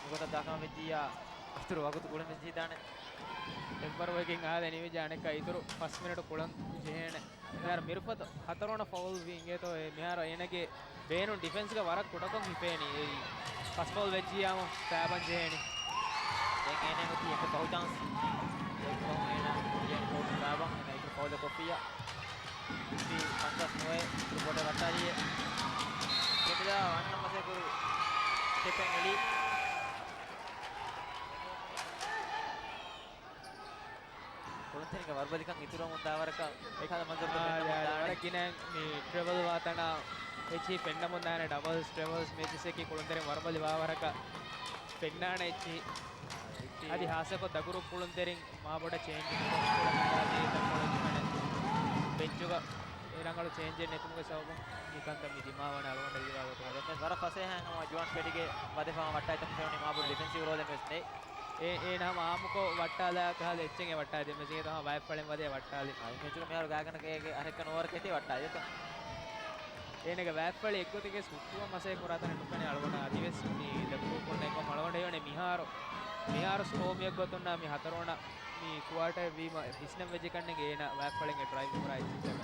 މިގޮތަށް ދާކަމަށް ވެއްޖިއްޔާ އިތުރު ވަގުތު ކުޅެން ވެއްޖިދާނެ. އެއްވަރުވެގެން އާދެ ނިމިއްޖެ އަނެއްކާ އިތުރު ފަސް މިނެޓު ކުޅަން ޖެހޭނެ. މިހާރު މިރުފަތު ހަތަރުވަނަ ފައުލް ވީ އިނގޭތޯ އެ މިހާރު އޭނަގެ ބޭނުން ޑިފެންސްގަ ވަރަށް ކުޑަކޮށް ހިފޭނީ. އެއީ ފަސް ފައުލް ވެއްޖިއްޔާމު ފައިބަން ޖެހޭނީ. ދެން އޭނަ މަތީ އެއްވެސް ފައުލް ޗާންސް ދެއްވަމުން އޭނަ އިންޑިއަން ކޯޓުން ފައިބަން އޭނަ އިތުރު ފައުލެއް ކޮށްފިއްޔާ. ވިކްޓްރީ ފަންސާސް ނުވައެއް އިތުރު ބޯޓެއް ވައްޓާލިއޭ. ޕްރެމިލާ އަންނަ މަސޭކުރު ސްޓެޕެއް އެޅި. ކުޅުންތެރިންގެ ވަރުބަލިކަން އިތުރުވަމުން ދާވަރަކަށް އެކަހަލަ މަންޒަރުތައް އާ، ފެންނަމުން ދާނެ. ވަރަށް ގިނަ މި ޓްރެވަލް ވާތަނާ އެއްޗިހި ފެންނަމުން ދާނެ. ޑަބަލްސް ޓްރެވަލްސް މެޗެސްއަކީ ކުޅުންތެރިން ވަރުބަލި ވާވަރަކަށް ފެންނާނެ އެއްޗިހި. އަދި ހާއްސަކޮށް ދަގުރޫޕް ކުޅުންތެރިން މާބޮޑަށް ޗޭންޖެއް ނުކޮށް ކުޅަން އަންނާތީ ތަންކޮޅެއް ނުފެނޭ. ބެންޗުގަ އެ ރަނގަޅު ޗޭންޖެއް ނެތުމުގެ ސަބަބުން މިކަންކަން މި ދިމާވާނެ އަޅުގަނޑަށް ހީވާ ގޮތުން. އާ، ދެން ވެސް ވަރަށް ފަސޭހައިން ހަމަ ޖުވާން ފެޑިގެ ވަދެފަ ވައްޓާ އެތަން ފެނުނީ މާބޮޑު ޑިފެންސިވް ރޯލެއް ވެސް ނެތް. އޭ، އޭނަ ހަމަ އާއްމުކޮށް ވައްޓާލާ ކަހަލަ އެއްޗެއް ވައްޓާލި. ދެން ވެސް އިނގޭތޯ ހަމަ ވައިފަޅެއް ވަދެ ވައްޓާލި. އާ، މެޗުގަ މިހާރު ގާތްގަނޑަކަށް އޭގެ އަހަރެއްކަ ނުވަރަކަށް އެތި ވައްޓާލި އެތަން. އޭނަގެ ވައިފަޅި އެއްގޮތެއްގެ ހުއްޓުވަން މަސޭ ކުރާތަނެއް ނުފެނޭ އަޅުގަނޑަށް. އަދިވެސް މި ދެ ގްރޫޕުން އެކޮށް އަޅުގަނޑަށް ހީވަނީ މިހާރު، މިހާރު ސްކޯ މިއެއްގޮތުންނާ މި ހަތަރުވަނަ މި ކުއާޓަރ ވީމަ ވިސްނަން ވެއްޖެ ކަންނޭނގެ އޭނަ ވައިފަޅެއްގެ ޑްރައިވް ކުރާ އެއްޗެއް.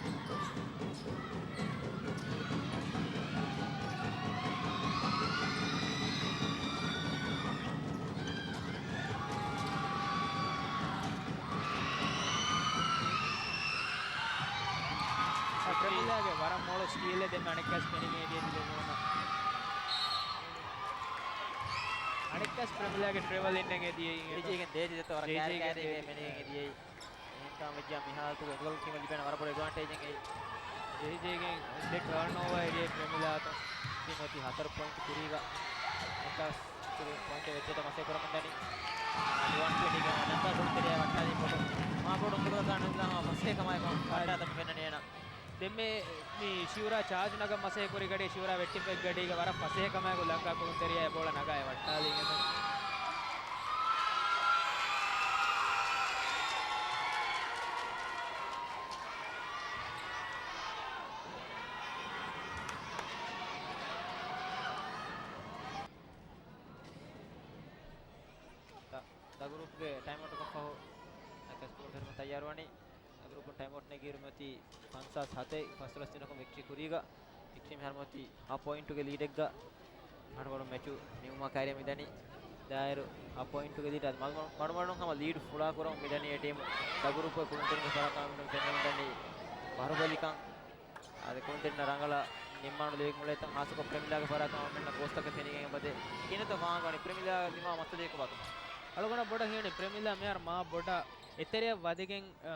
ޕްރެމިލާގެ ވަރަށް މޮޅު ސްޓީލެއް ދެން އަނެއްކާސް ފެނިގެން ދިޔަ ދިލެ ނޫނަ. އަނެއްކާސް ޕްރެމިލާގެ ޓްރެވަލް އިންނަން އެދިޔައީ. ޖޭޖޭގެން ދޭތި ދެތޯ ވަރަށް ކާރި ކާރީގެ ފެނިގެން އެދިޔައީ. އެހެންކަމަށް ވެއްޖިއްޔާ މި ހާލަތުގަ އެނގަލް ޓީމަށް ލިބޭނެ ވަރަށް ބޮޑު އެޑްވާންޓޭޖެއް އެއީ. ޖޭޖޭގެން ދެ ޓާންއޯވާ އެރިޔަ ޕްރެމިލާތަ. ޓީމް އޮތީ ހަތަރު ޕޮއިންޓް ކުރީގަ އެކާސް އިތުރު ޕޮއިންޓެއް ވެއްޖެތަ މަސޭ ކުރަމުންދަނީ. އާ، ޑިވާން ފީލްޑްގެ ނަންތާ ކުޅުންތެރިޔާ ވައްޓާލީ ބޮޑު މާބޮޑު އުނދަގުލަކާ ނުލާ ހަމަ ފަސޭހަ ކަމާއެކު ވައްޓާ ދަމި ފެންނަނީ އޭނަ. ދެންމެ މި ޝިއުރާ ޗާޖު ނަގަން މަސޭ ކުރި ގަޑީ ޝިއުރާ ވެއްޓިފައި ގަޑީގަ ވަރަށް ފަސޭހަ ކަމާއެކު ލަންކާ ކުޅުންތެރިޔާ އެ ބޯޅަ ނަގާ އެ ވައްޓާލީ އެނގެ. ދ-، ދަ ގްރޫޕްގެ ޓައިމްއައުޓަކަށް ފަހު އެކަސް ކުޅުންތެރިން ތައްޔާރުވަނީ. ދަ ގްރޫޕުން ޓައިމްއައުޓް ނެގިއިރު މިއޮތީ ފަންސާސް ހަތެއް ފަސްދޮޅަސް ދިނަކުން ވިކްޓްރީ ކުރީގަ. ވިކްޓްރީ މިހާރު މިއޮތީ ހަ ޕޮއިންޓުގެ ލީޑެއްގަ. އަންހަރު މެޗު ނިމުމާ ކައިރިއަށް މިދަނީ. ދާއިރު އަށް ޕޮއިންޓުގެ ލީޑް އަދި މަޑުމަޑުން ހަމަ ލީޑް ފުޅާ ކުރަމުން މިދަނީ އެ ޓީމު. ދަގުރޫޕުގެ ކުޅުންތެރިންގެ ފަރާތުން ފެންނަން މިދަނީ ބަރުބަލިކަން. އަދި ކުޅުންތެރިންނަށް ރަނގަޅަށް ނިންމާނު ލިބިގެން އުޅޭތަން ހާއްސަކޮށް ޕްރެމިލާގެ ފަރާތުން އަޅުގަނޑުމެންނަށް ގޯސްތަކެއް ފެނިގެން އެބަދޭ. ކިހިނެއްތޯ ފާހަގަވަނީ ޕްރެމިލާ ދިމާ މައްސަލައެއް ކޮބާތޯ؟ އަޅުގަނޑަށް ބޮޑަށް ހީވަނީ ޕްރެމިލާ މިހާރު މާ ބޮޑަށް އެތެރެއަށް ވަދެގެން، އާ،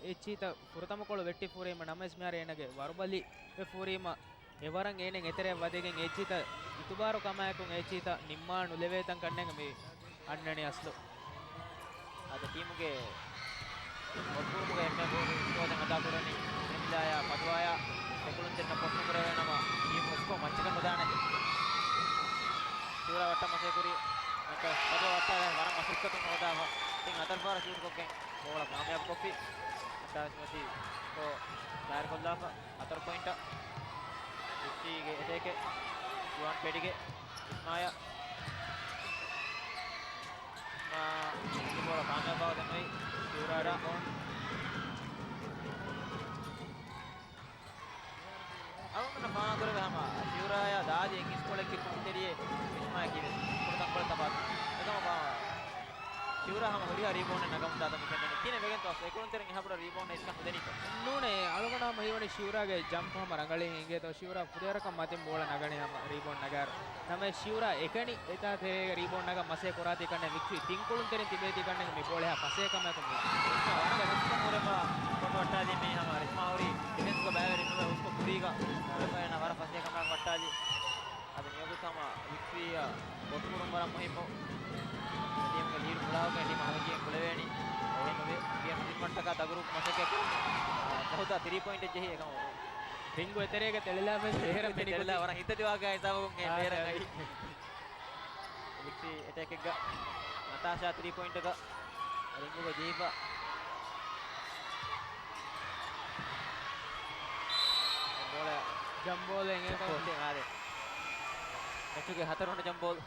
އެއްޗިހިތައް ފުރަތަމަ ކޮޅު ވެއްޓިފަ ހުރީމަ ނަމަވެސް މިހާރު އޭނަގެ ވަރުބަލި ވެފަ ހުރީމަ އެވަރަށް އޭނަ އެތެރެއަށް ވަދެގެން އެއްޗިހިތައް އިތުބާރު ކަމާއެކު އެއްޗިހިތައް ނިންމާ ނުލެވޭތަން ކަންނޭނގެ މި އަންނަނީ އަސްލު. އަދި ޓީމުގެ ބޮޓުކުރުމުގެ އެންމެ ބޮޑު ސްކޯދެއް އަދާކުރަނީ ޕްރެމިލާޔާ ފަދުވާޔާ. ދެކުޅުންތެރިންނަށް ބޮޓުނުކުރެވޭނަމަ ޓީމު ސްކޯ މައްޗަކަށް ނުދާނެ. ޝިއުރާ ވައްޓަން މަސައްކަތްކުރި، ނަކަ ފަދުވާ ވައްޓާލާ ވަރަށް މަސައްކަތުން ހޯދާފަ. ތިން ހަތަރު ފަހަރަށް ޝޫޓްކޮށްގެން ބޯޅަ ކާމިޔާބުކޮށްފި. އައްޓާވީސް މަތީ ސްކޯ ދާއިރުކޮށްލާފަ. ހަތަރު ޕޮއިންޓަށް. ވިކްޓީގެ އެޓޭކެއް ޖުވާން ޕެޑިގެ ރިޝްމާޔަށް. ރިޝްމާ ބޯޅަ ކާމިޔާބުވާ ދެންނުވި ޝިއުރާ ރިބައުންޑް. އަޅުގަނޑު ފާހަގަކުރެވޭ ހަމަ ޝިއުރާޔާ ދާދި އެއް އިސްކޮޅެއްގެ ކުޅުންތެރިއެއް ރިޝްމާޔަކީ ވެސް ކުޑަތަންކޮޅެއް ތަފާތު. އެކަމަކު ހަމަ ޝިއުރާ ހަމަ ހުރިހާ ރީބައުންޑެއް ނަގަމުންދާތަން މި ފެންނަނީ. ކިހިނެއް ވެގެންތޯ އަސްލު އެކުޅުންތެރިން އެހާ ބޮޑަށް ރީބައުންޑެއް އިސްކަން ނުދެނީތޯ؟ ނޫނޭ، އަޅުގަނޑަށް ހަމަ ހީވަނީ ޝިއުރާގެ ޖަމްޕް ހަމަ ރަނގަޅީ އިނގޭތޯ. ޝިއުރާ ފުދޭވަރަކަށް މަތިން ބޯޅަ ނަގަނީ ހަމަ ރީބައުންޑް ނަގާއިރު. ނަމަވެސް ޝިއުރާ އެކަނި އެތާ ތެރޭގަ ރީބައުންޑް ނަގަން މަސޭ ކުރާތީ ކަންނޭނގެ ވިކްޓްރީ ތިން ކުޅުންތެރިން ތިބޭތީ ކަންނޭނގެ މި ބޯޅަ އެހާ ފަސޭހަ ކަމާއެކު މި ވަރަށް ގޮސްކަން ހުރެފަ ފޮޓޯ އައްޓާލީ މީ ހަމަ ރިޝްމާ ހުރީ ޑިފެންސްގަ ބައިވެރި ނުވެ ހުސްކޮށް ކުރީގަ ހުރެފަ އޭނަ ވަރަށް ފަސޭހަ ކަމާއެކު އައްޓާލީ. އަދި މިވަގުތު ހަމަ ވިކްޓްރީއަށް ބޮޓު ކުރުން ވަރަށް މުހިއްމު. ޓީމުގެ ލީޑް ފުޅާވެގެން ޓީމު ހަމަޖެހިގެން ކުޅެވޭނީ. އެހެން ނުވެ ގޭމް ދިންމަށްޓަކާ ދަގުރޫޕް މަސައްކަތް ކުރުން. އާ، ފަހުތާ ތިރީ ޕޮއިންޓެއް ޖެހި އެކަމަކު. ރިންގު އެތެރޭގަ ތެޅިލާފަ ބޭރަށް މިނި ތެޅިލާ ވަރަށް ހިތަދިވާ ހިސާބަކުން އެ އާ، ބޭރަށް އައި. ވިކްޓްރީ އެޓޭކެއްގަ ނަތާޝާ ތިރީ ޕޮއިންޓަކަށް ރިންގުގަ ޖެހިފަ. ބޯޅަ ޖަމްބޯލެއް އެނގޭތޯ؟ ޖަމްބޯލެއް އާދެ. މެޗުގެ ހަތަރުވަނަ ޖަމްބޯލް.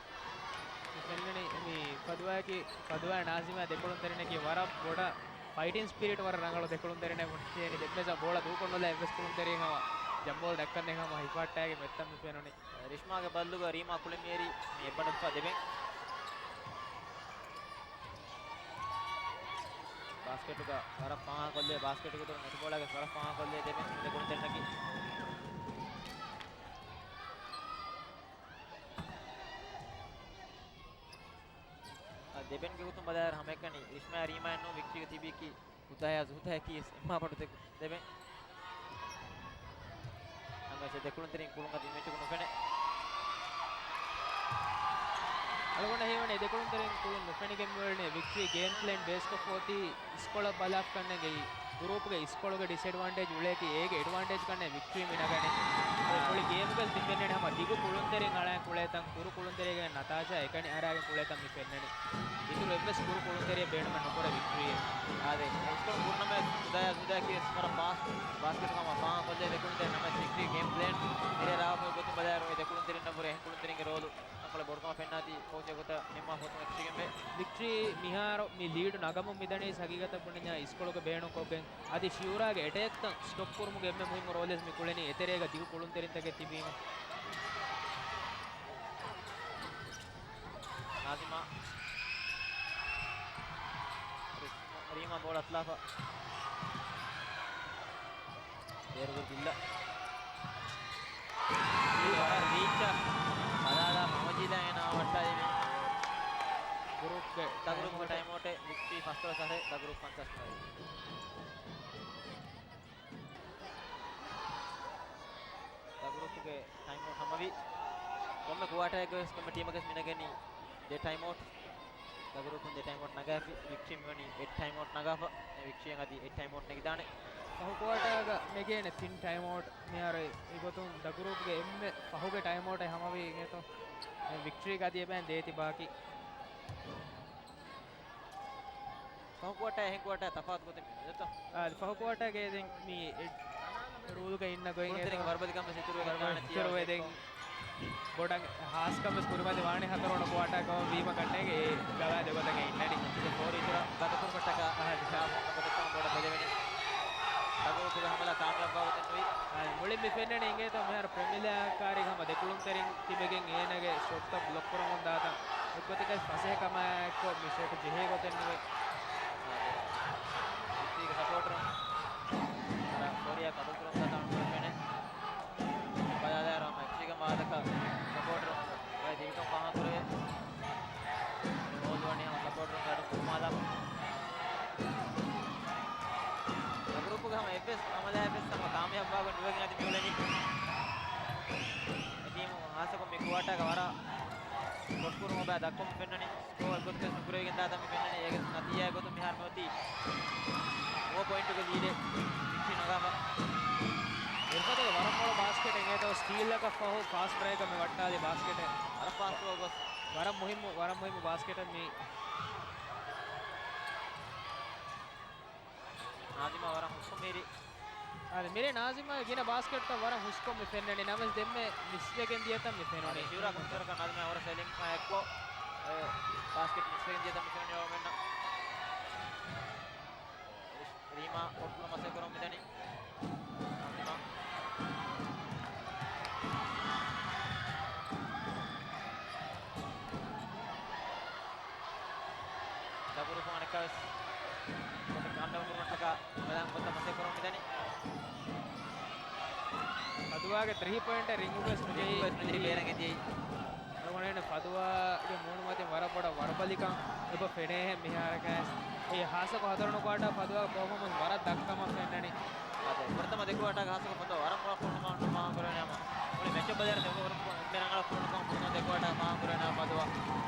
މި ފެންނަނީ މި ފަދުވާއަކީ، ފަދުވާ ނާޒިމާ ދެކުޅުންތެރިންނަކީ ވަރަށް ބޮޑަށް ފައިޓިން ސްޕިރިޓް ވަރަށް ރަނގަޅު ދެކުޅުންތެރިންނެއް މުން ތިޔަނީ. ދެންމެސް ބޯޅަ ދޫކޮށްނުލާ އެއްވެސް ކުޅުންތެރިން ހަމަ ޖަމްބޯލް ދައްކަންދެން ހަމަ ހިފަހައްޓާގެ މެއްތަން މި ފެނުނީ. ރިޝްމާގެ ބައްލުގަ ރީމާ ކުޅެން މޭރީ މި އެއްބަނޑުފަ ދެބެން. ބާސްކެޓުގަ ވަރަށް ފާހަގަކޮށްލޭ، ބާސްކެޓުގެ ދޮރު ނެޓްބޯޅައިގެ ވަރަށް ފާހަގަކޮށްލޭ ދެބެން ދެކުޅުންތެރިންނަކީ. އަ، ދެބެންގެ ގޮތުން ބަލާއިރު ހަމައެކަނި ރިޝްމާ ރީމާއެއް ނޫން ވިކްޓީގަ ތިބީކީ ކުތާޔާ ޒުހުތާޔަކީ ވެސް އެއްމާ ބަނޑު ދެ-، ދެބެން. ނަމަވެސް ދެކުޅުންތެރިން ކުޅުން އަދި މެޗުގަ ނުފެނޭ. އަޅުގަނޑަށް ހީވަނީ ދެކުޅުންތެރިން ކުޅުން ނުފެނިގެން މިއުޅެނީ ވިކްޓްރީ ގޭމް ޕްލޭން ބޭސްކޮށްފަ އޮތީ އިސްކޮޅަށް ބަލާފަ ކަންނޭނގެ ގްރޫޕްގެ އިސްކޮޅުގެ ޑިސްއެޑްވާންޓޭޖް އުޅޭކީ އޭގެ އެޑްވާންޓޭޖް ކަންނޭ ވިކްޓްރީ މި ނަގަނީ. އާ. މުޅި ގޭމުގަސް މި ފެންނަނީ ހަމަ ދިގު ކުޅުންތެރިން އަޅާން ކުޅޭތަން ކުރު ކުޅުންތެރިގެ ނަތާޝާ އެކަނި އަރާގެން ކުޅޭތަން މި ފެންނަނީ. އިތުރު އެއްވެސް ކުރު ކުޅުންތެރިއެއް ބޭނުމެއް ނުކުރޭ ވިކްޓްރީއެއް. އާދެ، އިސްކޮޅު ކުރުނަމެ ކުދާޔާ ޒުދާކީ ވެސް ވަރަށް ފާސްޓް ބާސްކެޓު ހަމަ ފާހަގަކޮށްލޭ ދެކުޅުންތެރިން ނަމަވެސް ވިކްޓްރީ ގޭމް ޕްލޭން މިރޭ ރާވަފައި ގޮތުން ބަލާއިރު އެ ދެކުޅުންތެރިންނަށްވުރެ އެހެން ކުޅުންތެރިންގެ ރޯލު ތަންކޮޅެއް ބޮޑުކަމަށް ފެންނާތީ ކޯޗެއް ގޮތަށް ނިންމާފަ އޮތުން އެކަށީގެންވޭ. ވިކްޓްރީ މިހާރު މި ލީޑު ނަގަމުން މިދަނީ ހަގީގަތަށް ބުނިންޏާ އިސްކޮޅުގެ ބޭނުންކޮށްގެން އަދި ޝިއުރާގެ އެޓޭކްތައް ސްޓޮޕް ކުރުމުގެ އެންމެ މުހިއްމު ރޯލެއް މި ކުޅެނީ އެތެރޭގަ ދިގު ކުޅުންތެރިންތަކެއް ތިބީމަ. ނާޒިމާ. ރީމާ ބޯޅަ އަތުލާފަ. ބޭރުގެ ގިއްލަ. ވަރަށް ރީއްޗަށް ބަލާލާ ހަމަޖީލާ އޭނާ ވައްޓާލި މި. ގްރޫޕްގެ ދަގުރޫޕްގެ ޓައިމްއައުޓް. ޓައިމްއައުޓެއް ވިކްޓްރީ ފަސްދޮޅަސް އަހަރެއް ދަގުރޫޕް ފަންސާސް ނުވައެއް. ދަގުރޫޕުގެ ޓައިމްއައުޓް ހަމަވި. ކޮންމެ ކުއާޓަރެއްގަ ވެސް ކޮންމެ ޓީމަކަސް މިނަގަނީ ދެ ޓައިމްއައުޓް. ދަގުރޫޕުން ދެ ޓައިމްއައުޓް ނަގާފި. ވިކްޓްރީ މިވަނީ އެއް ޓައިމްއައުޓް ނަގާފަ. ވިކްޓްރީއަށް އަދި އެއް ޓައިމްއައުޓް ނެގިދާނެ. ފަހު ކުއާޓަރގަ ނެގޭނެ ތިން ޓައިމްއައުޓް. މިހާރު އެގޮތުން ދަގުރޫޕުގެ އެންމެ ފަހުގެ ޓައިމްއައުޓެއް ހަމަވީ އިނގޭތޯ. ވިކްޓްރީގަ އަދި އެބައިން ދޭތި ބާކީ. ފަހު ކުއާޓާ އެހެން ކުއާޓާ ތަފާތު ގޮތެއް މި ދެތޯ؟ އާ، ފަހު ކުއާޓާގެ ދެން މި އެ-، ރޫލްގަ އިންނަ ގޮތް ކުޅުންތެރިން ވަރުބަލިކަން ވެސް އިތުރުވެ ވަރުބަލި ދާނެ އިތުރުވެ ދެން ތިޔަ ބޮޑަށް ހާސްކަން ވެސް ކުރިމަތި ވާނެ ހަތަރުވަނަ ކުއާޓާ ކަމަށް ވީމަ ކަންނޭނގެ އެ ގަވާ ދެގޮތަށް އިންނަނީ. ފޯރު އިތުރަށް ގަދަކުރުމަށްޓަކާ އާ، ޝާފް ނަގަތައް ބޮޑަށް ބެލެވެނީ. ދަގުރޫޕުގެ ހަމަލާ ކާމިޔާބުވާ ގޮތެއް ނުވި. އާ، މުޅި މި ފެންނަނީ އިނގޭތޯ މިހާރު ޕްރެމިލާ ކާރި ހަމަ ދެކުޅުންތެރިން ތިބެގެން އޭނަގެ ޝޮޓްތައް ބްލޮކް ކުރަމުން ދާތަން އެއްގޮތަކަށް ފަސޭހަކަމާއެއްކޮށް މި ޝޮޓް ޖެހޭ ގޮތެއް ނުވޭ. އާދެ، ވިއްޓީގެ ސަޕޯޓަރުން އަރަ ކޯރިއާ ކަބޫލު ކުރަމުން ދާތަން އަޅުގަނޑު ފެނޭ. ބަލާލާއިރު ހަމަ އެފްސީގެ ވާދަކަ ސަޕޯޓަރުން އައި ދިވިކަން ފާހަގަކުރެވޭ. މޯލް ވަނީ ހަމަ ސަޕޯޓަރުންގެ އަޑު ކުރުމާލާފަ. ގްރޫޕުގެ ހަމަ އެއްވެސް އަމަލާއެއްވެސް ހަމަ ކާމިޔާބުވާގޮތް ނުވެގެން އަދި މިއުޅެނީ. އެ ޓީމު ހާއްސަކޮށް މި ކުއާޓާގަ ވަރަށް ކޮޓްކުރުމަށް ބައި ދައްކަމުން ފެންނަނީ. ސްކޯ އެއްގޮތަކަށް ނުކުރެވިގެން ދާތަން މި ފެންނަނީ. އޭގެ ނަތީޖާއެއް ގޮތުން މިހާރު މިއޮތީ ނުވަ ޕޮއިންޓުގެ ލީޑެއް ވިކްޓްރީ ނަގާފަ. އިރްފަތުގެ ވަރަށް މޮޅު ބާސްކެޓެއް އިނގޭތޯ ސްޓީލްއަކަށް ފަހު ފާސްޓް ބްރޭކަށް މި ވައްޓާލި ބާސްކެޓެއް. ވަރަށް ފާސްޓް ގޮސް. ވަރަށް މުހިއްމު، ވަރަށް މުހިއްމު ބާސްކެޓެއް މީ. ނާޒިމާ ވަރަށް ހުސްކޮށް މިހިރީ. އާދެ، މިރޭ ނާޒިމާގެ ގިނަ ބާސްކެޓްތައް ވަރަށް ހުސްކޮށް މި ފެންނަނީ. ނަމަވެސް ދެންމެ މިސްވެގެން ދިޔަތަން މި ފެނުނީ. އާދެ، ޝިއުރާ ކުންތަރަކަށް ނާޒިމާ ވަރަށް ސައިލެންޓް އެއްކޮށް، އެ، ބާސްކެޓް މިސްވެގެން ދިޔަތަން މި ފެނުނީ އަޅުގަނޑުމެންނަށް. ރީމާ ކޮންޓްރޯލް މަސައްކަތް ކުރަމުން މިދަނީ. ނާޒިމާ. ދަގުރުފުން އަނެއްކާވެސް ގޮތަށް ކާމްޑައުން ކުރުމަށްޓަކާ ބަލާން ގޮތަށް މަސައްކަތް ކުރަމުން މިދަނީ. ފަދުވާގެ ތްރީ ޕޮއިންޓެއް ރިންގުގަސް ނުޖެހި. ރިންގުގަސް ނުޖެހި ބޭރަށް އެދިޔައީ. އަޅުގަނޑު ފަދުވާގެ މޫނުމަތިން ވަރަށް ބޮޑަށް ވަރުބަލިކަން އެބަ ފެނޭހެން މިހާރަކަށް. އެ ހާއްސަކޮށް ހަތަރުވަނަ ކުއާޓާ ފަދުވާގެ ޕަރފޯމަންސް ވަރަށް ދަށްކަމަށް ފެންނަނީ. އާދެ، ފުރަތަމަ ދެ ކުއާޓާގެ ހާއްސަކޮށް ފަދުވާ ވަރަށް މޮޅަށް ކުޅުނުކަމަށް ފާހަގަކުރެވެނީ ހަމަ. މުޅި މެޗަށް ބަލާއިރު ދެ އޯވަރު ކުޅުނު އެންމެ ރަނގަޅަށް ކުޅުނުކަމަށް ފުރަތަމަ ދެ ކުއާޓާގެ ފާހަގަކުރެވެނީ ހަމަ ފަދުވާ.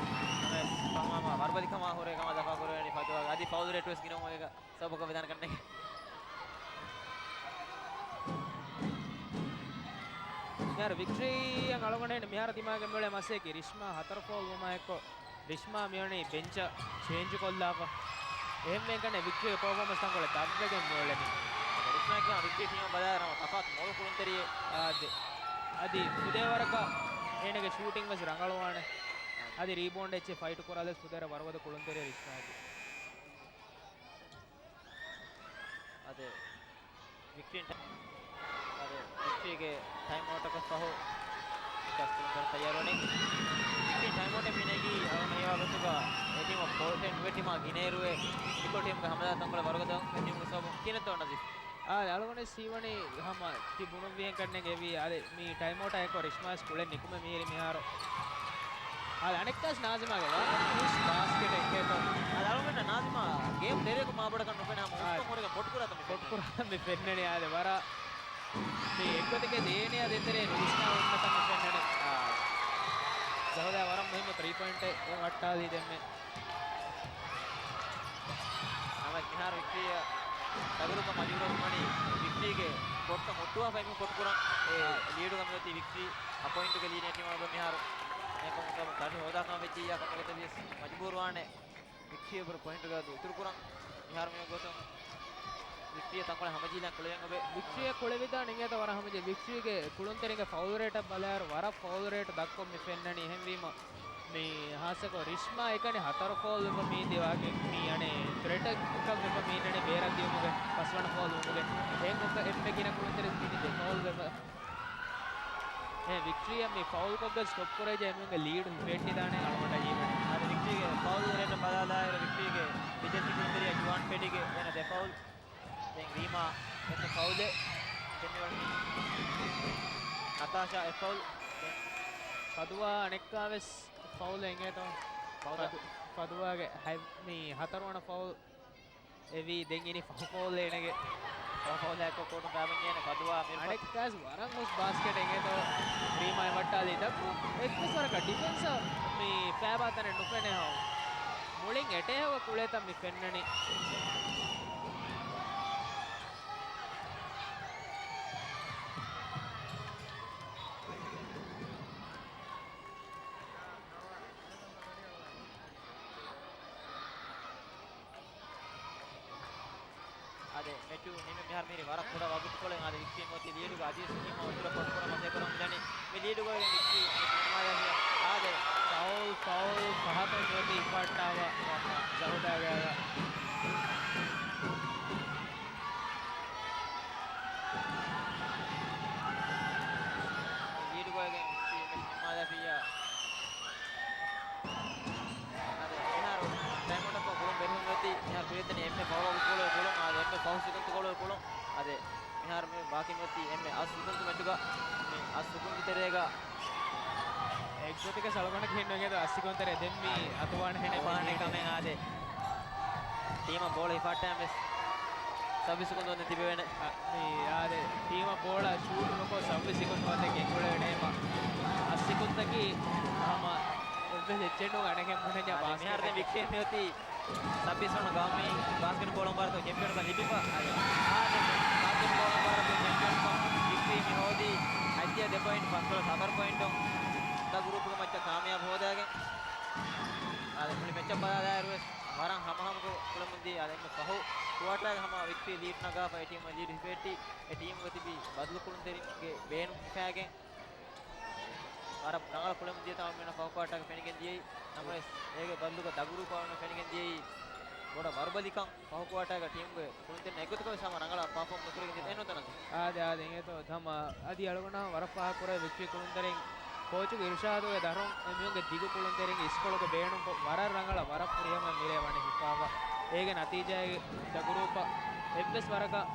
ނަމަވެސް ފަހުމާ ވަރުބަލިކަމާ ހުރޭ ކަމަށް ދަފާކުރެވެނީ ފަދުވާގެ. އަދި ފައުލް ރޭޓުވެސް ގިނަވުމުގަ ސަބަބަކަށް ވެދާނެ ކަންނޭނގެ. މިހާރު ވިކްޓްރީއަށް އަޅުގަނޑު މިހާރު ދިމާގެ މިއުޅޭ މަސައްކަތް ރިޝްމާ ހަތަރު ފައުލް ވުމާ އެއްކޮށް، ރިޝްމާ މިވަނީ ބެންޗަށް ޗޭންޖު ކޮށްލާފަ. އެހެންވެގެން ކަންނޭނގެ ވިކްޓްރީގެ ޕަރފޯމަންސް ތަންކޮޅެއް ދަށްވެގެން މިއުޅެނީ. ރިޝްމާ ކިޔާ ވިކްޓްރީ ޓީމަށް ބަލާއިރު ހަމަ ތަފާތު މޮޅު ކުޅުންތެރިއެއް. އާދެ. އަދި ފުދޭވަރަކަށް އޭނަގެ ޝޫޓިން ވެސް ރަނގަޅުވާނެ. އަދި ރީބޯންޑް އެއްޗެއް ފައިޓު ކުރާލަސް ފުދޭވަރަށް ވަރުގަދަ ކުޅުންތެރިއެއް ރިޝްމާގެ. އާދެ. ވިކްޓްރީ ޓަ-، އާދެ، ވިކްޓްރީގެ ޓައިމް އައުޓަކަށް ފަހު ކަސްޓުން ކަން ތައްޔާރުވަނީ. ވިކްޓްރީ ޓައިމް އައުޓެއް މި ނެގީ އަޅުގަނޑު ހީވާ ގޮތުގަ އެ ޓީމަށް ބޯލް ފެން ނުވެ ޓީމާ ގިނައިރުވެ އިކޮ ޓީމްގެ ހަމަލާ ތަންކޮޅެއް ވަރުގަދަ ފެންނިވުމުގެ ސަބަބުން ކިހިނެއްތޯ ނަޒީފް؟ އާދެ، އަޅުގަނޑު ސީވަނީ ހަމަ ތި ބުނުއްވިހެން ކަންނޭނގެ އެވީ. އާދެ، މި ޓައިމް އައުޓާ އެއްކޮށް ރިޝްމާސް ކުޅެން ނިކުމެ މިހިރި މިހާރު. އާދެ، އަނެއްކާސް ނާޒިމާގެ ވަރަށް ހުސް ބާސްކެޓެއް އެއްކޭތޯ. އާދެ، އަޅުގަނޑަށް ނާޒިމާ ގޭމް ތެރެއަކު މާބޮޑަކަށް ނުފެނޭ ހަމަ އާދެ. ހުސްކޮށް ހުރެގެން ކޮޓްކުރާތަން މި ފެންނަނީ. ކޮޓްކުރާތަން މި ފެންނަނީ އާދެ ވަރަށް މި އެއްގޮތަކަށް އޭނަޔާ ދޭތެރޭ ނުވިސްނާ އޮންނަތަން މި ފެންނަނީ. އާ. ޒަހުދާ ވަރަށް މުހިއްމު ތްރީ ޕޮއިންޓެއް ވައްޓާލީ ދެންމެ. ނަމަވެސް މިހާރު ވިކްޓްރީއަށް ތަގުރުކަމަށް މަޖުބޫރު ވަނީ ވިކްޓްރީގެ ކޯޓްތައް ހުއްޓުވާފައި މި ކޮޓްކުރަން. އެ އާ. ލީޑުގަ މިއޮތީ ވިކްޓްރީ އަށް ޕޮއިންޓުގެ ލީޑެއް އެ ޓީމަށް އެބަ މިހާރު. އެކަމު ތަން ތަނި ހޯދާކަމަށް ވެއްޖިއްޔާ ކަމުގެ ތެރެއަށް މަޖުބޫރުވާނެ. ވިކްޓްރީ އެބަހުރި ޕޮއިންޓުގަ އަދި އިތުރުކުރަން. މިހާރު މި ގޮތުން ވިކްޓްރީއަށް ތަންކޮޅެއް ހަމަޖީލަން ކުޅެވެން އޮވޭ. ވިކްޓްރީއަށް ކުޅެވިދާނެ އިނގޭތަ ވަރަށް ހަމަޖެ. ވިކްޓްރީގެ ކުޅުންތެރިންގެ ފައުލް ރޭޓަށް ބަލާއިރު ވަރަށް ފައުލް ރޭޓް ދަށްކޮށް މި ފެންނަނީ. އެހެންވީމަ މި ހާއްސަކޮށް ރިޝްމާ އެކަނި ހަތަރު ފައުލް ވެފަ މީ ދިވާގެ މި އަނެއް ތްރެޓަކަށް ވެފަ މީނަނީ ބޭރަށް ދިޔުމުގެ ފަސްވަނަ ފައުލް ވުމުގެ. އެހެން އެއް އެންމެ ގިނަ ކުޅުންތެރި މި ދެ ފައުލް ވެފަ. އެ ވިކްޓްރީއަށް މި ފައުލް ކޮށްގެން ސްޓޮޕް ކުރެވިއްޖެ އެމީހުންގެ ލީޑް ހިފެއްޓިދާނެ އަޅުގަނޑަށް ހީވަނީ. އަދި ވިކްޓްރީގެ ފައުލް ރޭޓަށް ބަލާލާއިރު ވިކްޓްރީގެ ބިދެއްތި ކުޅުންތެރިޔާ ޖުވާން ފެޑީގެ އޭނަ ދެ ފައުލް. ދެން ރީމާ އެއް ފައުލެއް ފެންނަވަނީ. ނަތާޝާ އެއް ފައުލް. ދެން ފަދުވާ އަނެއްކާވެސް ފައުލެއް އިނގޭތޯ. ފައުލަށް. ފަދު-، ފަދުވާގެ ހަތް-، މި ހަތަރުވަނަ ފައުލް އެވީ. ދެން އިނީ ފަހު ފައުލް އޭނަގެ. ފަހު ފައުލާއެކު ކޯޓުން ގާބަންޏޭނެ ފަދުވާ މިރުފަ. އަނެއްކާސް ވަރަށް ހުސް ބާސްކެޓެއް އެނގޭތޯ ރީމާ އެ ވައްޓާލީ. ދައްކު އެއްވެސް ވަރަކަށް ޑިފެންސަށް މި ފައިބާ ތަނެއް ނުފެނޭ ހަމަ. މުޅިން އެޓޭހަކަށް ކުޅޭތަން މި ފެންނަނީ. އާދެ، މެޗު ނިމެ މިހާރު މިހިރީ ވަރަށް ކުޑަ ވަގުތުކޮޅެއް. އާދެ، ވިކްޓްރީ މިއޮތީ ލީޑުގަ އަދިވެސް ޓީމަށް އުތުރަށް ކޮޓްކުރަން މަސައްކަތް ކުރަމުން ދަނީ. މި ލީޑުގަ އޮތްގެން ވިކްޓްރީ މެޗު ނިމާލާފިޔާ. އާދެ، ފައުލް، ފައުލް ފަހަތުން މިއޮތީ ހިފަހައްޓާފަ ޒަހުދާގެ އަގަށް. ސިކުންތު ކޮޅު ކުޅުން. އާދެ، މިހާރު މި ބާކީ މިއޮތީ އެންމެ އަސް ސިކުންތު މެޗުގަ މި އަސް ސިކުންތު ތެރޭގަ އެގްޒޮޓިކް ސަޅުގަނޑަކަށް ހިންނުން އެދު އަސް ސިކުންތު ތެރޭ ދެން މި އަތުވާނެ ހެނެއް ވާނެ ކަމެއް. އާދެ، ޓީމަށް ބޯޅަ ހިފާއްޓާ ވެސް ސައްބީސް ސިކުންތު ވަންދެން ތިބެވޭނެ. އަ، މި އާދެ، ޓީމަށް ބޯޅަ ޝޫޓް ނުކޮށް ސައްބީސް ސިކުންތު ވަންދެން ގެންގުޅެވޭނެ އެމަ އަސް ސިކުންތަކީ ހަމަ އެއްވެސް އެއްޗެއް ނޫން އަނެކެން ބުނަންޏާ އާދެ، ބާސްކެޓް މިހާރު ދެން ވިކްޓީ މިއޮތީ ސައްބީސް ވަނަ ގައުމީ ބާސްކެޓް ބޯޅަ ވަރަށް ޗެމްޕިއަންކަން ލިބިފަ. އާދެ، ބާސްކެޓް ބޯޅަ ވަރަށް ޗެމްޕިއަންކަން ވިކްޓީ މި ހޯދީ ހައްދިހަ ދެ ޕޮއިންޓް ފަސްދޮޅަސް ހަތަރު ޕޮއިންޓުން ދަ ގްރޫޕްގެ މައްޗަށް ކާމިޔާބު ހޯދާގެން. އާދެ، މުޅި މެޗަށް ބަލާލާއިރު ވެސް ވަރަށް ހަމަހަމަކޮށް ކުޅެމުންދީ. އާދެ، އެންމެ ފަހު ކުއާޓާގެ ހަމަ ވިކްޓީ ލީޑް ނަގާފަ އެ ޓީމު ލީޑް ހިފެއްޓި އެ ޓީމުގަ ތިބި ބަދަލު ކުޅުންތެރިންގެ ބޭނުން ހިފާގެން ވަރަށް ރަނގަޅަށް ކުޅެމުން ދިޔަ ތަމަ މިނަ ފަހު ކުއާޓާގަ ފެނިގެން ދިޔައީ. ނަމަވެސް އޭގެ ބަދަލުގަ ދަގުރޫޕާ ފެނިގެން ދިޔައީ ބޮޑަށް ވަރުބަލިކަން. ފަހު ކުއާޓާގަ ޓީމުގެ ކުޅުންތެރިން އެއްގޮތަކަށް ވެސް ހަމަ ރަނގަޅަށް ޕާފޯމް ނުކުރެވިގެން ދިޔަ އެހެން ނުތަނަސް. އާދެ، އާދެ، އިނގޭތޯ ތަމަ އަދި އަޅުގަނޑަށް ވަރަށް ފާހަގަކުރެވޭ ވިކްޓްރީ ކުޅުންތެރިން ކޯޗުގެ އިރުޝާދުގެ ދަށުން އެ މީހުންގެ ދިގު ކުޅުންތެރިން އިސްކޮޅުގެ ބޭނުންކޮށް ވަރަށް ރަނގަޅަށް ވަރަށް ފުރިހަމަ މިރޭ ވަނީ ހިފާފަ. އޭގެ ނަތީޖާއެއް ދަގުރޫޕަށް އެއްވެސް ވަރަކަށް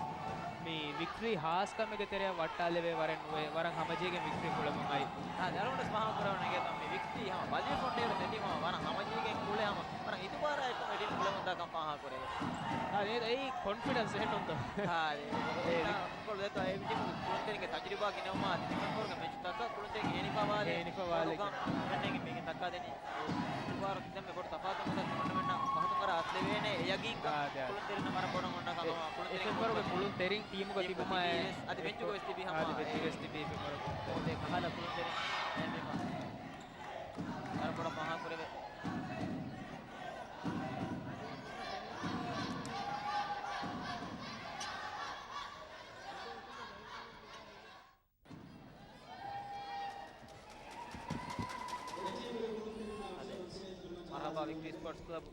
މި ވިކްޓްރީ ހާސްކަމެއްގެ ތެރެއަށް ވައްޓާލެވޭ ވަރެއް ނުވޭ، ވަރަށް ހަމަޖެހިގެން ވިކްޓްރީ ކުޅެމުން އައި. އާދެ، އަޅުގަނޑު ވެސް ފާހަގަކުރެވުނު އިނގޭތޯ މި ވިކްޓްރީ ހަމަ ބަލިވެފަ އޮންނައިރު ދެ ޓީމު ވަރަށް ހަމަޖެހިގެން ކުޅެ ހަމަ ވަރަށް އިތުބާރާއެކު އެ ޓީމު ކުޅެމުންދާކަން ފާހަގަކުރެވޭ. އާދެ، އެއީ ކޮންފިޑެންސް އެހެންނުންތޯ؟ އާދެ، އެ އެ ވިކްޓްރީ ކޮޅު ދެތޯ އެ ޓީމު ކުޅުންތެރިންގެ ތަޖުރިބާ ގިނަވުމާ ދިފެން ކޮރުގެ މެޗުތަކަށް ކުޅުންތެރިން ހޭނިފަވާލި ހޭނިފަވާލި ކޮޅުކަން ކަން. މެންނެގި މީގެ ތައްކާދެނީ. ދުވާރު ކިތަންމެ ބޮޑު ތަފާތު މަތަ ތިމަންނަމެންނަށް ފަހަތުން ވަރަށް އަތުލެވޭނެ އެ ޔަގީންކަން އާދެ، އާދެ. ކުޅުންތެރިންނަށް ވަރަށް ބޮޑަށް އޮންނަ ކަމަށް ކުޅުންތެރިން އެފެންވަރުގެ ކުޅުންތެރިން ޓީމުގަ ތިބުމާ އެ ވެސް އަދި ބެންޗުގަ ވެސް ތިބީ ހަމަ އާދެ، ބެންޗުގަ ވެސް ތިބީ އެފެންވަރު. އޯ ދެ ކަހަލަ ކުޅުންތެރިން ވަރަށް ބޮޑަށް ފާހަގަކުރެވޭ. މަރުޙަބާ ވިކްޓްރީ ސްޕޯޓްސް ކްލަބް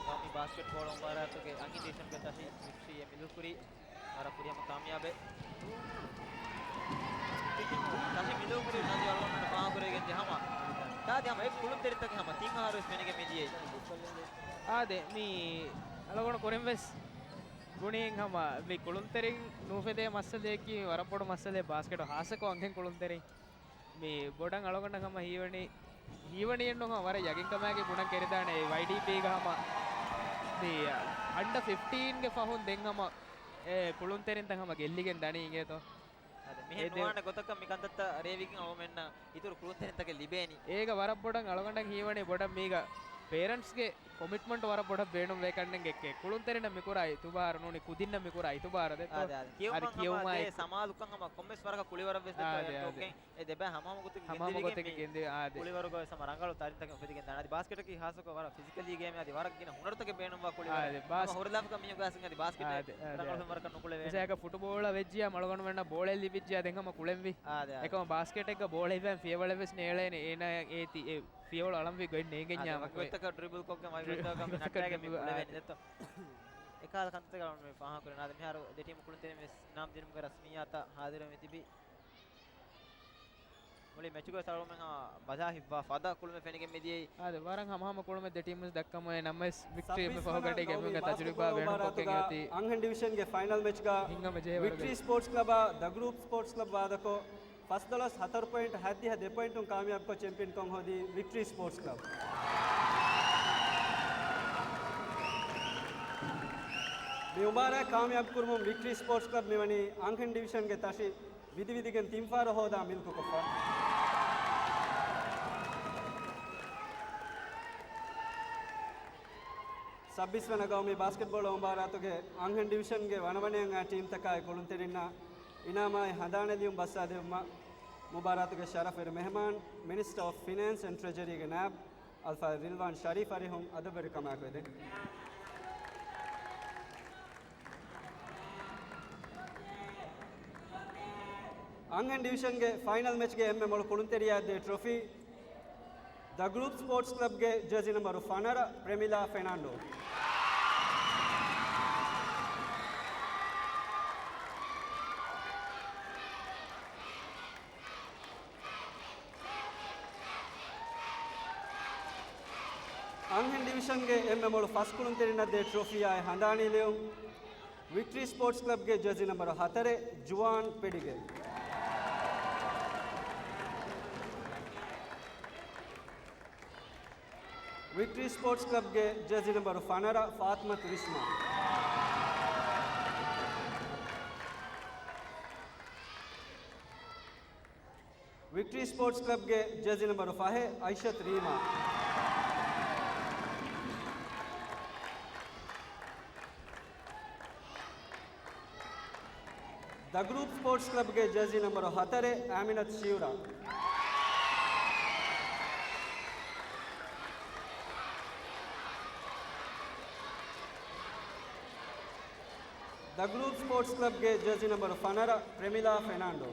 ގައުމީ ބާސްކެޓްބޯޅަ މުބާރާތުގެ އަންހެން ޑިވިޝަންގެ ތަށި ވިކްޓްރީ މިލުކުރީ ވަރަށް ފުރިހަމަ ކާމިޔާބެއް. ތަށި މިލުކުރީ ނަދީ އަޅުގަނޑު ފާހަގަކުރެވިގެން ދިޔަ ހަމަ ތާދި ހަމަ އެ ކުޅުންތެރިންތަކެއް ހަމަ ތިން އަހަރު ވެސް ފެނިގެން މިދިޔައީ. އާދެ، މީ އަޅުގަނޑު ކުރިން ވެސް ބުނީ ހަމަ މި ކުޅުންތެރިން ނުފެދޭ މައްސަލަޔަކީ ވަރަށް ބޮޑު މައްސަލައެއް ބާސްކެޓް ހާއްސަކޮށް އަންހެން ކުޅުންތެރިން. މި ބޮޑަށް އަޅުގަނޑަށް ހަމަ ހީވަނީ، ހީވަނީއެއްނު ހަމަ ވަރަށް ޔަގީންކަމާގެ ބުނަން ކެރިދާނެ ވައިޑީޕީގަ ހަމަ މި އަންޑަ ފިފްޓީންގެ ފަހުން ދެން ހަމަ އެ ކުޅުންތެރިންތައް ހަމަ ގެއްލިގެން ދަނީ އިނގޭތޯ. އަދި މިހެން އެ ދެ- ނުވާނެ ގޮތަކަށް މި ކަންތައްތައް ރޭވިގެން އަޅުގަނޑުމެންނަށް އިތުރު ކުޅުންތެރިންތަކެއް ލިބޭނީ. އޭގަ ވަރަށް ބޮޑަށް އަޅުގަނޑަށް ހީވަނީ ބޮޑަށް މީގަ ޕޭރެންޓްސްގެ ކޮމިޓްމަންޓް ވަރަށް ބޮޑަށް ބޭނުންވޭ ކަންނެން އެއްކެ ކުޅުންތެރިންނަށް މިކުރާ އިތުބާރު ނޫނީ ކުދިންނަށް މިކުރާ އިތުބާރު ދެއްތޯ؟ އާދެ، އާދެ. ކިޔުމަށް އަދި ހަމަ ކިޔުމާއި ދޭ ސަމާލުކަން ހަމަ ކޮންމެސް ވަރަކަށް ކުޅިވަރަށް ވެސް ދެއްތޯ؟ އާދެ، އާދެ. އެ ދެބައި ހަމަހަމަ ގޮތެއް ހަމަހަމަ ގެންދިޔަ ގޮތެއް މީ. ގެންދިޔަ، އާދެ. ކުޅިވަރުގަ ވެސް ހަމަ ރަނގަޅު ތަރިންތަކެއް އުފެދިގެން ދާނެ. އަދި ބާސްކެޓަކީ ހާއްސަކޮށް ވަރަށް ފިޒިކަލީ ގޭމެއް. އަދި ވަރަށް ގިނަ ހުނަރުތަކެއް ބޭނުންވާ ކުޅިވަރެއް. އާދެ، ބާސް- ހަމަ ހުރިލާފަކަށް މީހުން ގާސިން އަދި ބާސްކެޓެއް އާދެ، އާދެ. ރަނގަޅު ހުނަރަކަށް ނުކުޅެވޭނެ. އެކަމަ ފުޓުބޯޅަ ވެއްޖިޔާ އަޅުގަނޑުމެންނަށް ބޯޅައެއް ލިބިއްޖިޔާ ދެން ހަމަ ކުޅެންވީ. އާދެ، އާދެ. އެކަމަ ބާސްކެޓެއްގަ ބޯޅަ ހިފަން ފިޔަވަޅެއް ވެސް ނޭޅޭނެ އޭނާ އޭތި އެ ފިޔަވަޅު އަޅަންވީ ގޮތް ނޭނގެންޏާ އާދެ، މަ- ގޮތްތަކަށް ޑްރިބުލް ކޮށްގެން ވައި ޑްރި- ގޮތްތަކަށް މި ޑްރިބުލް ނައްޓާގެން މި ކޮށްގެން ކުޅެވޭނެ ދެއްތޯ؟ އެކަހަލަ ކަންތައްތަކަށް އަޅުގަނޑު މި ފާހަގަކުރަން. އާދެ، މިހާރު ދެ ޓީމު ކުޅުންތެރިން ވެސް އިނާމް ދިނުމުގެ ރަސްމިއްޔާތަށް ހާޒިރުވެ މިތިބީ. މުޅި މެޗުގަ ވެސް އަޅުގަނޑުމެން ހަމަ ބަލާ ހިއްވާ ފަދަ ކުޅުމެއް ފެނިގެން މިދިޔައީ. އާދެ، ވަރަށް ހަމަހަމަ ކުޅުމެއް ދެ ޓީމު ދައްކަމުން ނަމަވެސް ވިކްޓްރީ ސައްބީސް މި ފަހުގަޑީގެ ގައުމީ އެމީހުންގެ ބާސްކެޓްބޯޅަ ތަޖުރިބާ ބޭނުންކޮށްގެން މުބާރާތުގަ އޮތީ. އަންހެން ޑިވިޝަންގެ ފައިނަލް މެޗްގަ ހިނގަމަ ޖެހޭ ވަރުގައި. ވިކްޓްރީ ސްޕޯޓްސް ކްލަބާ ދަ ގްރޫޕް ސްޕޯޓްސް ކްލަބް ވާދަކޮށް، ފަސްދޮޅަސް ހަތަރު ޕޮއިންޓް ހައްދިހަ ދެ ޕޮއިންޓުން ކާމިޔާބުކޮށް ޗެމްޕިއަންކަން ހޯދީ ވިކްޓްރީ ސްޕޯޓްސް ކްލަބް. މި މުބާރާތް ކާމިޔާބު ކުރުމުން ވިކްޓްރީ ސްޕޯޓްސް ކްލަބް މިވަނީ އަންހެން ޑިވިޝަންގެ ތަށި ވިދިވިދިގެން ތިން ފަހަރު ހޯދާ މިލްކުކޮށްފަ. ސައްބީސް ވަނަ ގައުމީ ބާސްކެޓްބޯޅަ މުބާރާތުގެ އަންހެން ޑިވިޝަންގެ ވަނަވަނައަށް އައި ޓީމްތަކާއި ކުޅުންތެރިންނަށް އިނާމާއި ހަނދާނެލިޔުން ބައްސާދެވުމަށް މުބާރާތުގެ ޝަރަފުވެރި މެހެމާން، މިނިސްޓަރ އޮފް ފިނޭންސް އެންޑް ޓްރެޖަރީގެ ނާއިބް އަލްފާޟިލް ރިލްވާން ޝަރީފް އަރިހުން އަދަބުވެރިކަމާއެކު އެދެން. އަންހެން ޑިވިޝަންގެ ފައިނަލް މެޗްގެ އެންމެ މޮޅު ކުޅުންތެރިޔާ ދޭ ޓްރޮފީ، ދަ ގްރޫޕް ސްޕޯޓްސް ކްލަބްގެ ޖާޒީ ނަންބަރު ފަނަރަ، ޕްރެމިލާ ފެނާންޑޯ. އަންހެން ޑިވިޝަންގެ އެންމެ މޮޅު ފަސް ކުޅުންތެރިންނަށް ދޭ ޓްރޮފީއާއި ހަނދާނީ ލިޔުން، ވިކްޓްރީ ސްޕޯޓްސް ކްލަބްގެ ޖާޒީ ނަމްބަރު ހަތަރެއް، ޖުވާން ޕެޑިގެ. ވިކްޓްރީ ސްޕޯޓްސް ކްލަބްގެ ޖާޒީ ނަމްބަރު ފަނަރަ، ފާތިމަތު ރިޝްމާ. ވިކްޓްރީ ސްޕޯޓްސް ކްލަބްގެ ޖާޒީ ނަމްބަރު ފަހެއް، އައިޝަތު ރީމާ. ދަ ގްރޫޕް ސްޕޯޓްސް ކްލަބްގެ ޖާޒީ ނަމްބަރު ހަތަރެއް، އާމިނަތު ޝިއުރާ. ދަ ގްރޫޕް ސްޕޯޓްސް ކްލަބްގެ ޖާޒީ ނަމްބަރު ފަނަރަ، ޕްރެމިލާ ފެނާންޑޯ.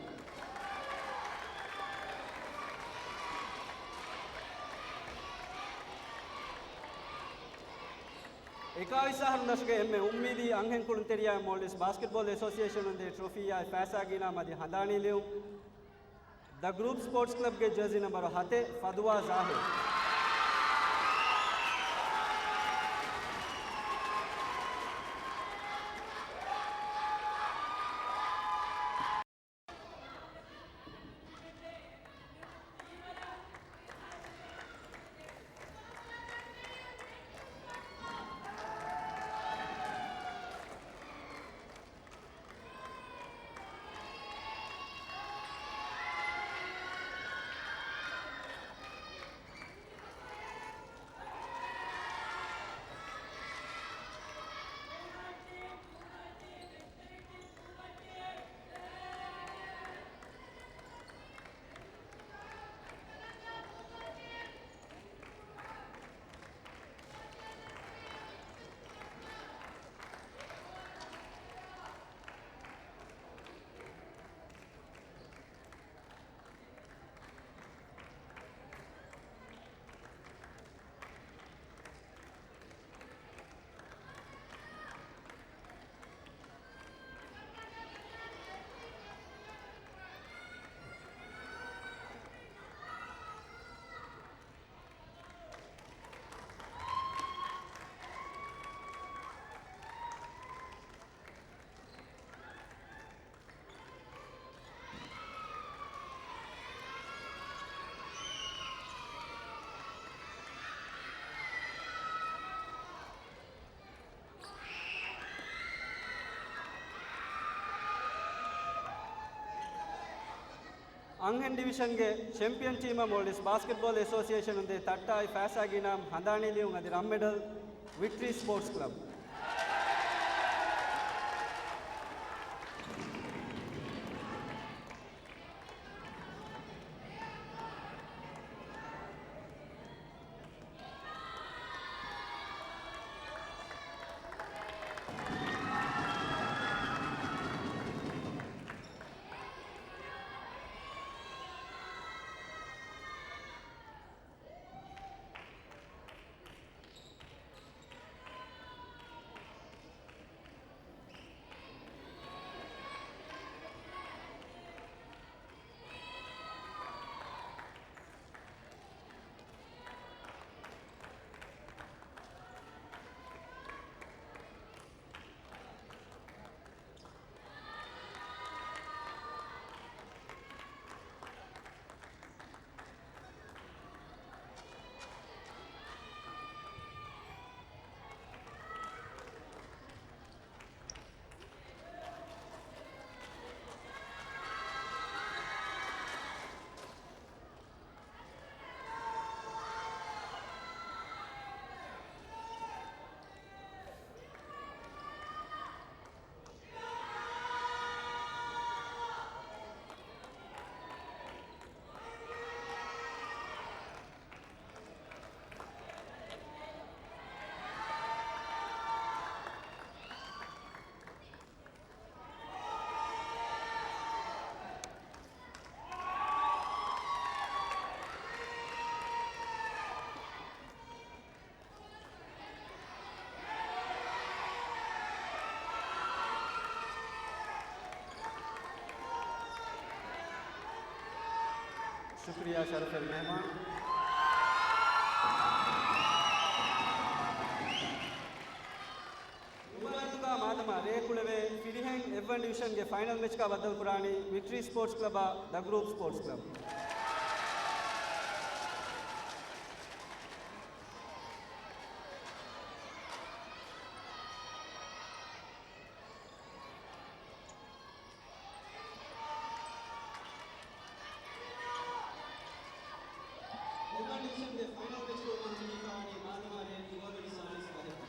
އެކާވީސް އަހަރު ދަށުގެ އެންމެ އުއްމީދީ އަންހެން ކުޅުންތެރިޔާ މޯލްޑިވްސް ބާސްކެޓްބޯލް އެސޯސިއޭޝަނުން ދޭ ޓްރޮފީއާއި ފައިސާ ގިނަ މަދި ހަނދާނީ ލިޔުން. ދަ ގްރޫޕް ސްޕޯޓްސް ކްލަބްގެ ޖާޒީ ނަމްބަރު ހަތެއް، ފަދުވާ ޒާހިރު. އަންހެން ޑިވިޝަންގެ ޗެމްޕިއަން ޓީމަށް މޯލްޑިވްސް ބާސްކެޓްބޯލް އެސޯސިއޭޝަނުން ދޭ ތައްޓާއި ފައިސާ ގިނަ ހަނދާނީ ލިޔުން އަދި ރަންމެޑަލް ވިކްޓްރީ ސްޕޯޓްސް ކްލަބް. ޝުކުރިއްޔާ ޝަރަފުވެރި މެހެމާން. އިމާރާތުގަ މާދަމާ ރޭ ކުޅެވޭ ޑިވިޝަންގެ ފައިނަލް މެޗަކާ ބައްދަލުކުރާނީ ވިކްޓަރީ ސްޕޯޓްސް ކްލަބާ ދަ ގްރޫޕް ސްޕޯޓްސް ކްލަބް. އޮގާން ޑިވިޝަންގެ ފައިނަލް މެޗުގައި މަންޒުރުވެފައިވަނީ މާލަމާރޭ ދުވަހު ވަނީ ސާޅީސް ބަހެއް.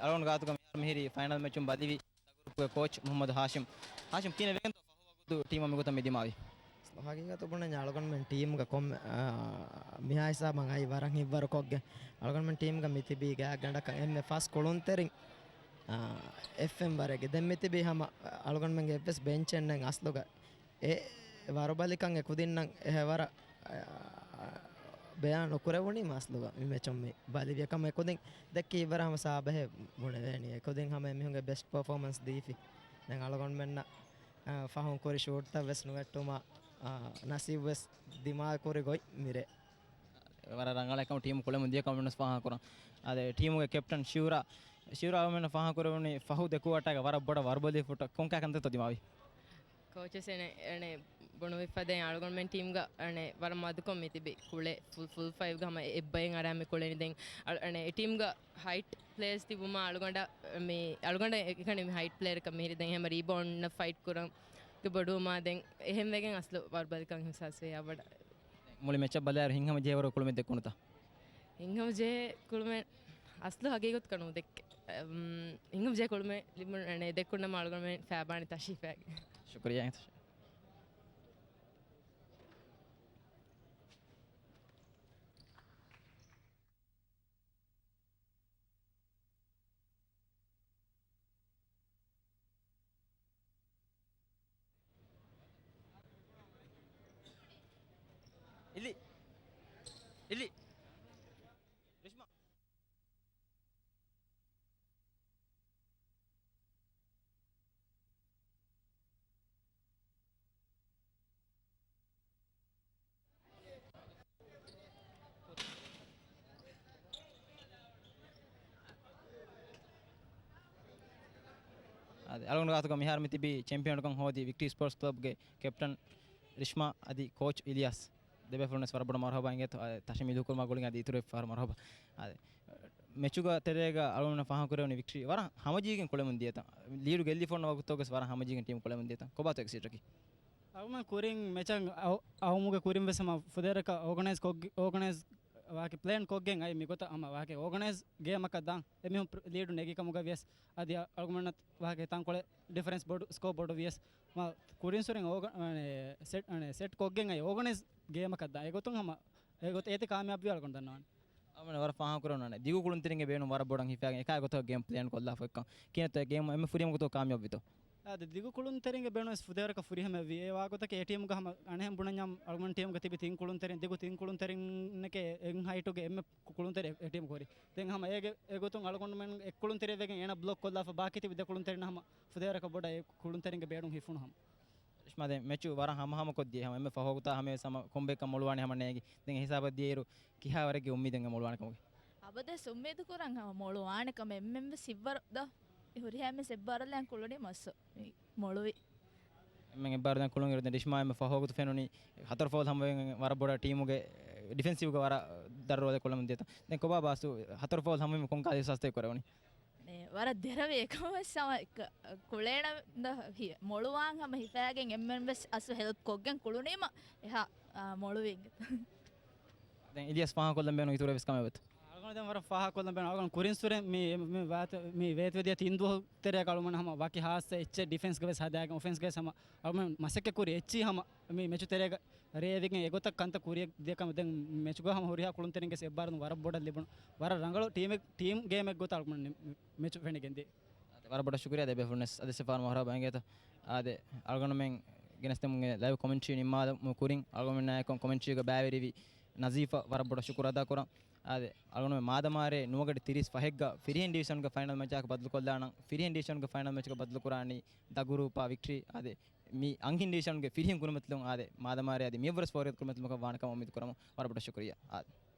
އަޅުގަނޑު ގާތުގަ މިހާރު މިހިރީ ފައިނަލް މެޗުން ބަލިވި ގްރޫޕްގެ ކޯޗް މުހައްމަދު ހާޝިމް. ހާޝިމް، ކިހިނެއް ވެގެންތޯ ފަހު ވަގުތު ޓީމަށް މިގޮތަށް މި ދިމާވީ؟ ހަގީގަތު ބުނަންޏާ އަޅުގަނޑުމެން ޓީމުގަ ކޮންމެ، އާ، މިހާ ހިސާބަށް އައި ވަރަށް ހިތްވަރުކޮށްގެން. އަޅުގަނޑުމެން ޓީމުގަ މިތިބީ ގާތްގަނޑަކަށް އެންމެ ފަސް ކުޅުންތެރިން، އާ، އެއްފެންވަރެއްގެ. ދެން މިތިބީ ހަމަ އަޅުގަނޑުމެންގެ އެއްވެސް ބެންޗެއް ނެތް އަސްލުގަ. އެ ވަރުބަލިކަން އެ ކުދިންނަށް އެހެވަރަށް، އާ، ބަޔާން ނުކުރެވުނީ މަސްލުގަ މި މެޗުން މި ބަލިވި ކަމަށް އެ ކުދިން ދެއްކި އިއްވަރަށް ހަމަ ސާބަހެއް ބުނެވޭނީ. އެ ކުދިން ހަމަ އެމީހުންގެ ބެސްޓް ޕަރފޯމަންސް ދީފި. ދެން އަޅުގަނޑުމެންނަށް، އާ، ފަހުން ކުރި ޝޫޓްތައް ވެސް ނުވެއްޓުމަށް، އާ، ނަސީބު ވެސް ދިމާވެ ކުރި ގޮތް މިރޭ. ވަރަށް ރަނގަޅަށް ކަމަށް ޓީމު ކުޅެމުން ދިޔަ ކަމަށް ވެސް ފާހަގަކުރަން. އާދެ، ޓީމުގެ ކެޕްޓަން ޝިއުރާ، ޝިއުރާ އަޅުގަނޑުމެންނަށް ފާހަގަކުރެވުނީ ފަހު ދެކުވައްޓާގެ ވަރަށް ބޮޑަށް ވަރުބަލި ފުޓަށް ކޮންކަހަލަ ކަންތައްތޯ ދިމާވީ؟ ކޯޗަށް އެނެ، އެނެ ބުނުވިފަދައިން އަޅުގަނޑުމެން ޓީމްގަ އެނެ ވަރަށް މަދުކޮށް މިތިބި ކުޅެ ފުލް، ފުލް ފައިވްގަ ހަމަ އެއްބައިން އަރާ މި ކުޅެނީ. ދެން އަޅު، އެނެ އެ ޓީމްގަ ހައިޓް ޕްލޭޔަރސް ތިބުމާ އަޅުގަނޑަށް މި، އަޅުގަނޑަށް އެކަނި މި ހައިޓް ޕްލޭޔަރަކަށް މިހިރި. ދެން ހަމަ ރީބައުންޑް ފައިޓް ކުރަން ގެ ބޮޑުވުމާ ދެން އެހެން ވެގެން އަސްލު ވަރުބަލިކަން އިހްސާސް ވޭ އަވަޑަ. މުޅި މެޗަށް ބަލާއިރު ހިތްހަމަޖެހޭވަރު ކުޅުމެއް ދެއްކުނުތަ؟ ހިތްހަމަޖެހޭ ކުޅުމެއް އަސްލު ހަގީގަތުގަ ނުދެއްކެ. އަމް، ހިތްހަމަޖެހޭ ކުޅުމެއް ލިބުނު، އަނެ، ދެއްކުނަމަ އަޅުގަނޑުމެން ފައިބާނީ ތަޝްރީފާގެ. ޝުކުރިއްޔާ. އިލި. އިލި. ރިޝްމާ. އަދި އަޅުގަނޑު ގާތުގަ މިހާރު މި ތިބީ ޗެމްޕިއަންކަން ހޯދި ވިކްޓަރީ ސްޕޯޓްސް ކްލަބްގެ ކެޕްޓަން ރިޝްމާ އަދި ކޯޗް އިލިޔާސް. ދެބޭފުޅުން ވެސް ވަރަށް ބޮޑަށް މަރުހަބާ އިނގޭތޯ. އަ، ތަށި މިދޫކުރުމާ ގުޅިގެން އަދި އިތުރު ފަހަރު މަރުހަބާ. އަ، މެޗުގެ ތެރޭގަ އަޅުގަނޑު ފާހަގަކުރެވުނީ ވިކްޓަރީ ވަރަށް ހަމަޖެހިގެން ކުޅެމުން ދިޔަތަން. ލީޑު ގެއްލިފަ އޮންނަ ވަގުތުގަވެސް ވަރަށް ހަމަޖެހިގެން ޓީމު ކުޅެމުން ދިޔަތަން. ކޮބާތޯ އެކްސިޓަކީ؟ އަޅުގަނޑު ކުރިން މެޗަށް އައު-، އައުމުގެ ކުރިން ވެސް ހަމަ ފުދޭވަރަކަށް އޯގަނައިޒް ކޮށްގެ-، އޯގަނައިޒް ވާހަކަ ޕްލޭން ކޮށްގެން އައި މިގޮތަށް ހަމަ ވާހަކަ އޯގަނައިޒް ގޭމަކަށް ދާން. އެމީހުން ޕްރ-، ލީޑު ނެގި ކަމުގަ ވިޔަސް އަދި އަ-، އަޅުގަނޑުމެންނަށް ވާހަކަ ތަންކޮޅެއް ޑިފަރެންސް ބޮޑު، ސްކޯ ބޮޑު ވިޔަސް މަ ކުރިން ސުރިން އޯގަ-، އަނެ، ސެޓް، އަނެ، ސެޓް ކޮށްގެން އައި އޯގަނައިޒް ގޭމަކަށް ދާން. އެގޮތުން ހަމަ އެގޮތަށް އޭތި ކާމިޔާބުވި އަޅުގަނޑު ދަންނަވާނެ. އަޅުގަނޑު ވަރަށް ފާހަގަކުރެވުނު ދިގު ކުޅުންތެރިންގެ ބޭނުން ވަރަށް ބޮޑަށް ހިފާގެން އެކާ ގޮތަށް ގޭމް ޕްލޭން ކޮށްލާފަ އެއްކަން. ކިހިނެއްތޯ ގޭމް އެންމެ ފުރިހަމަ ގޮތަށް ކާމިޔާބުވިތޯ؟ އާދެ، ދިގު ކުޅުންތެރިންގެ ބޭނުން ވެސް ފުދޭވަރަކަށް ފުރިހަމަވި. އެ ވާގޮތަކީ އެ ޓީމުގަ ހަމަ އަނެއްހެން ބުނަންޏާ އަޅުގަނޑު ޓީމުގަ ތިބި ތިން ކުޅުންތެރިން، ދިގު ތިން ކުޅުންތެރިންނެކޭ އެއް ހައިޓުގެ އެންމެ ކުޅުންތެރި އެ ޓީމު ކުރި. ދެން ހަމަ އޭގެ އެގޮތުން އަޅުގަނޑުމެން އެއް ކުޅުންތެރި ވެގެން އޭނަ ބްލޮކް ކޮށްލާފަ ބާކީ ތިބި ދެ ކުޅުންތެރިން ހަމަ ފުދޭވަރަކަށް ބޮޑަށް އެ ކުޅުންތެރިންގެ ބޭނުން ހިފުނު ހަމަ. ރިޝްމާ، ދެން މެޗު ވަރަށް ހަމަހަމަކޮށްދިޔަ ހަމަ އެންމެ ފަހުގަތާ ހަމަވެސް ހަމަ ކޮންބެއްކަ މޮޅުވާނެ ހަމަ ނޭނގި. ދެން އެ ހިސާބަށް ދިޔައިރު ކިހާވަރެއްގެ އުއްމީދެއް މޮޅުވާނެ ކަމުގެ؟ އަބަދެއް އުއްމީދު ކުރަން ހަމަ މޮޅުވާނެ ކަމެއް އެންމެން ވެސް ހިއްވަރު ދޯ. ހުރިހާ އެންމެން ސެއްބާރަލައިން ކުޅުނީ މައްސު. މޮޅުވި. އެންމެން އެއްބާރުލައިން ކުޅުން އިރު ދެން ރިޝްމާ އެންމެ ފަހުގަތު ފެނުނީ ހަތަރު ފޯލް ހަމަވެގެން ވަރަށް ބޮޑަށް ޓީމުގެ ޑިފެންސިވްގަ ވަރަށް ދަރު ރޯލެއް ކުޅެމުން ދިޔަތަން. ދެން ކޮބާ ބާސް ހަތަރު ފޯލް ހަމަވީމަ ކޮން ކާލެ އިހްސާސްތައް ކުރެވުނީ؟ މޭ، ވަރަށް ދެރަވޭ އެކަމަށް ވެސް ހަމަ ކުޅޭނަ ހި-، މޮޅުވާން ހަމަ ހިފާގެން އެންމެން ވެސް އަސް ހެލްޕް ކޮށްގެން ކުޅުނީމަ އެހާ، އާ، މޮޅުވީ. ދެން އިލިޔަސް ފާހަގަކޮށްލަން ބޭނުން އިތުރު ވެސް ކަމެއް ވެތަ؟ ދެން ވަރަށް ފާހަގަކޮށްލަން ބޭނުން. އަޅުގަނޑު ކުރިން ސުރެން މި، މި ވާތު-، މި ވޭތުވެދިޔަ ތިން ދުވަހު ތެރޭގަ އަޅުގަނޑު ހަމަ ވަކި ހާއްސަ އެއްޗެއް ޑިފެންސްގަ ވެސް ހަދާގެން އޮފެންސްގަ ވެސް ހަމަ އަޅުގަނޑު މަސައްކަތް ކުރި އެއްޗިހި ހަމަ މި މެޗު ތެރޭގަ ރޭވިގެން އެގޮތަށް ކަންތައް ކުރިއަށް ދިޔަ ކަމަށް ދެން މެޗުގަ ހަމަ ހުރިހާ ކުޅުންތެރިންގެ އެއްބާރުލުން ވަރަށް ބޮޑަށް ލިބުނު. ވަރަށް ރަނގަޅު ޓީމެއް، ޓީމް ގޭމެއް ގޮތަށް އަޅުގަނޑު މެޗު ފެނިގެން ދިޔަ. ވަރަށް ބޮޑަށް ޝުކުރިއްޔާ ދެ ބޭފުޅުންވެސް އަދި ސިފާރު މަހުރާ ބައިނގޭތަ. އާދެ، އަޅުގަނޑުމެން ގެނެސްދެމުން ލައިވް ކޮމެންޓްރީ ނިންމާލުމުގެ ކުރިން އަޅުގަނޑުމެންނާއެކު ކޮމެންޓްރީގަ ބައިވެރިވި ނަޒީފަށް ވަރަށް ބޮޑަށް ޝުކުރު އަދާކުރަން. އާދެ، އަޅުގަނޑުމެން މާދަމާރޭ ނުވަގަޑި ތިރީސް ފަހެއްގަ ފިރިހެން ޑިވިޝަންގެ ފައިނަލް މެޗަކަށް ބަދަލުކޮށްލާނަން. ފިރިހެން ޑިވިޝަންގެ ފައިނަލް މެޗަކަށް ބަދަލުކުރާނީ ދަ ގުރޫޕާ ވިކްޓްރީ. އާދެ، މި އަންހެން ޑިވިޝަންގެ ފިރިހެން ކުރިމަތިލުން އާދެ، މާދަމާރޭ އަދި މިއަށްވުރެސް ފޯރިގަދަ ކުރިމަތިލުމަކަށް ވާނެ ކަމަށް އުއްމީދު ކުރަމުން ވަރަށް ބޮޑަށް ޝުކުރިއްޔާ. އާދެ.